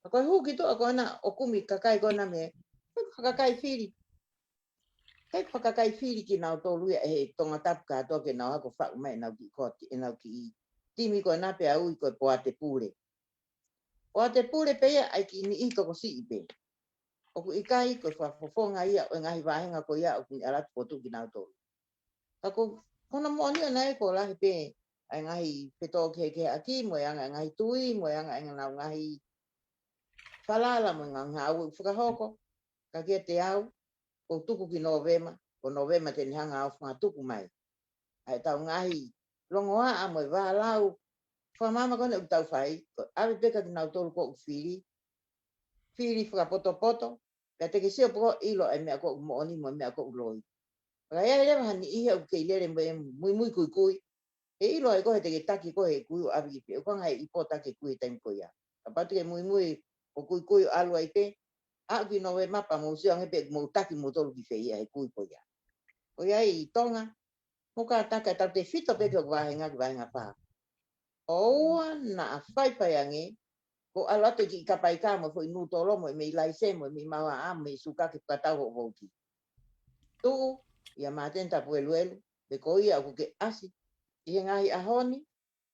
Ka ko e hū ki tuʻa ko ena ʻo kumi kakai ko ena mei, ko e kakai fili. He ko e kakai fili kinautolu ia ʻe he Tongatapu kātoa ke nau hoko ʻo faʻu mai ʻenau kiʻi kōmiti, ʻenau kiʻi timi ko ena pea ui ko e Poate Pule. Poate Pule pē ia ʻa e kiʻi niʻihi tokosiʻi pē. ʻOku ʻikai ko e fakafofonga ia ʻo e ngaahi vāhenga ko ia ʻoku ne ʻalu atu ʻo fokotuʻu kinautolu. Ka ko, ko hono moʻoni ʻana ia kuo lahi pē ʻa e ngaahi fetōkehekeheʻaki mo e anga e ngaahi tui, mo e anga e ngaahi falala, mo e ngaahi ngāue ʻoku fakahoko. Ka kiate au, ʻoku tuku ki Nōvema, ko Nōvema te ne hanga ʻo fakatuku mai ʻa ʻetau ngaahi longoaʻa mo e vālau fakamaama ko ena ʻoku tau fai, ko e ʻave pē kia kinautolu ko ē ʻoku fili, fili fakapotopoto, pea te ke sio pē ʻo ʻilo ʻa e meʻa ko ē ʻoku moʻoni mo e meʻa ko ē ʻoku loi. Ka ʻi ai leva ha niʻihi ʻoku kei lele mo e muimui kuikui, ʻe ʻilo ai ko ē he te ke taki ko ē he kui ʻo ʻave ki fē, ʻoku anga e ʻipota ke kui he taimi ko ia. Kapau te ke muimui ʻo kuikui ʻo ʻalu ai pē, aʻu ki Nōvema pea mou sio ange pē ʻoku mou taki moutolu ki fē ia he kui ko ia. Ko ia ʻi Tonga, mo kātaki ʻa tautefito pē ki hoku vāhenga ki he vāhenga fā. ʻOua naʻa faifai ange, ko e ʻalu atu e kiʻi kapaika mo e foʻi nūtolo mo e meʻi laise mo e meʻi mauhaʻa mo e meʻi suka ke fakatau hoʻo vouti. Tuʻu ʻia Māteni Tapueluelu, pe ko ia ʻoku ke ʻasi ʻi he ngaahi ʻaho ni,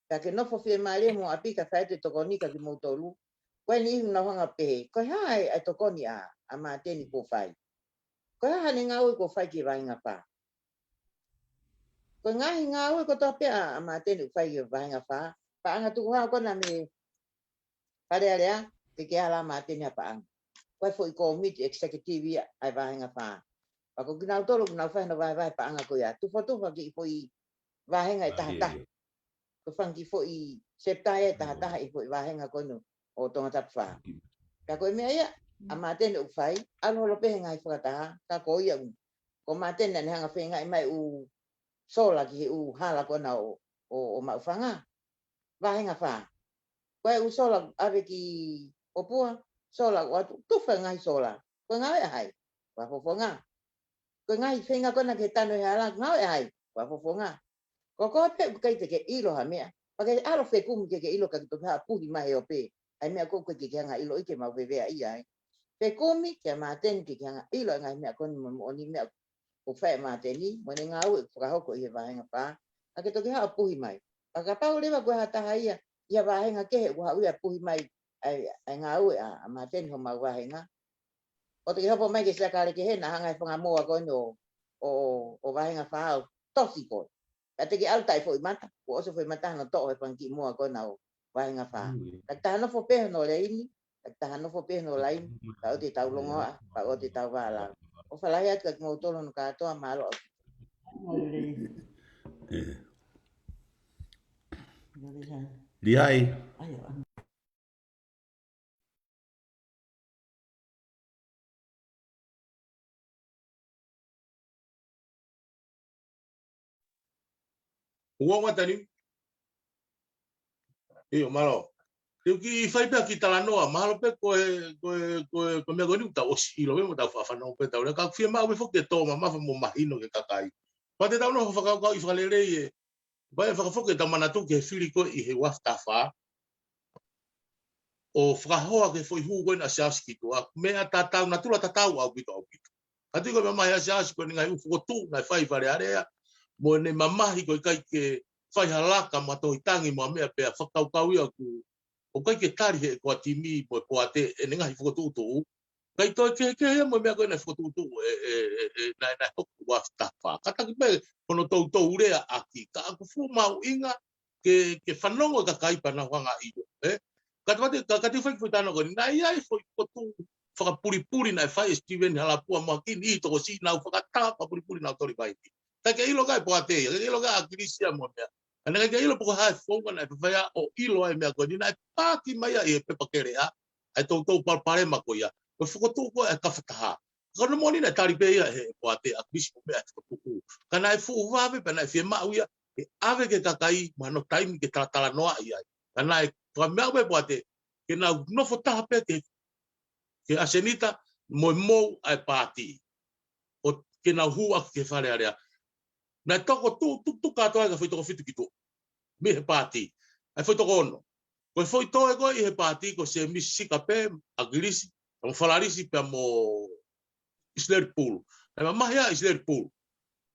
pea ke nofo fiemālie mo ʻapi kae fai atu e tokoni kia kimoutolu. Ko e niʻihi ʻoku nau hanga ʻo pehē, ko e hā ʻa e tokoni ʻa, ʻa Māteni kuo fai? Ko e hā haʻane ngāue kuo fai ki he vāhenga fā? Ko e ngaahi ngāue kotoa pē ʻa, ʻa Māteni ʻoku fai ki he vāhenga fā, paʻanga tukuhau ko ena mei Fale Alea, ke ke ala Māteni ha paʻanga. Ko e foʻi kōmiti executive ia ʻa e vāhenga fā. Pea ko kinautolu ʻoku nau fai hono vahevahe paʻanga ko ia. Tufatufa kiʻi foʻi vāhenga ʻe taha taha. Ko e fanga kiʻi foʻi septa ʻe taha taha ʻi he foʻi vāhenga ko ena ʻo Tongatapu fā. Ka ko e meʻa ia ʻa Māteni ʻoku fai, ʻalu holo pē he ngaahi fakataha, ka ko ia ʻoku, ko Māteni naʻa ne hanga ʻo feingaʻi mai ʻū sola ki he ʻū hala ko ena ʻo, ʻo, ʻo Maʻufanga. Vāhenga fā. Ko e ʻū sola ʻave ki ʻOpua, sola ʻoatu, tufa e ngaahi sola. Ko e ngāue ʻa hai? Ko e fakafofonga. Ko e ngaahi feinga ko ena ke tanu e hala, ngāue ʻa hai? Ko e fakafofonga. Ko koe pē ʻoku ʻikai te ke ʻilo ha meʻa, pea ke ʻalu ʻo fekumi ke ke ʻilo ka ke toki haʻu ʻo puhi mai he ope ʻa e meʻa ko ē ʻoku ʻikai ke ke hanga ʻo ʻilo ʻi he maʻu vevea ia ai. Fekumi kia Māteni ke ke hanga ʻo ʻilo e ngaahi meʻa ko eni mo e moʻoni meʻa ʻoku fai ʻe Māteni, mo ʻene ngāue ʻoku fakahoko ʻi he vāhenga fā, ka ke toki haʻu ʻo puhi mai. Pea kapau leva ko e hā ha taha ia ʻi ha vāhenga kehe ʻoku haʻu ia ʻo puhi mai ʻa e, ʻa e ngāue ʻa, ʻa Māteni homau vāhenga, ʻoua te ke hopo mai ki he siakale kehe naʻa hanga ʻe he fanga moa ko eni ʻo, ʻo, ʻo, ʻo vāhenga fā ʻo tosi koe. Pea te ke ʻalu taʻefoʻi mata, kuo ʻosi foʻi mata hono toʻo ʻe he fanga kiʻi moa ko ena ʻo vāhenga fā. Takitaha nofo pē hono laini, takitaha nofo pē hono laini, pea ʻoua te tau longoaʻa, pea ʻoua te tau vālau. ʻOfa lahi atu kia kimoutolu hono kātoa, mālō. ʻIo. Lihai. Ua ngata ni. ʻIo, mālō. Te u kiʻi fai pē ha kiʻi talanoa, mahalo pē ko e, ko e, ko e, ko e meʻa ko eni ʻoku tau ʻosi ʻilo pē mo tau faʻa fanongo pē tau lea, ka ʻoku fiemaʻu pē foki ke tō mamafa mo mahino ki he kakai. Pea te tau nofo fakakaukauʻi fakalelei ē. Pea ʻe fakafoki ʻetau manatu ki he fili ko ē ʻi he ua afe taha fā. ʻO fakahoa ki he foʻi hū ko ena ʻa Siaosi ki tuʻa. Meʻa tatau, natula tatau ʻaupito, ʻaupito. Ka tui ko e mamahi ʻa Siaosi ko eni ngaahi ʻū fokotuʻu naʻe fai Fale Alea, mo ʻene mamahi ko e ʻikai ke fai ha laka mo ha tohi tangi mo ha meʻa pea fakakaukau ia ʻoku, ʻoku ʻikai ke tali he ko e timi mo e poate ʻene ngaahi fokotuʻutuʻu. Kae toe kehekehe ia mo e meʻa ko ena ʻe fokotuʻutuʻu ē, ē, ē, ē, naʻe, naʻe hoko ua afe taha fā. Kātaki pē ko hono toutou leaʻaki, ka ʻoku fuʻu mahuʻinga ke, ke fanongo e kakai pea nau hanga ʻo ʻilo, ē? Ka tau te, ka, ka te u fai ki he foʻi talanoa ko eni, naʻe ʻi ai e foʻi fokotuʻu fakapulipuli naʻe fai ʻe Steven Halapua mo Hakim ʻi he tokosiʻi, nau fakataha fakapulipuli nau toli mai ni. Ka ʻikai ke ʻilo ʻe he kakai poate ia, ʻikai ke ʻilo ʻe he kakai ʻAkilisi ia mo e meʻa. Ka naʻe ʻikai ke ʻilo pe ko e hā e founga naʻe fai ai ʻo ʻilo ai e meʻa ko eni, naʻe paaki mai ia ʻi he pepa keleʻa, ʻa e toutou palopalema ko ia. Ko e fokotuʻu ko ē ʻa e Kafataha. Ka ko hono moʻoni naʻe tali pē ia ʻe he poate ʻa ʻAkilisi mo e meʻa ʻa e fokotuʻu. Ka naʻe fuʻu vave pea naʻe fiemaʻu ia ke ʻave ki he kakai mo hano taimi ke talatalanoaʻi ai. Ka naʻe fakameʻaʻi pē ʻe he poate ke nau nofo taha pē ki he, ki he ʻasenita mo e mou ʻa e paati. ʻO ke nau hū ʻaki ki he Fale Alea. Naʻe toko tu, tu, tuku kātoa ai ki he foʻi toko fitu ki tuʻa mei he paati. ʻA e foʻi toko ono. Ko e foʻi toe ko ē ʻi he paati ko Sēmisi Sika pē, ʻAkilisi, pea mo Falalisi pea mo ʻIsileli Pulu. Naʻe mamahi ʻa ʻIsileli Pulu.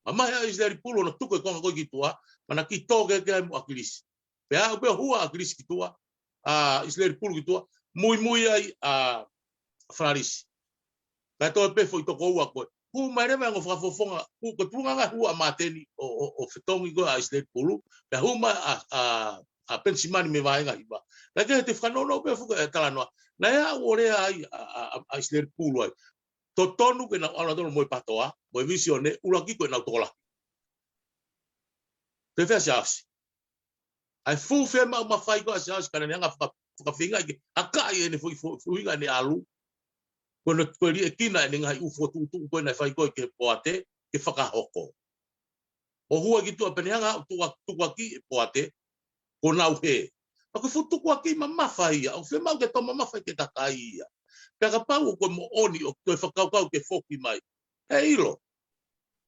Mamahi ʻa ʻIsileli Pulu hono tuku e konga ko ē ki tuʻa, pea na kiʻi tō kehekehe ai mo ʻAkilisi. Pea aʻu pē ʻo hū ʻa ʻAkilisi ki tuʻa, ʻa ʻIsileli Pulu ki tuʻa, muimui ai ʻa Falalisi. Kae toe pē foʻi toko ua ko ē. Hū mai leva e ongo fakafofonga, hū ko e tuʻunga ngaahi hū ʻa Māteni ʻo, ʻo, ʻo fetongi ko ē ʻa ʻIsileli Pulu. Pea hū mai ʻa, ʻa, ʻa Penisimani mei he vāhenga hiva. Naʻe ʻikai ke te fakanounou pē foki e talanoa. Naʻe aʻu ʻo lea ai ʻa, ʻa, ʻa, ʻa ʻIsileli Pulu ai. Totonu ke nau ʻalu ʻo tolo mo e PATOA, mo e Vīsone, ʻuluaki ko ʻenau tokolahi. Pea fēfē ʻa Siaosi? ʻA e fuʻu fiemaʻu mafai ko ē ʻa Siaosi ka naʻa ne hanga faka-, fakafeingaʻi ke hakaʻi ʻene foʻi, foʻi, foʻi ʻuhinga ʻene ʻalu. Ko ʻene, ko e liʻekina ʻene ngaahi ʻū fokotuʻutuʻu ko ē naʻe fai ko ē ki he poate, ke fakahoko. ʻO hū ai ki tuʻa pea ne hanga ʻo tuku, tukuakiʻi e poate, ko ʻenau hē. Ka ko e fuʻu tukuakiʻi mamafa ia, ʻoku fiemaʻu ke tō mamafa ki he kakai ia. Pea kapau ʻoku moʻoni ʻoku toe fakakaukau ke foki mai. ʻE ʻilo.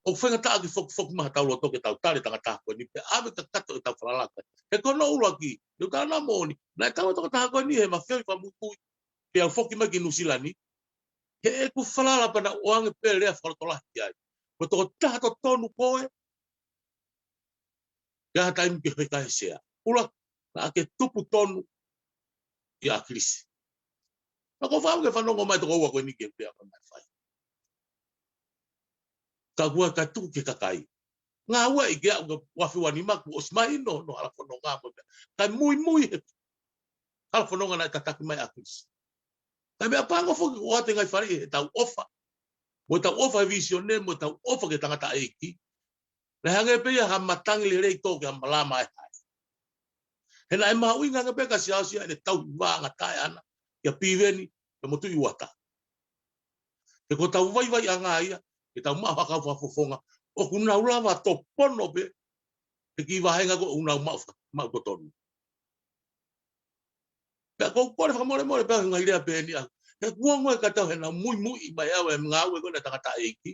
ʻOku faingataʻa ke foki, foki mai haʻatau loto ke tau tali e tangata ko eni, pea ʻave kakato ʻetau falala ki ai. He ko hono ʻuluaki, ʻi heʻeku talanoa moʻoni, naʻe tau e tokotaha ko eni he mafeo ʻi fakamuimui, pea u foki mai ki Nuʻusila ni, heʻeku falala pea naʻe ʻoange pē lea fakalotolahi ki ai. Ko e tokotaha totonu koe, ke ʻi ai ha taimi ke heka he sea. ʻUluaki, naʻa ke tupu tonu ʻia ʻAkilisi. Naʻa ku fakaʻamu ke fanongo mai toko ua ko eni ki he meʻa ko ē naʻe fai. Ka kuo ka tuku ki he kakai. Ngāueʻi ke aʻu ki he ua afe ua nima kuo ʻosi mahino hono halafononga mo e meʻa. Kae muimui he halafononga naʻe tataki mai ʻe ʻAkilisi. Kae meʻapango foki ʻoku ʻoatu e ngaahi faleʻi heʻetau ʻofa. Mo ʻetau ʻofa he Vīsone, mo ʻetau ʻofa ki he tangataʻeiki. Naʻe hangē pē ia ha matangi lelei tō ki ha malama ʻe hae. He naʻe mahuʻinga ange pē kia Siaosi ʻene tauhi vāngataʻa ʻana, kia Piveni, pea mo Tuʻi Uata. He ko ʻetau vaivaiʻanga ia, ke tau maʻu ha kau fakafofonga, ʻoku nau lava tō pono pē, he kiʻi vāhenga ko ē ʻoku nau maʻu fa-, maʻu totonu. Pea ʻoku ou kole fakamolemole pea ngaahi lea pehē ni ʻaʻaku. He kuo ongo e kakai heʻenau muimui mai au e ngāue ko ē ʻa e tangataʻeiki.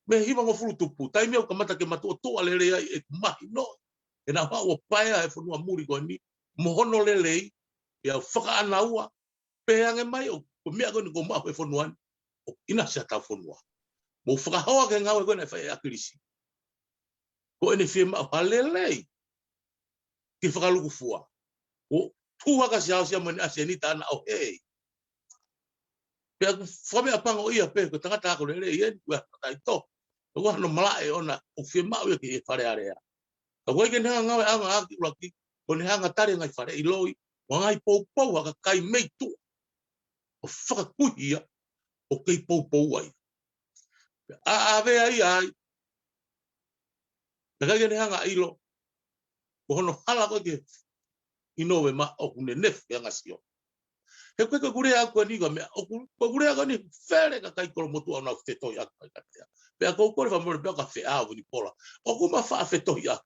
Mei he hivangofulu tupu, taimi ʻoku kamata ke matuʻotuʻa lelei ai ʻeku mahino. Heʻenau haʻu ʻo paea e fonua muli ko eni, mo hono lelei, pea u fakaʻānaua, pehē ange mai ʻoku, ko e meʻa ko eni ʻoku maʻu he fonua ni, ʻoku ʻinasi ʻetau fonua. Mou fakahoa ki he ngāue ko ē naʻe fai ʻe ʻAkilisi. Ko ʻene fiemaʻu ha lelei, ke fakalūkufua. ʻO tuha kia Siaosi ia mo ʻene ʻasenita ʻana ʻo hē. Pea ʻoku fakameʻapangoʻia pē, ko e tangata ako lelei eni, ko e tangata ʻi tō. Ko hono malaʻe ʻoʻona, ʻoku fiemaʻu ia ki he Fale Alea. Ka ʻoku ʻikai ke ne hanga ngāueʻanga ʻaki ʻuluaki, ko ʻene hanga tali e ngaahi faleʻi loi, mo e ngaahi poupou ʻa e kakai mei tuʻa. ʻO fakakuihi ia, ʻoku kei poupou ai. ʻA, ʻave ai ai. Naʻe ʻikai ke ne hanga ʻilo. Ko hono hala ko ē ki he ʻi Nōvema ʻoku ne nefu ke anga sio. He ko e, ko ʻeku lea ko eni ko e meʻa, ʻoku, ko ʻeku lea ko eni fele kakai Kolomotuʻa ʻoku nau fetohiʻaki mai kiate au. Pea ʻoku ou kole fakamolemole pea ka feʻao Vunipola. ʻOku ma faʻa fetohiʻaki.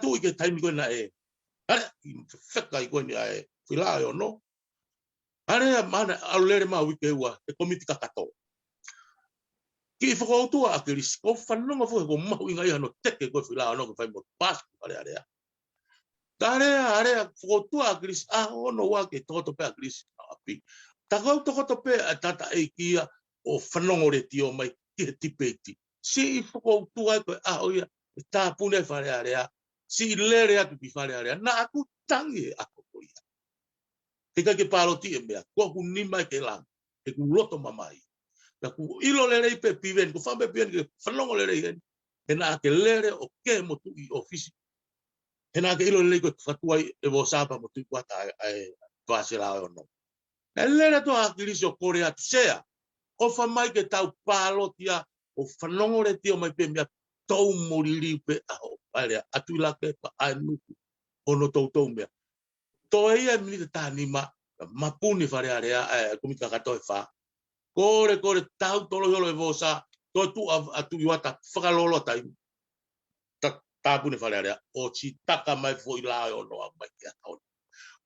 tuʻi ki he taimi ko ē naʻe, ʻa e, ʻi he fefeka ko eni ʻa e foʻi lao ʻe ono. ʻA e lea, mana, ʻalu lele mai uike ua he komiti kakato. Kiʻi fokoutua ʻa ʻAkilisi, ʻoku ou fanongo foki he ʻoku mahuʻinga ia hono teke ko ē foʻi lao ʻe ono ke fai mo e paasi Fale Alea. Ka lea, lea fokoutua ʻa ʻAkilisi, ʻaho ono ua ke tokoto pē ʻa ʻAkilisi ʻi ʻapi. Ka ʻoku ou tokoto pē ʻa e tangataʻeiki ia ʻo fanongo letiō mai ki he tipeiti. Siʻi fokoutua ko e ʻaho ia ʻe tāpuni ai Fale Alea. Siʻi lele atu ki Fale Alea. Naʻa ku tangi he ʻaho ko ia. He ʻikai ke pāloti e meʻa, ko ʻeku nima ia ki langi, he ʻoku ou loto mamahi. Naʻa ku ʻilo lelei pē Piveni, ʻoku ou fai pē Piveni ke fanongo lelei heni. He naʻa ke lele ʻo kē mo tuʻi ʻōfisi. He naʻa ke ʻilo lelei ko e fakatuʻu ai e Vōsā pea mo Tuʻi Kuata ʻa e, ʻa e paasi lao ʻe ono. Naʻe lele atu ʻa ʻAkilisi ʻo kole atu, Sea, ʻofa mai ke tau pāloti ia, ʻo fanongo letiō mai pē meʻa, tau mo liliu pē ʻaho Fale Alea, ʻa Tuʻilake pea ʻa e Nuku, hono toutou meʻa. Toe ia miniti ʻe taha nima, mapuni Fale Alea, ʻa e komiti kakato ʻe fā. Kole, kole, tau tolo holo e Vōsā, toe tuʻu ʻa, ʻa Tuʻi Kuata, fakalolo taimi. Ta-, tāpuni Fale Alea, ʻosi taka mai foʻi lao ʻe ono ʻo aʻu mai ki he ʻaho ni.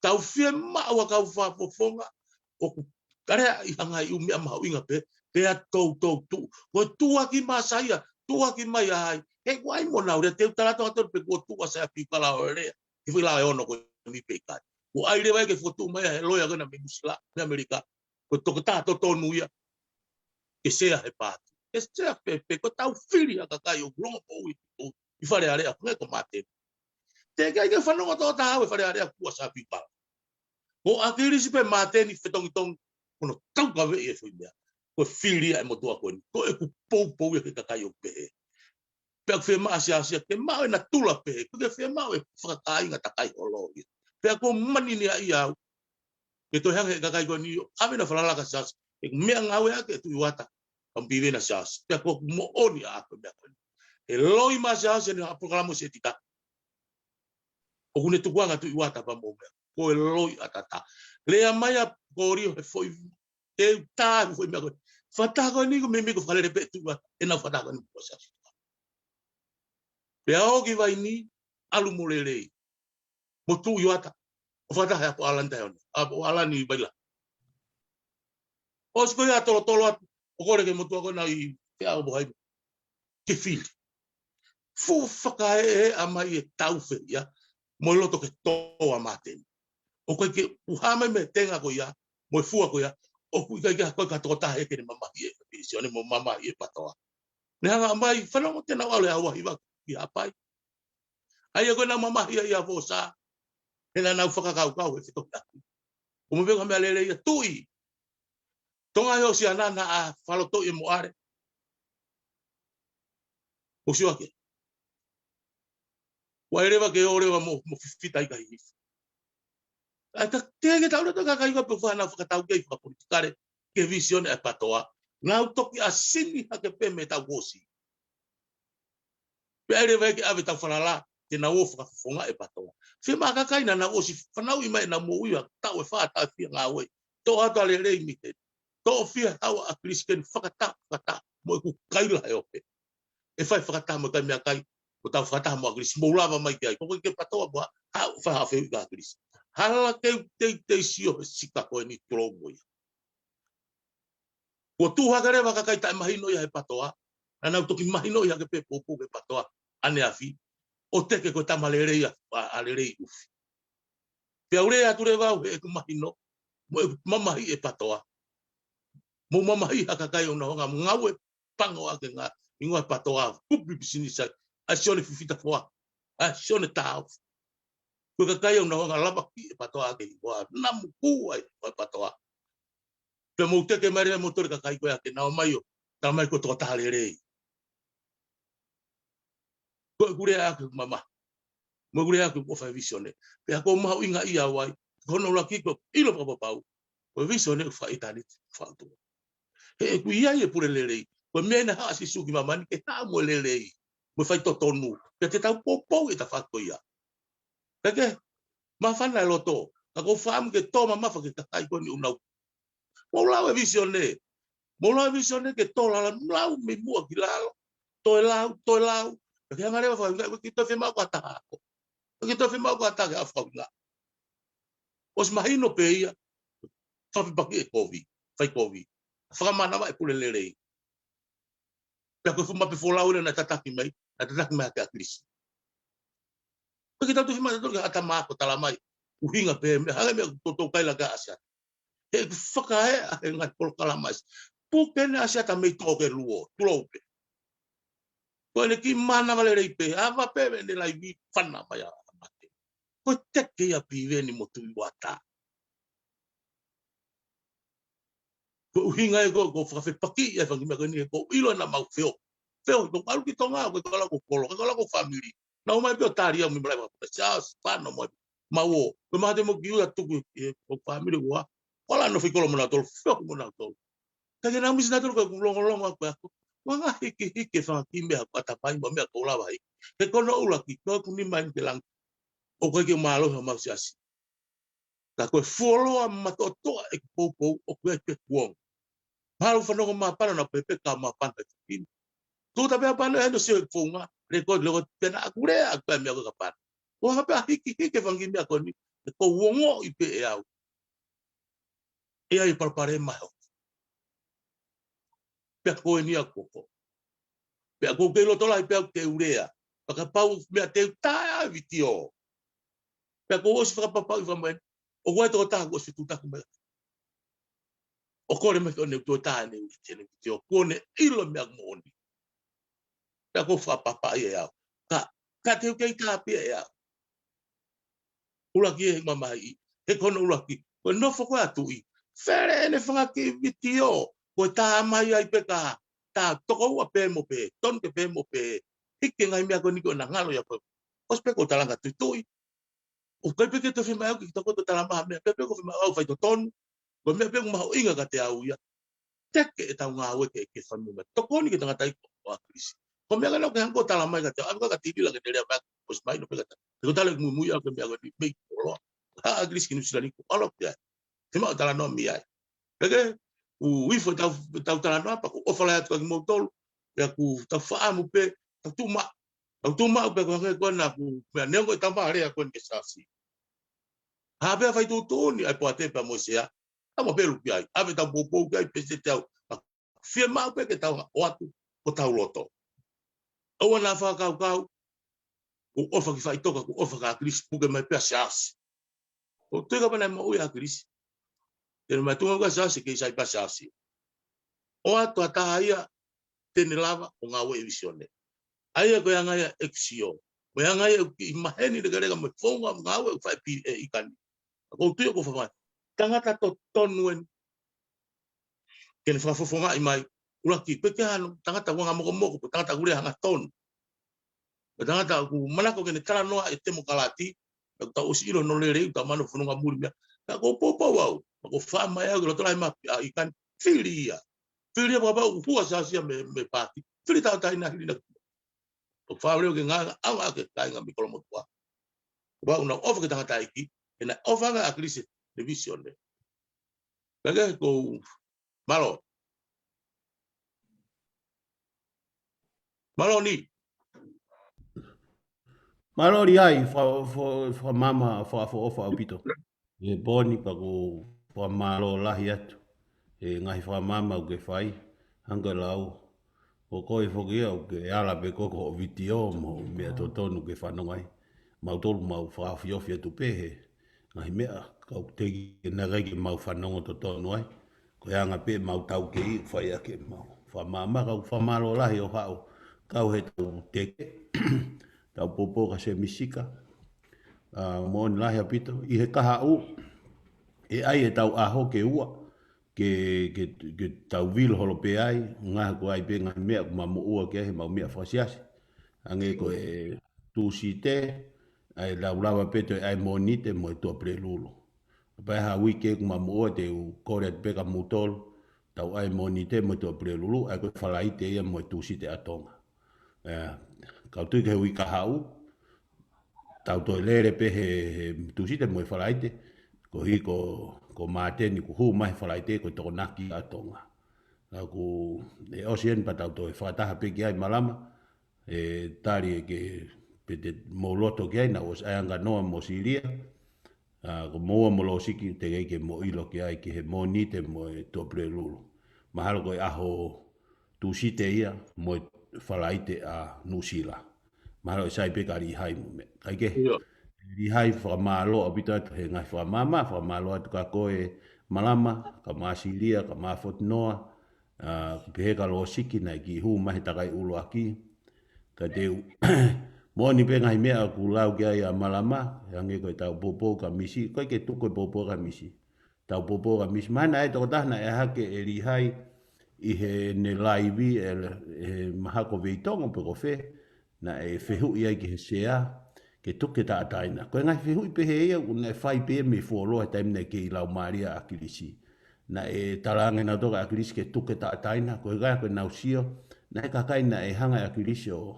Tau fiemaʻu ʻa e kau fakafofonga, ʻoku tala ʻi he ngaahi ʻū meʻa mahuʻinga pē, pea toutou tuʻu. Ko e tuʻuaki mai ʻa Saia, tuʻuaki mai ʻa hai, he ʻoku ʻi ai mo nau lea, te u tala atu ʻa tonu pē kuo tuʻu ʻa Saia Piukala ʻo lea he foʻi lao ʻe ono ko eni pe ʻikai. Kuo ʻai leva ia ke fokotuʻu mai ʻe he loea ko ena mei Nuʻusila, mei ʻAmelika, ko e tokotaha totonu ia ke sea he paati. ke sea pe, pe ko e tau fili ʻa e kakai ʻoku longo poʻuli ʻi Fale Alea, ko e ko Māteni. Teʻeki ai ke fanongo tō taha au ʻi Fale Alea kuo ʻosi ʻapi pala. Ko ʻAkilisi pē Māteni fetongitongi, ko hono taukaveʻi e foʻi meʻa. Ko e fili ʻa e motuʻa ko eni. Ko ʻeku poupou ia ki he kakai ʻoku pehē. Pea ʻoku fiemaʻu ʻa Siaosi ia ke maʻu e natula pehē. ʻOku ʻikai ke fiemaʻu e fakakāinga takai holo ia. Pea ʻoku ou manini ai au ke toe hanga ʻe he kakai ko eni ʻo ʻave ʻenau falala kia Siaosi. ʻE meʻangāueʻaki ʻe Tuʻi Uata, ka Piveni ʻa Siaosi. Pea ʻoku moʻoni ʻaʻaku e meʻa ko eni. ʻE loi mai ʻa Siaosi ʻene polokalama ʻo e ʻetitā. ʻOku ne tukuange ʻa Tuʻi Uata pea mo e meʻa. Ko e loi ʻatā. Lea mai ʻa Kolio he foʻi, ʻe uta he foʻi meʻa ko ē. Fakataha ko eni ko e meimei ko e fakalele pē ʻe Tuʻi Uata ʻenau fakataha ko eni mo Siaosi. Pea ʻoku ʻi Vaini, ʻalu mo lelei. Mo Tuʻi Uata. ʻO fakataha ʻa Apo ʻAlani Taʻeʻono. ʻApo ʻAlani Vaila. ʻOsi ko ia ʻa Tolotolo atu. ʻO kole ki he motuʻa ko ena ʻi Feʻaopohai ke fili. Fuʻu fakaeʻeʻa mai e tau fē ia, mo e loto ke tō ʻa Māteni. ʻOku ʻikai ke u hā mai mei he tenga ko ia, mo e fua ko ia, ʻoku ʻikai ke ha ko e ka tokotaha ʻe ke ne mamahi e Vīsone mo mamahi e PATOA. Ne hanga mai, fanongo te nau ʻalu ʻa Vahiva ki Haʻapai. ʻA ia ko ʻenau mamahi ia ʻa Vosā, he naʻa nau fakakaukau he fetokaki. ʻO mo peka mea lelei ia Tuʻi. Tonga he ʻosi ʻana naʻa fakalotoʻi e moʻale. ʻOsi ake. Ua e leva ke ō leva mo, mo fifita i ka hihifo. ʻA ia ka te ke tau lea ka kai ka pe fana fakatau kei fakapolitikale ke Vīsone ʻa e PATOA. Nau toki ʻasini hake pē mei he tau ʻosi. Pea ʻe leva ke ʻave tau falala, ke nau ō fakafofonga e PATOA. Fiemaʻu ʻa e kakai naʻa nau ʻosi fanauʻi mai ʻenau moʻui ʻa e taʻu ʻe fā, taʻu ʻe fiha ngāue. Toʻo atu ʻa e lelei mei heni. Toʻo fiha hau ʻa ʻAkilisi ke ne fakataha, fakataha. Mo ʻeku kaila he ope. ʻE fai fakataha mo e kai meʻakai, ko e tau fakataha mo ʻAkilisi, mou lava mai ki ai. Ko e ke PATOA pea, haʻu fai haʻo fehuʻi kia ʻAkilisi. Hala ke u teitei sio he sika ko eni tulou mo ia. Kuo tuʻu hake leva kakai taʻemahino ia he PATOA, naʻa nau toki mahinoʻi hake pē poupou ki he PATOA, ʻaneafi, ʻo teke ko e tama lelei ʻa, ʻa, ʻa lelei ʻufi. Pea u lea atu leva au heʻeku mahino, mo ʻeku mamahi e PATOA. Mo mamahi ha kakai ʻoku nau hanga ngāue pango ʻaki e ngaahi hingoa e PATOA, kupu pisinisi ai, ʻa Sione Fifita Foa, ʻa Sione Taofi. Ko e kakai ʻoku nau hanga lava ki he PATOA ke hingoa, namu kū ai, ko e PATOA. Pea mou teke mai leva mo tole kakai ko ia ke nau mai ʻo, tau mai ko e tokotaha lelei. Ko ʻeku lea ʻaʻaku mamahi. Mo ʻeku lea ʻaʻaku ʻofa e Vīsone. Pea ʻoku ou mahuʻingaʻia au ai, ko hono ʻuluaki ko e ʻilo fakapapau. Ko e Vīsone ʻoku fakaʻitāniti, fakaʻotua. He ʻoku ʻi ai e pule lelei. Ko e meʻa naʻe haʻu ai ʻa Sīsū ki māmani ke haʻu mo e lelei. Mo e faitotonu. Pea te tau poupou he tafaʻaki ko ia. Ka ke, māfana e loto. Ka ʻoku ou fakaʻamu ke tō mamafa ki he kakai ko eni ʻoku nau Mou lau e Vīsone. Mou lau e Vīsone ke tō lala, lau mei muʻa ki lalo. Toe lau, toe lau. Pea ke hanga leva fakaʻuhinga, ʻoku ʻikai ke toe fiemaʻu ko ha taha ako. ʻOku ʻikai ke toe fiemaʻu ko ha taha ke fakaʻuhinga. ʻOsi mahino pē ia. Fakafepaki e kovi, fai kovi. Fakamānava e pule lelei. Pea ko e fuʻu mape folau ʻena naʻe tataki mai, naʻe tataki mai ʻaki ʻa ʻAkilisi. Pea ke tau tohi mai, tau tohi ʻa Tama ko e tala mai, ʻuhinga pē, meʻa hanga meʻa ʻoku toutou kaila kia ʻAsiata. He ʻoku fakaeʻa he ngaahi polokalama ʻa ʻAsiata. Puke ʻene ʻAsiata mei tō ke luo, tulou pē. Ko ʻene kiʻi mānava lelei pē, ava pē ʻene laivi fana mai ʻa Mate. Ko e teke ia Piveni mo Tuʻi Uata. Ko e ʻuhinga ē ko, ko e fakafepaki ia e fanga kiʻi meʻa ko eni, ko e ʻilo naʻa mau feo. Feo, ko e ʻalu ki Tonga, ko e kala ko e kolo, ko e kala ko e fāmili. Naʻa mau mai pē ʻo tali au mei malaʻe fakapuna, Siaosi, fano mo, mau ō. Ko e mahalo te mou kiʻi ʻuta tuku ē, ko e fāmili ua. Ko e ʻalu ʻo fai kolo mo nautolu, feo mo nautolu. Ka ke nau misi nautolu ko e ʻoku longolongo ʻaku ʻaku. Ua ngaahi hikihiki e fanga kiʻi meʻa ʻoku ʻata mai mo e meʻa ʻoku lava ai. He ko hono ʻuluaki, ko ʻeku nima ʻi he langi. ʻOku ʻikai ke mālohi homau siasi. Ka ko e fuoloa matoatoa ʻeku poupou ʻoku ʻi ai pē kuonga. Mahalo fanongo māpana naʻa pehē pē ka māpana e fefine. Tuta pē ʻa pana ʻi hano sio ʻeku founga, leko, leko, pea naʻa ku lea ʻaku pē meʻa ko e ka pana. ʻO hanga pē ʻo hikihiki e fanga kiʻi meʻa ko eni, ʻe ko uongo ʻi pē ʻe au. ʻE ai e palopalema ʻe hoko. Pea ko eni ʻaku ko. Pea ʻoku ou kei loto lahi pē ʻaku ke u lea. Pea kapau meʻa te u tae ʻa e vitiō. Pea ʻoku ou ʻosi fakapapauʻi fakamai. ʻOku ʻi ai e tokotaha kuo ʻosi fetuʻutaki mai. ʻo kole mai ke ʻoua ne toe tā ʻene ʻuhiti ʻene ʻuhiti ʻo kuo ne ʻilo meʻa moʻoni. Pea ʻoku ou fakapapauʻi ʻe au. Ka, ka te u kei tāpia ʻe au. ʻUluaki ʻe mamahi, he ko hono ʻuluaki, ko e nofo ko ē ʻa e tuʻi. Fele ʻene fanga kiʻi vitiō, ko e tā mai ai pē ka, tā toko ua pē mo pē, tonu ke pē mo pē, hiki e ngaahi meʻa ko eni ko ena ngalo ia ko ē. ʻOsi pē ko e talanga tuitui. ʻOku ʻikai pē ke toe fiemaʻu ke toko toe talamai ha meʻa, pea pē ko e fiemaʻu ʻa e faitotonu. Ko e meʻa pē ʻoku mahuʻinga kiate au ia. Teke ʻetau ngāue ke, ke fanongo mai. Tokoni ki he tangataʻeiki ʻo ʻAkilisi. Ko e meʻa ko ena ʻoku ke hanga ʻo talamai kiate au, ʻave ka tilila ke te lea mai, ʻosi mahino pē kiate au. He ko e tala ʻeku muimui au ki he meʻa ko eni mei koloa. Haʻu ʻa ʻAkilisi ki Nuʻusila ni kuo ʻalu ki ai. Te mau talanoa mei ai. Pea ke, ʻoku ifo ʻetau, ʻetau talanoa pea ʻoku ou ʻofa lahi atu kiate kimoutolu. Pea ʻoku tau fakaʻamu pē, tau tuʻu maʻu. Tau tuʻu maʻu pē ko e hangē ko ena ʻoku meʻa neongo ʻetau maʻu lea ko eni ki he Siasi. Hā pē ʻa e faituʻutuʻuni ʻa e poate pea mo e sea. Tau mapelu ki ai. ʻAve ʻetau poupou ki ai pē se te au. Fiemaʻu pē ke tau ʻoatu hotau loto. ʻOua naʻa fakakaukau, ʻoku ou ʻofa ki Faʻitoka, ʻoku ou ʻofa kia ʻAkilisi, puke mai pē ʻa e Siasi. ʻOku ou tui kapau naʻe moʻui ʻa ʻAkilisi, te ne meʻa tuʻunga ko ē ʻa e Siasi, kei sai pē ʻa e Siasi. ʻOatu ha taha ia te ne lava ʻo ngāue ʻi he Vīsone. ʻA ia ko e anga ia ʻeku sio. Ko e anga ia ʻeku kiʻi maheni lekeleka mo e founga ngāue ʻoku fai pē ʻe ʻIkani. ʻOku ou tui ʻoku ou fai. Tangata totonu eni. Ke ne fakafofongaʻi mai. ʻUluaki, pe ke hano, tangata ʻoku anga mokomoko, pe tangata ʻoku lea hangatonu. Pe tangata ʻoku manako ke ne talanoa e temokalati, ʻoku tau ʻosi ʻilo hono lelei, ʻoku tau mano fononga muli meʻa. Ka ʻoku ou poupou au, ʻoku ou fai mai au ki loto lahi maʻa ʻIkani, fili ia. Fili ia kapau ʻoku hua Siasi ia mei, mei he paati. Fili tauʻatāina hili na. ʻOku ou fakaʻamu ke ngāueʻaki e kāinga mei Kolomotuʻa. Kapau ʻoku nau ʻofa ki he tangataʻeiki, ke nau ʻofa ange ʻa ʻAkilisi, ne Vīsone. Pea ke ko Mālō. Mālō ni. Mālō Liai, fa-, fa-, fakamaama, fa-, fa-, ʻofa ʻaupito. ʻI he pō ni pea ʻoku ou fakamālō lahi atu. ʻI he ngaahi fakamaama ʻoku ke fai, hangē ko e lau. Ko koe foki ia ʻoku ke ala pē koe ko hoʻo vitiō mo e meʻa totonu ke fanongo ai. Mautolu mau fakaofiofi atu pē he ngaahi meʻa, ka ʻoku teʻeki ke nau ʻikai ke mau fanongo totonu ai. Ko e anga pē ʻemau taukei, fai ʻaki ʻemau fakamaama, ka ʻoku fakamālō lahi hoʻo haʻu. Kau he tau teke, tau poupou kia Semisika. ʻA, moʻoni lahi ʻaupito. ʻI he kahaʻu, ʻe ʻai ʻetau ʻaho ke ua, ke, ke, ke tau vilo holo pē ai, ngaahi ko ē pē ngaahi meʻa ʻoku mau moʻua ki ai heʻemau meʻa fakasiasi. Hangē ko e Tūsite, ʻa ia ʻe lava pē toe ʻai Mōnite mo e Tuʻapulelulu. Pea ʻi he uike ʻoku mau moʻua te u kole atu pē kia moutolu, tau ʻai Mōnite mo e Tuʻapulelulu, ʻa ia ko e Falaite ia mo e Tūsite ʻa Tonga. ʻE, kau tui ki he uike kahaʻu, tau toe lele pē he, he Tūsite mo e Falaite, koeʻuhi ko, ko Māteni kuo hū mai he Falaite ko e Tokonaki ʻa Tonga. Ka ʻoku, ʻe ʻosi eni pea tau toe fakataha pē ki ai Malama, ʻe tali ʻe ke pē te mou loto ki ai, naʻa ʻosi ʻai ʻa Nganoa mo Silia, ʻa, ko moua mo Lōsiki, teʻeki ke mou ʻilo ki ai ki he Mōnite mo e Tuʻapulelulu. Mahalo ko e ʻaho Tūsite ia mo e Falaite ʻa Nuʻusila. Mahalo ʻe sai pē kia Lihai mo meʻa. Kae kehe, ʻIo. Lihai fakamālō ʻaupito atu he ngaahi fakamaama, fakamālō atu kia koe Malama, kae ʻumaʻā Silia, kae ʻumaʻā Fotinoa, ʻa, pehē kia Lōsiki naʻe kiʻi hū mai he takai ʻuluaki. Ka te u, moʻoni pē ngaahi meʻa ʻoku lau ki ai ʻa Malama, hangē ko ʻetau poupou kia Misi, ʻoku ʻikai ke tuku e poupou kia Misi. Tau poupou kia Misi. Mahalo naʻe tokotaha naʻe ʻā hake ʻe Lihai ʻi heʻene laivi ʻe, ʻe mahalo ko Veitongo pe ko fē, naʻe fehuʻi ai ki he sea, ke tuku e tauʻatāina. Ko e ngaahi fehuʻi pehē ia, ʻoku ne fai pē mei fuoloa he taimi naʻe kei laumālie ʻa ʻAkilisi. Naʻe talaange nautolu kia ʻAkilisi ke tuku e tauʻatāina, ko e hā ko ʻenau sio, naʻe kakai naʻe hanga ʻe ʻAkilisi ʻo,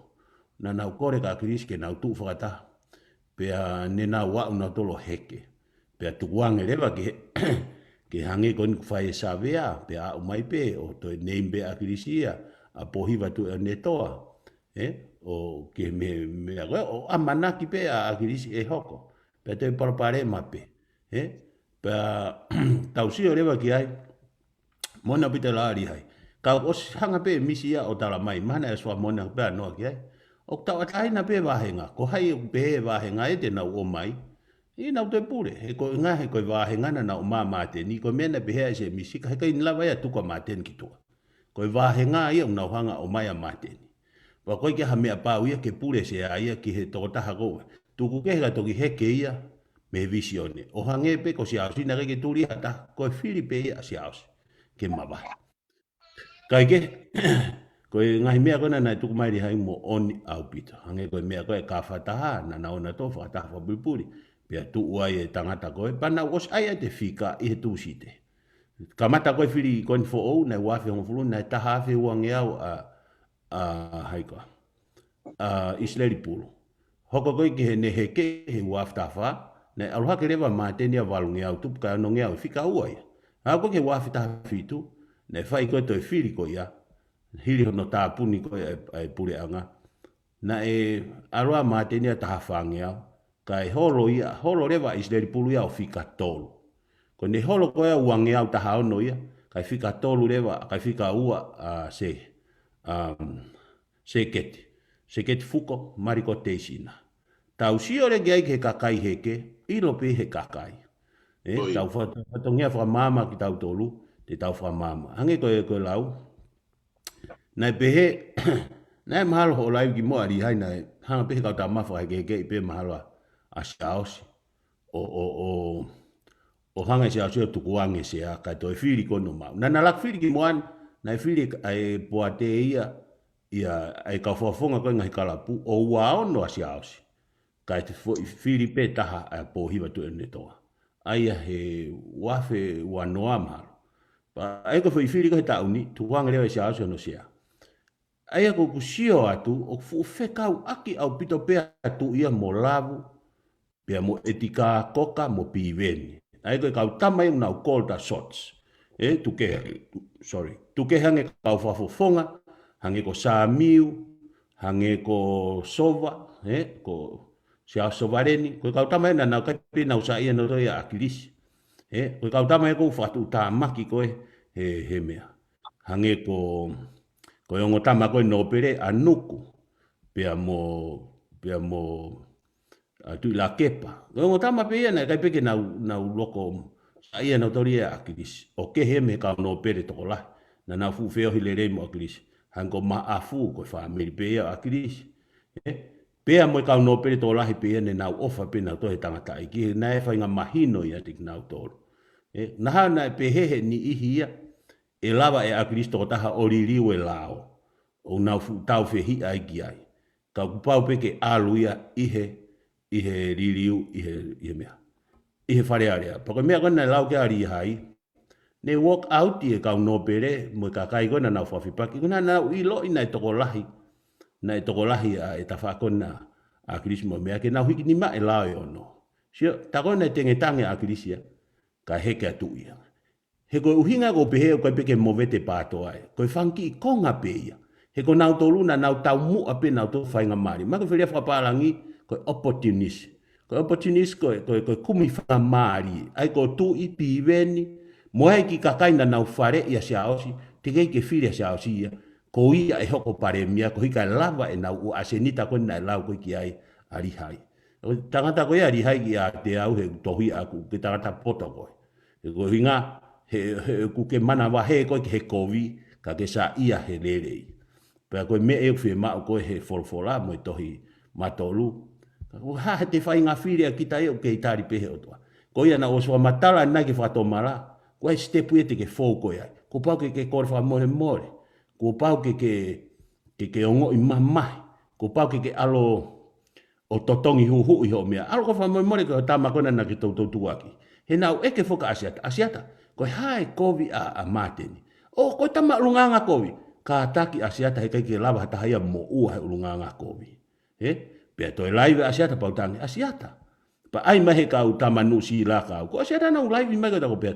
naʻa nau kole kia ʻAkilisi ke nau tuʻu fakataha. Pea ne nau aʻu nautolu ʻo heke. Pea tukuange leva ke, ke hangē ko eni ʻoku fai ʻe Savea, pea aʻu mai pē, ʻo toe name pē ʻa ʻAkilisi ia, ʻa Pōhiva Tuʻiʻonetoa, ē, ʻo ke me, meʻa ko ē, ʻo ʻamanaki pē ʻa ʻAkilisi ʻe hoko. Pea toe palopalema pē, ē? Pea tau sio leva ki ai, moʻoni ʻaupito ʻa Lihai. Ka ʻosi hanga pē ʻe Misi ia ʻo talamai, mahalo naʻe ʻosi fakamoʻoni pē ʻa Noa ki ai. ʻOku tauʻatāina pē vāhenga, ko hai ʻoku pehē vāhenga ē te nau ō mai, ʻI nau toe pule, he ko e ngaahi, ko e vāhenga naʻa nau ʻomai ʻa Māteni, ko e meʻa naʻe pehē ʻe Sēmisi, ka heʻikai lava ia ʻo tuku ʻa Māteni ki tuʻa. Ko e vāhenga ia ʻoku nau hanga ʻo ʻomai ʻa Māteni. Pea ʻoku ʻikai ke ʻi ai ha meʻa pau ia ke pule ʻa Sea ia ki he tokotaha ko ē. Tuku kehe ka toki heke ia mei he vīsone. ʻO hangē pē ko Siaosi naʻe ʻikai ke tuli ha taha, ko e fili pē ia ʻa Siaosi ke mavahe. Kae kehe, ko e ngaahi meʻa ko ena naʻe tuku mai ʻe Lihai moʻoni ʻaupito. Hangē ko e meʻa ko ē ʻa e kafataha, naʻa nau ō nautolu ʻo fakataha fakapulipuli. Pea tuʻu ai e tangata ko ē, pea naʻa nau ʻosi ʻai ʻa e fika ʻi he Tūsite. Kamata ko ē fili ko eni foʻou, naʻe ua afe hongofulu, naʻe taha afe uangeau ʻa, ʻa hai koā, ʻa ʻIsileli Pulu. Hoko ko ē ki heʻene heke he ua afe taha fā, naʻe ʻalu hake leva ʻa Māteni ʻo valungeau tupu kae onongeau e fika ua ia. Aʻu ko ē ki he ua afe taha fitu, naʻe fai ko ē toe fili ko ia, hili hono tāpuni ko ē ʻa e, ʻa e puleʻanga. Naʻe ʻalu ʻa Māteni ʻo taha fāngeau, kae holo ia, holo leva ʻa ʻIsileli Pulu ia ʻo fika tolu. Ko ʻene holo ko ē ʻo uangeau taha ono ia, kae fika tolu leva, kae fika ua ʻa Se, um, Seketi. Seketi Fuko, Maliko Teisina. Tau sio leva ki ai ki he kakai heke, ʻilo pē he kakai. ʻE, ʻoi. Tau fa-, fatongia fakamaama kitautolu, te tau fakamaama. Hangē ko e, ko e lau. Naʻe pehē, naʻe mahalo hoʻo laivi kimuʻa ʻa Lihai naʻe, hanga pē he kau tama fakahekehekeʻi pē mahalo ʻa Siaosi. ʻO, ʻo, ʻo, ʻo hanga ʻe Siaosi ʻo tukuange ʻa Sea, kae toe fili ko ē ʻo maʻu. Naʻa na laka fili kimuʻa, naʻe fili ʻa e Poate ia, ia ʻa e kau fakafofonga ko ē ngaahi kalapu, ʻo ua ono ʻa Siaosi. Kae toe foʻi fili pē taha ʻa Pōhiva Tuʻiʻonetoa. ʻA ia he ua afe ua noa mahalo. Pea ʻa ia ko e foʻi fili ko ē he taʻu ni, tukuange leva ʻe Siaosi hono Sea. ʻA ia ko ʻeku sio atu, ʻoku fuʻu fekauʻaki ʻaupito pē ʻa Tuʻi ia mo Lavu, pea mo ʻEtikā Koka mo Piveni. ʻA ia ko e kau tama ia ʻoku nau call the shots. ʻE, tuku kehe, sorry. Tuku kehe hangē kau fakafofonga, hangē ko Samiu, hangē ko Sova, ʻe, ko Siaosi Sovaleni, ko e kau tama ia naʻa nau kai pē nau saiʻia nautolu ia ʻa ʻAkilisi. ʻE, ko e kau tama ia ʻoku fakatuʻutāmaki ko ē he, he meʻa. Hangē ko, ko e ongo tama ko ē nōpele ʻa Nuku, pea mo, pea mo, ʻa Tuʻilakepa. Ko e ongo tama pē ia naʻe kai pē ke nau, nau loko saiʻia nautolu ia ʻa ʻAkilisi. ʻO kehe mei he kau nōpele tokolahi. Naʻa nau fuʻu feohi lelei mo ʻAkilisi. Hangē ko Maʻafu, ko e fāmili pē ia ʻo ʻAkilisi. ʻE, pea mo e kau nōpele tokolahi pē ia ne nau ʻofa pē nautolu he tangataʻeiki, naʻe faingamahino ia kiate kinautolu. ʻE, naʻa na pehē he niʻihi ia, ʻe lava ʻe ʻAkilisi tokotaha ʻo liliu e lao, ʻo nau fuʻu tāufehiʻa ai ki ai. Ka kuo pau pē ke ʻalu ia ʻi he, ʻi he liliu, ʻi he, ʻi he meʻa. ʻI he Fale Alea. Pea ko e meʻa ko ē naʻe lau ki ai ʻa Lihai, ne walk out ʻa e kau nōpele, mo e kakai ko ē naʻa nau fakafepaki, ko ē naʻa nau ʻiloʻi naʻe tokolahi, naʻe tokolahi ʻa e tafaʻaki ko ena ʻa ʻAkilisi mo e meʻa ke nau hiki nima e lao ʻe ono. Sio, tā ko ē naʻe tengetange ʻa ʻAkilisi ia, kae heke ʻa Tuʻi ia. He ko e ʻuhinga ʻoku ou pehē ʻoku ʻikai pē ke movete pātoa ē. Ko e fanga kiʻi konga pē ia. He ko nautolu naʻa nau taumuʻa pē nautolu faingamālie. Mahalo ko e foʻi lea fakapālangi, ko e opportunist. Ko e opportunist, ko e, ko e, ko e kumi faingamālie. ʻA ia ko Tuʻi, Piveni, mo e kiʻi kakai naʻa nau faleʻi ʻa Siaosi, teʻeki ke fili ʻa Siaosi ia. Ko ia ʻe hoko palēmia, koeʻuhi kae lava ʻenau ʻū ʻasenita ko ē naʻe lau ko ē ki ai ʻa Lihai. ʻO tangata ko ia ʻa Lihai kiate au he tohi ʻaʻaku, ko e tangata poto ko ē. He ko e ʻuhinga, he, he ʻoku ke manavahē koe ki he kovi, ka ke saiʻia he lelei. Pea ko e meʻa ʻoku fiemaʻu ko ē he folofola mo e tohi Mātolu. Ka ko e hā he te faingafili ʻa kita ia ʻoku kei tali pē he ʻOtua. Ko ia naʻa ku ʻosi fakamatala ʻanenai ki he fakatomala, ko e sitepu ia te ke fou ko ē ai. Kuo pau ke ke kole fakamolemole. Kuo pau ke ke, ke ke ongoʻi mamahi. Kuo pau ke ke ʻalu ʻo totongi huhuʻi hoʻo meʻa. ʻAlu ʻo fakamolemole ki hoʻo tama ko ena naʻa ke toutou tukuakiʻi. He naʻa ku ʻeke foki kia ʻAsiata. ʻAsiata, ko e hā e kovi ʻa, ʻa Māteni? ʻO, ko e tama ʻulungaanga kovi. Kātaki ʻAsiata heʻikai ke lava ha taha ia ʻo moʻua he ʻulungaanga kovi. Ē? Pea toe laivi ʻa ʻAsiata pea u tangi, ʻAsiata. Pea ʻai mai he kau tama Nuʻusila kau. Ko ʻAsiata naʻa ku laivi mai ko e tako pea.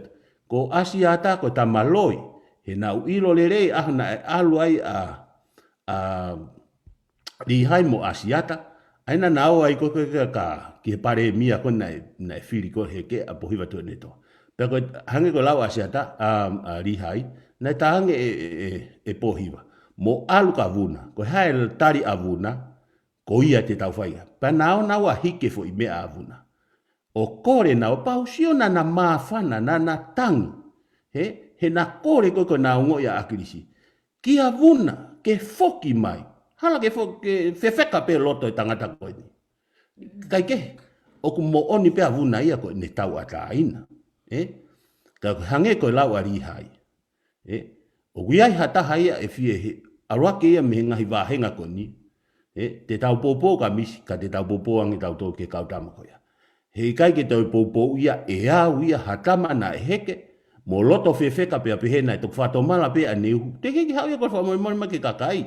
Ko ʻAsiata ko e tama loi. He naʻa ku ʻilo lelei ʻa e ʻaho naʻe ʻalu ai ʻa, ʻa Lihai mo ʻAsiata. ʻA ia naʻa na ō ai ko ē ko ē ka, ki he palēmia ko ē naʻe, naʻe fili ko ē he ke ʻa Pōhiva Tuʻiʻonetoa. Pea ko e hangē ko e lau ʻa ʻAsiata, ʻa, ʻa Lihai, naʻe talaange ʻe, ʻe, ʻe, ʻe Pōhiva. Mo ʻalu kia Vuna, ko e hā e tali ʻa Vuna, ko ia te tau fai ia. Pea naʻa na ō ʻo hiki e foʻi meʻa ʻa Vuna. ʻo kole naʻa pau sio naʻa na māfana, naʻa na tangi. He, he na kole ko ē ko ʻena ongoʻi ʻa ʻAkilisi. Kia Vuna, ke foki mai. Hala ke foki, ke fefeka pē loto e tangata ko eni. Kae kehe, ʻoku moʻoni pē ʻa Vuna ia ko ʻene tauʻatāina. Ē? Ka hangē ko e lau ʻa Līhai. Ē, ʻoku ʻi ai ha taha ia ʻe fie he, ʻalu hake ia mei he ngaahi vāhenga ko eni. Ē, te tau poupou ka misi, ka te tau poupou ange tautolu ki he kau tama ko ia. He ʻikai ke toe poupou ia ʻe au ia ha tama naʻe heke, mo loto fefeka pea pehē naʻe toki fakatomala pē ʻene uhu. Teʻeki ke haʻu ia ko e fakamolemole mai ki he kakai.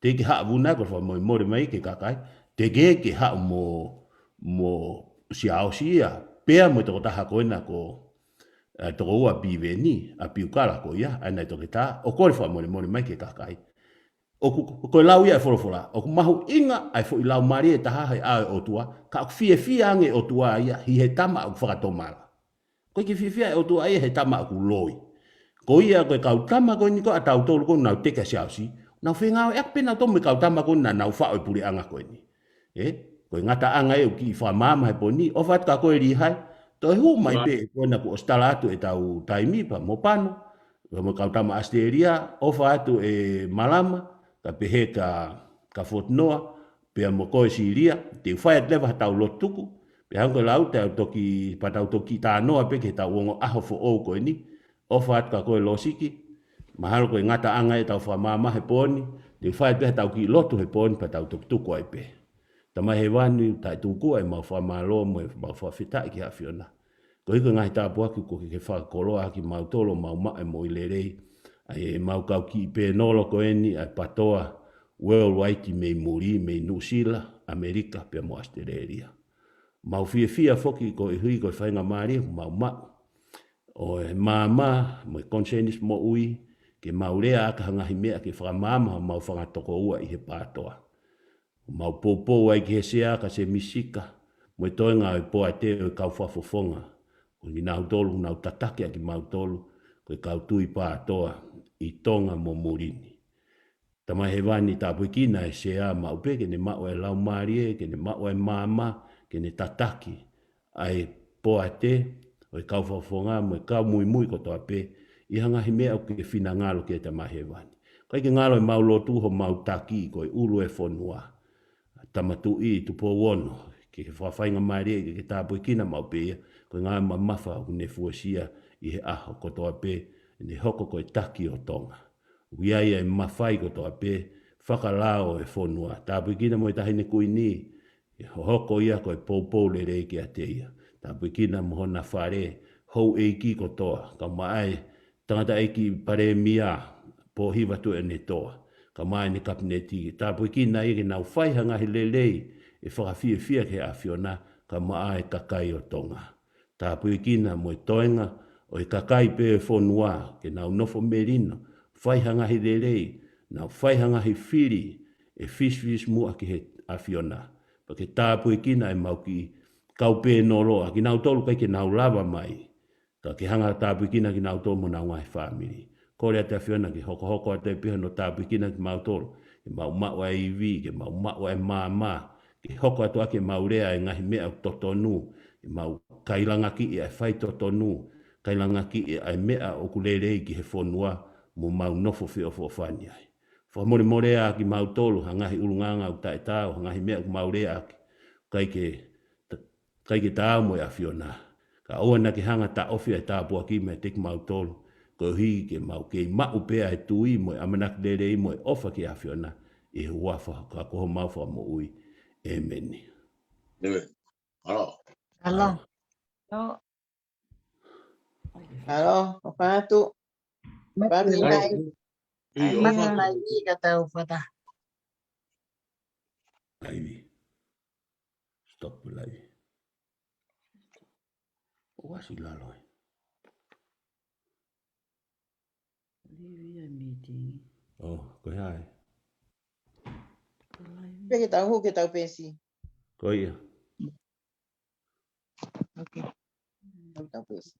Teʻeki ke haʻu Vuna ko e fakamolemole mai ki he kakai. Teʻeki ke haʻu mo, mo Siaosi ia. Pea mo e tokotaha ko ena ko, ē, tokoua Piveni, ʻa Piukala ko ia, ʻa ena e toketā, ʻo kole fakamolemole mai ki he kakai. ʻOku, ko e lau ia e folofola, ʻoku mahuʻinga ʻa e foʻi laumālie ʻe taha he ʻao e ʻOtua, ka ʻoku fiefia ange e ʻOtua ia, ʻi he tama ʻoku fakatomala. ʻOku ʻikai ke fiefia e ʻOtua ia he tama ʻoku loi. Ko ia ko e kau tama ko eni ko ē ʻa tautolu ko ē naʻa nau teke ʻa Siaosi, nau fengāueʻaki pē nautolu mo e kau tama ko ē naʻa nau faʻo e puleʻanga ko eni. Ē, ko e ngataʻanga ē ʻoku kiʻi fakamaama he pō ni, ʻofa atu kia koe Līhai, toe hū mai pē ko ena kuo ʻosi tala atu ʻetau taimi pea mo Pano, pea mo e kau tama ʻAositelēlia, ʻofa atu ē Malama, kae pehē kia, kia Fotunoa, pea mo koe Sīlia, te u fai atu leva haʻatau lotu tuku, pea hangē ko e lau te u toki, pea tau toki talanoa pē ki heʻetau ongo ʻaho foʻou ko eni, ʻofa atu kia koe Lōsiki, mahalo ko e ngataʻanga ē ʻetau fakamaama he pō ni, te u fai atu pē haʻatau kiʻi lotu he pō ni pea tau toki tuku ai pē. Tamai Hēvani, taʻetuku ʻemau fakamālō mo ʻemau fakafetaʻi ki he ʻAfiona. Koeʻuhi ko e ngaahi tāpuaki kuo ke fakakoloa ʻaki kimautolu ʻo mau maʻu e moʻui lelei. ʻA ia ʻemau kau kiʻi pēnolo ko eni ʻa e PATOA Worldwide mei muli, mei Nuʻusila, ʻAmelika, pea mo ʻAositelēlia. Mau fiefia foki koeʻuhi ko e faingamālie kuo mau maʻu ʻo e maama mo e konisēnisi moʻui, ke mau lea ʻaki ha ngaahi meʻa ke fakamaama homau fanga tokoua ʻi he PATOA. Mau poupou ai ki he sea kia Semisika, mo e toenga ʻo e poate ʻo e kau fakafofonga. Ko kinautolu, nau tataki ʻa kimautolu, ko e kau tui PATOA, ʻi Tonga mo muli ni. Tamai Hēvani, tāpuekina e sea maʻu pē, ke ne maʻu e laumālie, ke ne maʻu e maama, ke ne tataki ʻa e poate, ʻo e kau fakafofonga, mo e kau muimui kotoa pē, ʻi ha ngaahi meʻa ʻoku ke finangalo ki ai Tamai Hēvani. ʻIkai ke ngalo ʻemau lotu homau taki ko e ʻulu e fonua. Tama Tuʻi Tupou Ono, ke ke fakafaingamālie, ke ke tāpuekina maʻu pē ia, ko e ngaahi mamafa ʻoku ne fuesia ʻi he ʻaho kotoa pē, ne hoko ko e taki ʻo Tonga. ʻOku ʻi ai e mafai kotoa pē, fakalao e fonua. Tāpuekina mo e Taʻahine Kuini, ʻe hohoko ia ko e poupou lelei kiate ia. Tāpuekina mo hona fale, houʻeiki kotoa, kae ʻumaʻā e tangataʻeiki palēmia, Pōhiva Tuʻiʻonetoa, kae ʻumaʻā ʻene kapineti. Tāpuekina ia ke nau fai ha ngaahi lelei, ʻe fakafiefia ki he ʻAfiona, kae ʻumaʻā e kakai ʻo Tonga. Tāpuekina mo e toenga ʻo e kakai pē ʻo e fonua, ke nau nofo melino, fai ha ngaahi lelei, nau fai ha ngaahi fili, ʻe fisifisimuʻa ki he ʻAfiona. Pea ke tāpuekina ʻemau kiʻi kau pēnolo, ʻa kinautolu ʻikai ke nau lava mai, ka ke hanga ʻo tāpuekina kinautolu mo honau ngaahi fāmili. Kole atu ʻAfiona ke hokohoko atu ai pē hono tāpuekina kimautolu, ke mau maʻu ʻa e ivi, ke mau maʻu ʻa e maama, ke hoko atu ʻaki ʻemau lea e ngaahi meʻa ʻoku totonu, ke mau kailangakiʻi ʻa e faitotonu, kailangakiʻi ʻa e meʻa ʻoku lelei ki he fonua mo mau nofo feʻofoʻofani ai. Fakamolemole ʻa kimautolu, ha ngaahi ʻulungaanga ʻoku taʻetaau, ha ngaahi meʻa ʻoku mau lea ʻaki, ʻikai ke, ʻikai ke taau mo e ʻAfiona. Kae ʻoua naʻa ke hanga ʻo taʻofi ʻa e tāpuaki meiate kimautolu, koeʻuhi ke mau kei maʻu pē ʻa e tui mo e ʻamanaki lelei mo e ʻofa ki he ʻAfiona, ʻi he huafa ko homau Fakamoʻui. ʻĒmeni. ʻĒmeni. Halo. Halo. Halo, ʻofa atu. Pati mai. ʻIo, ʻofa atu. Mai ka tau fata. Live. Stop live. ʻOku ʻasi lalo ē. Live ia meeting. ʻŌ, ko e hā ē? Ko live. Pea ke tau hū ke tau pesi. Ko ia. Okay. Tau, tau pesi.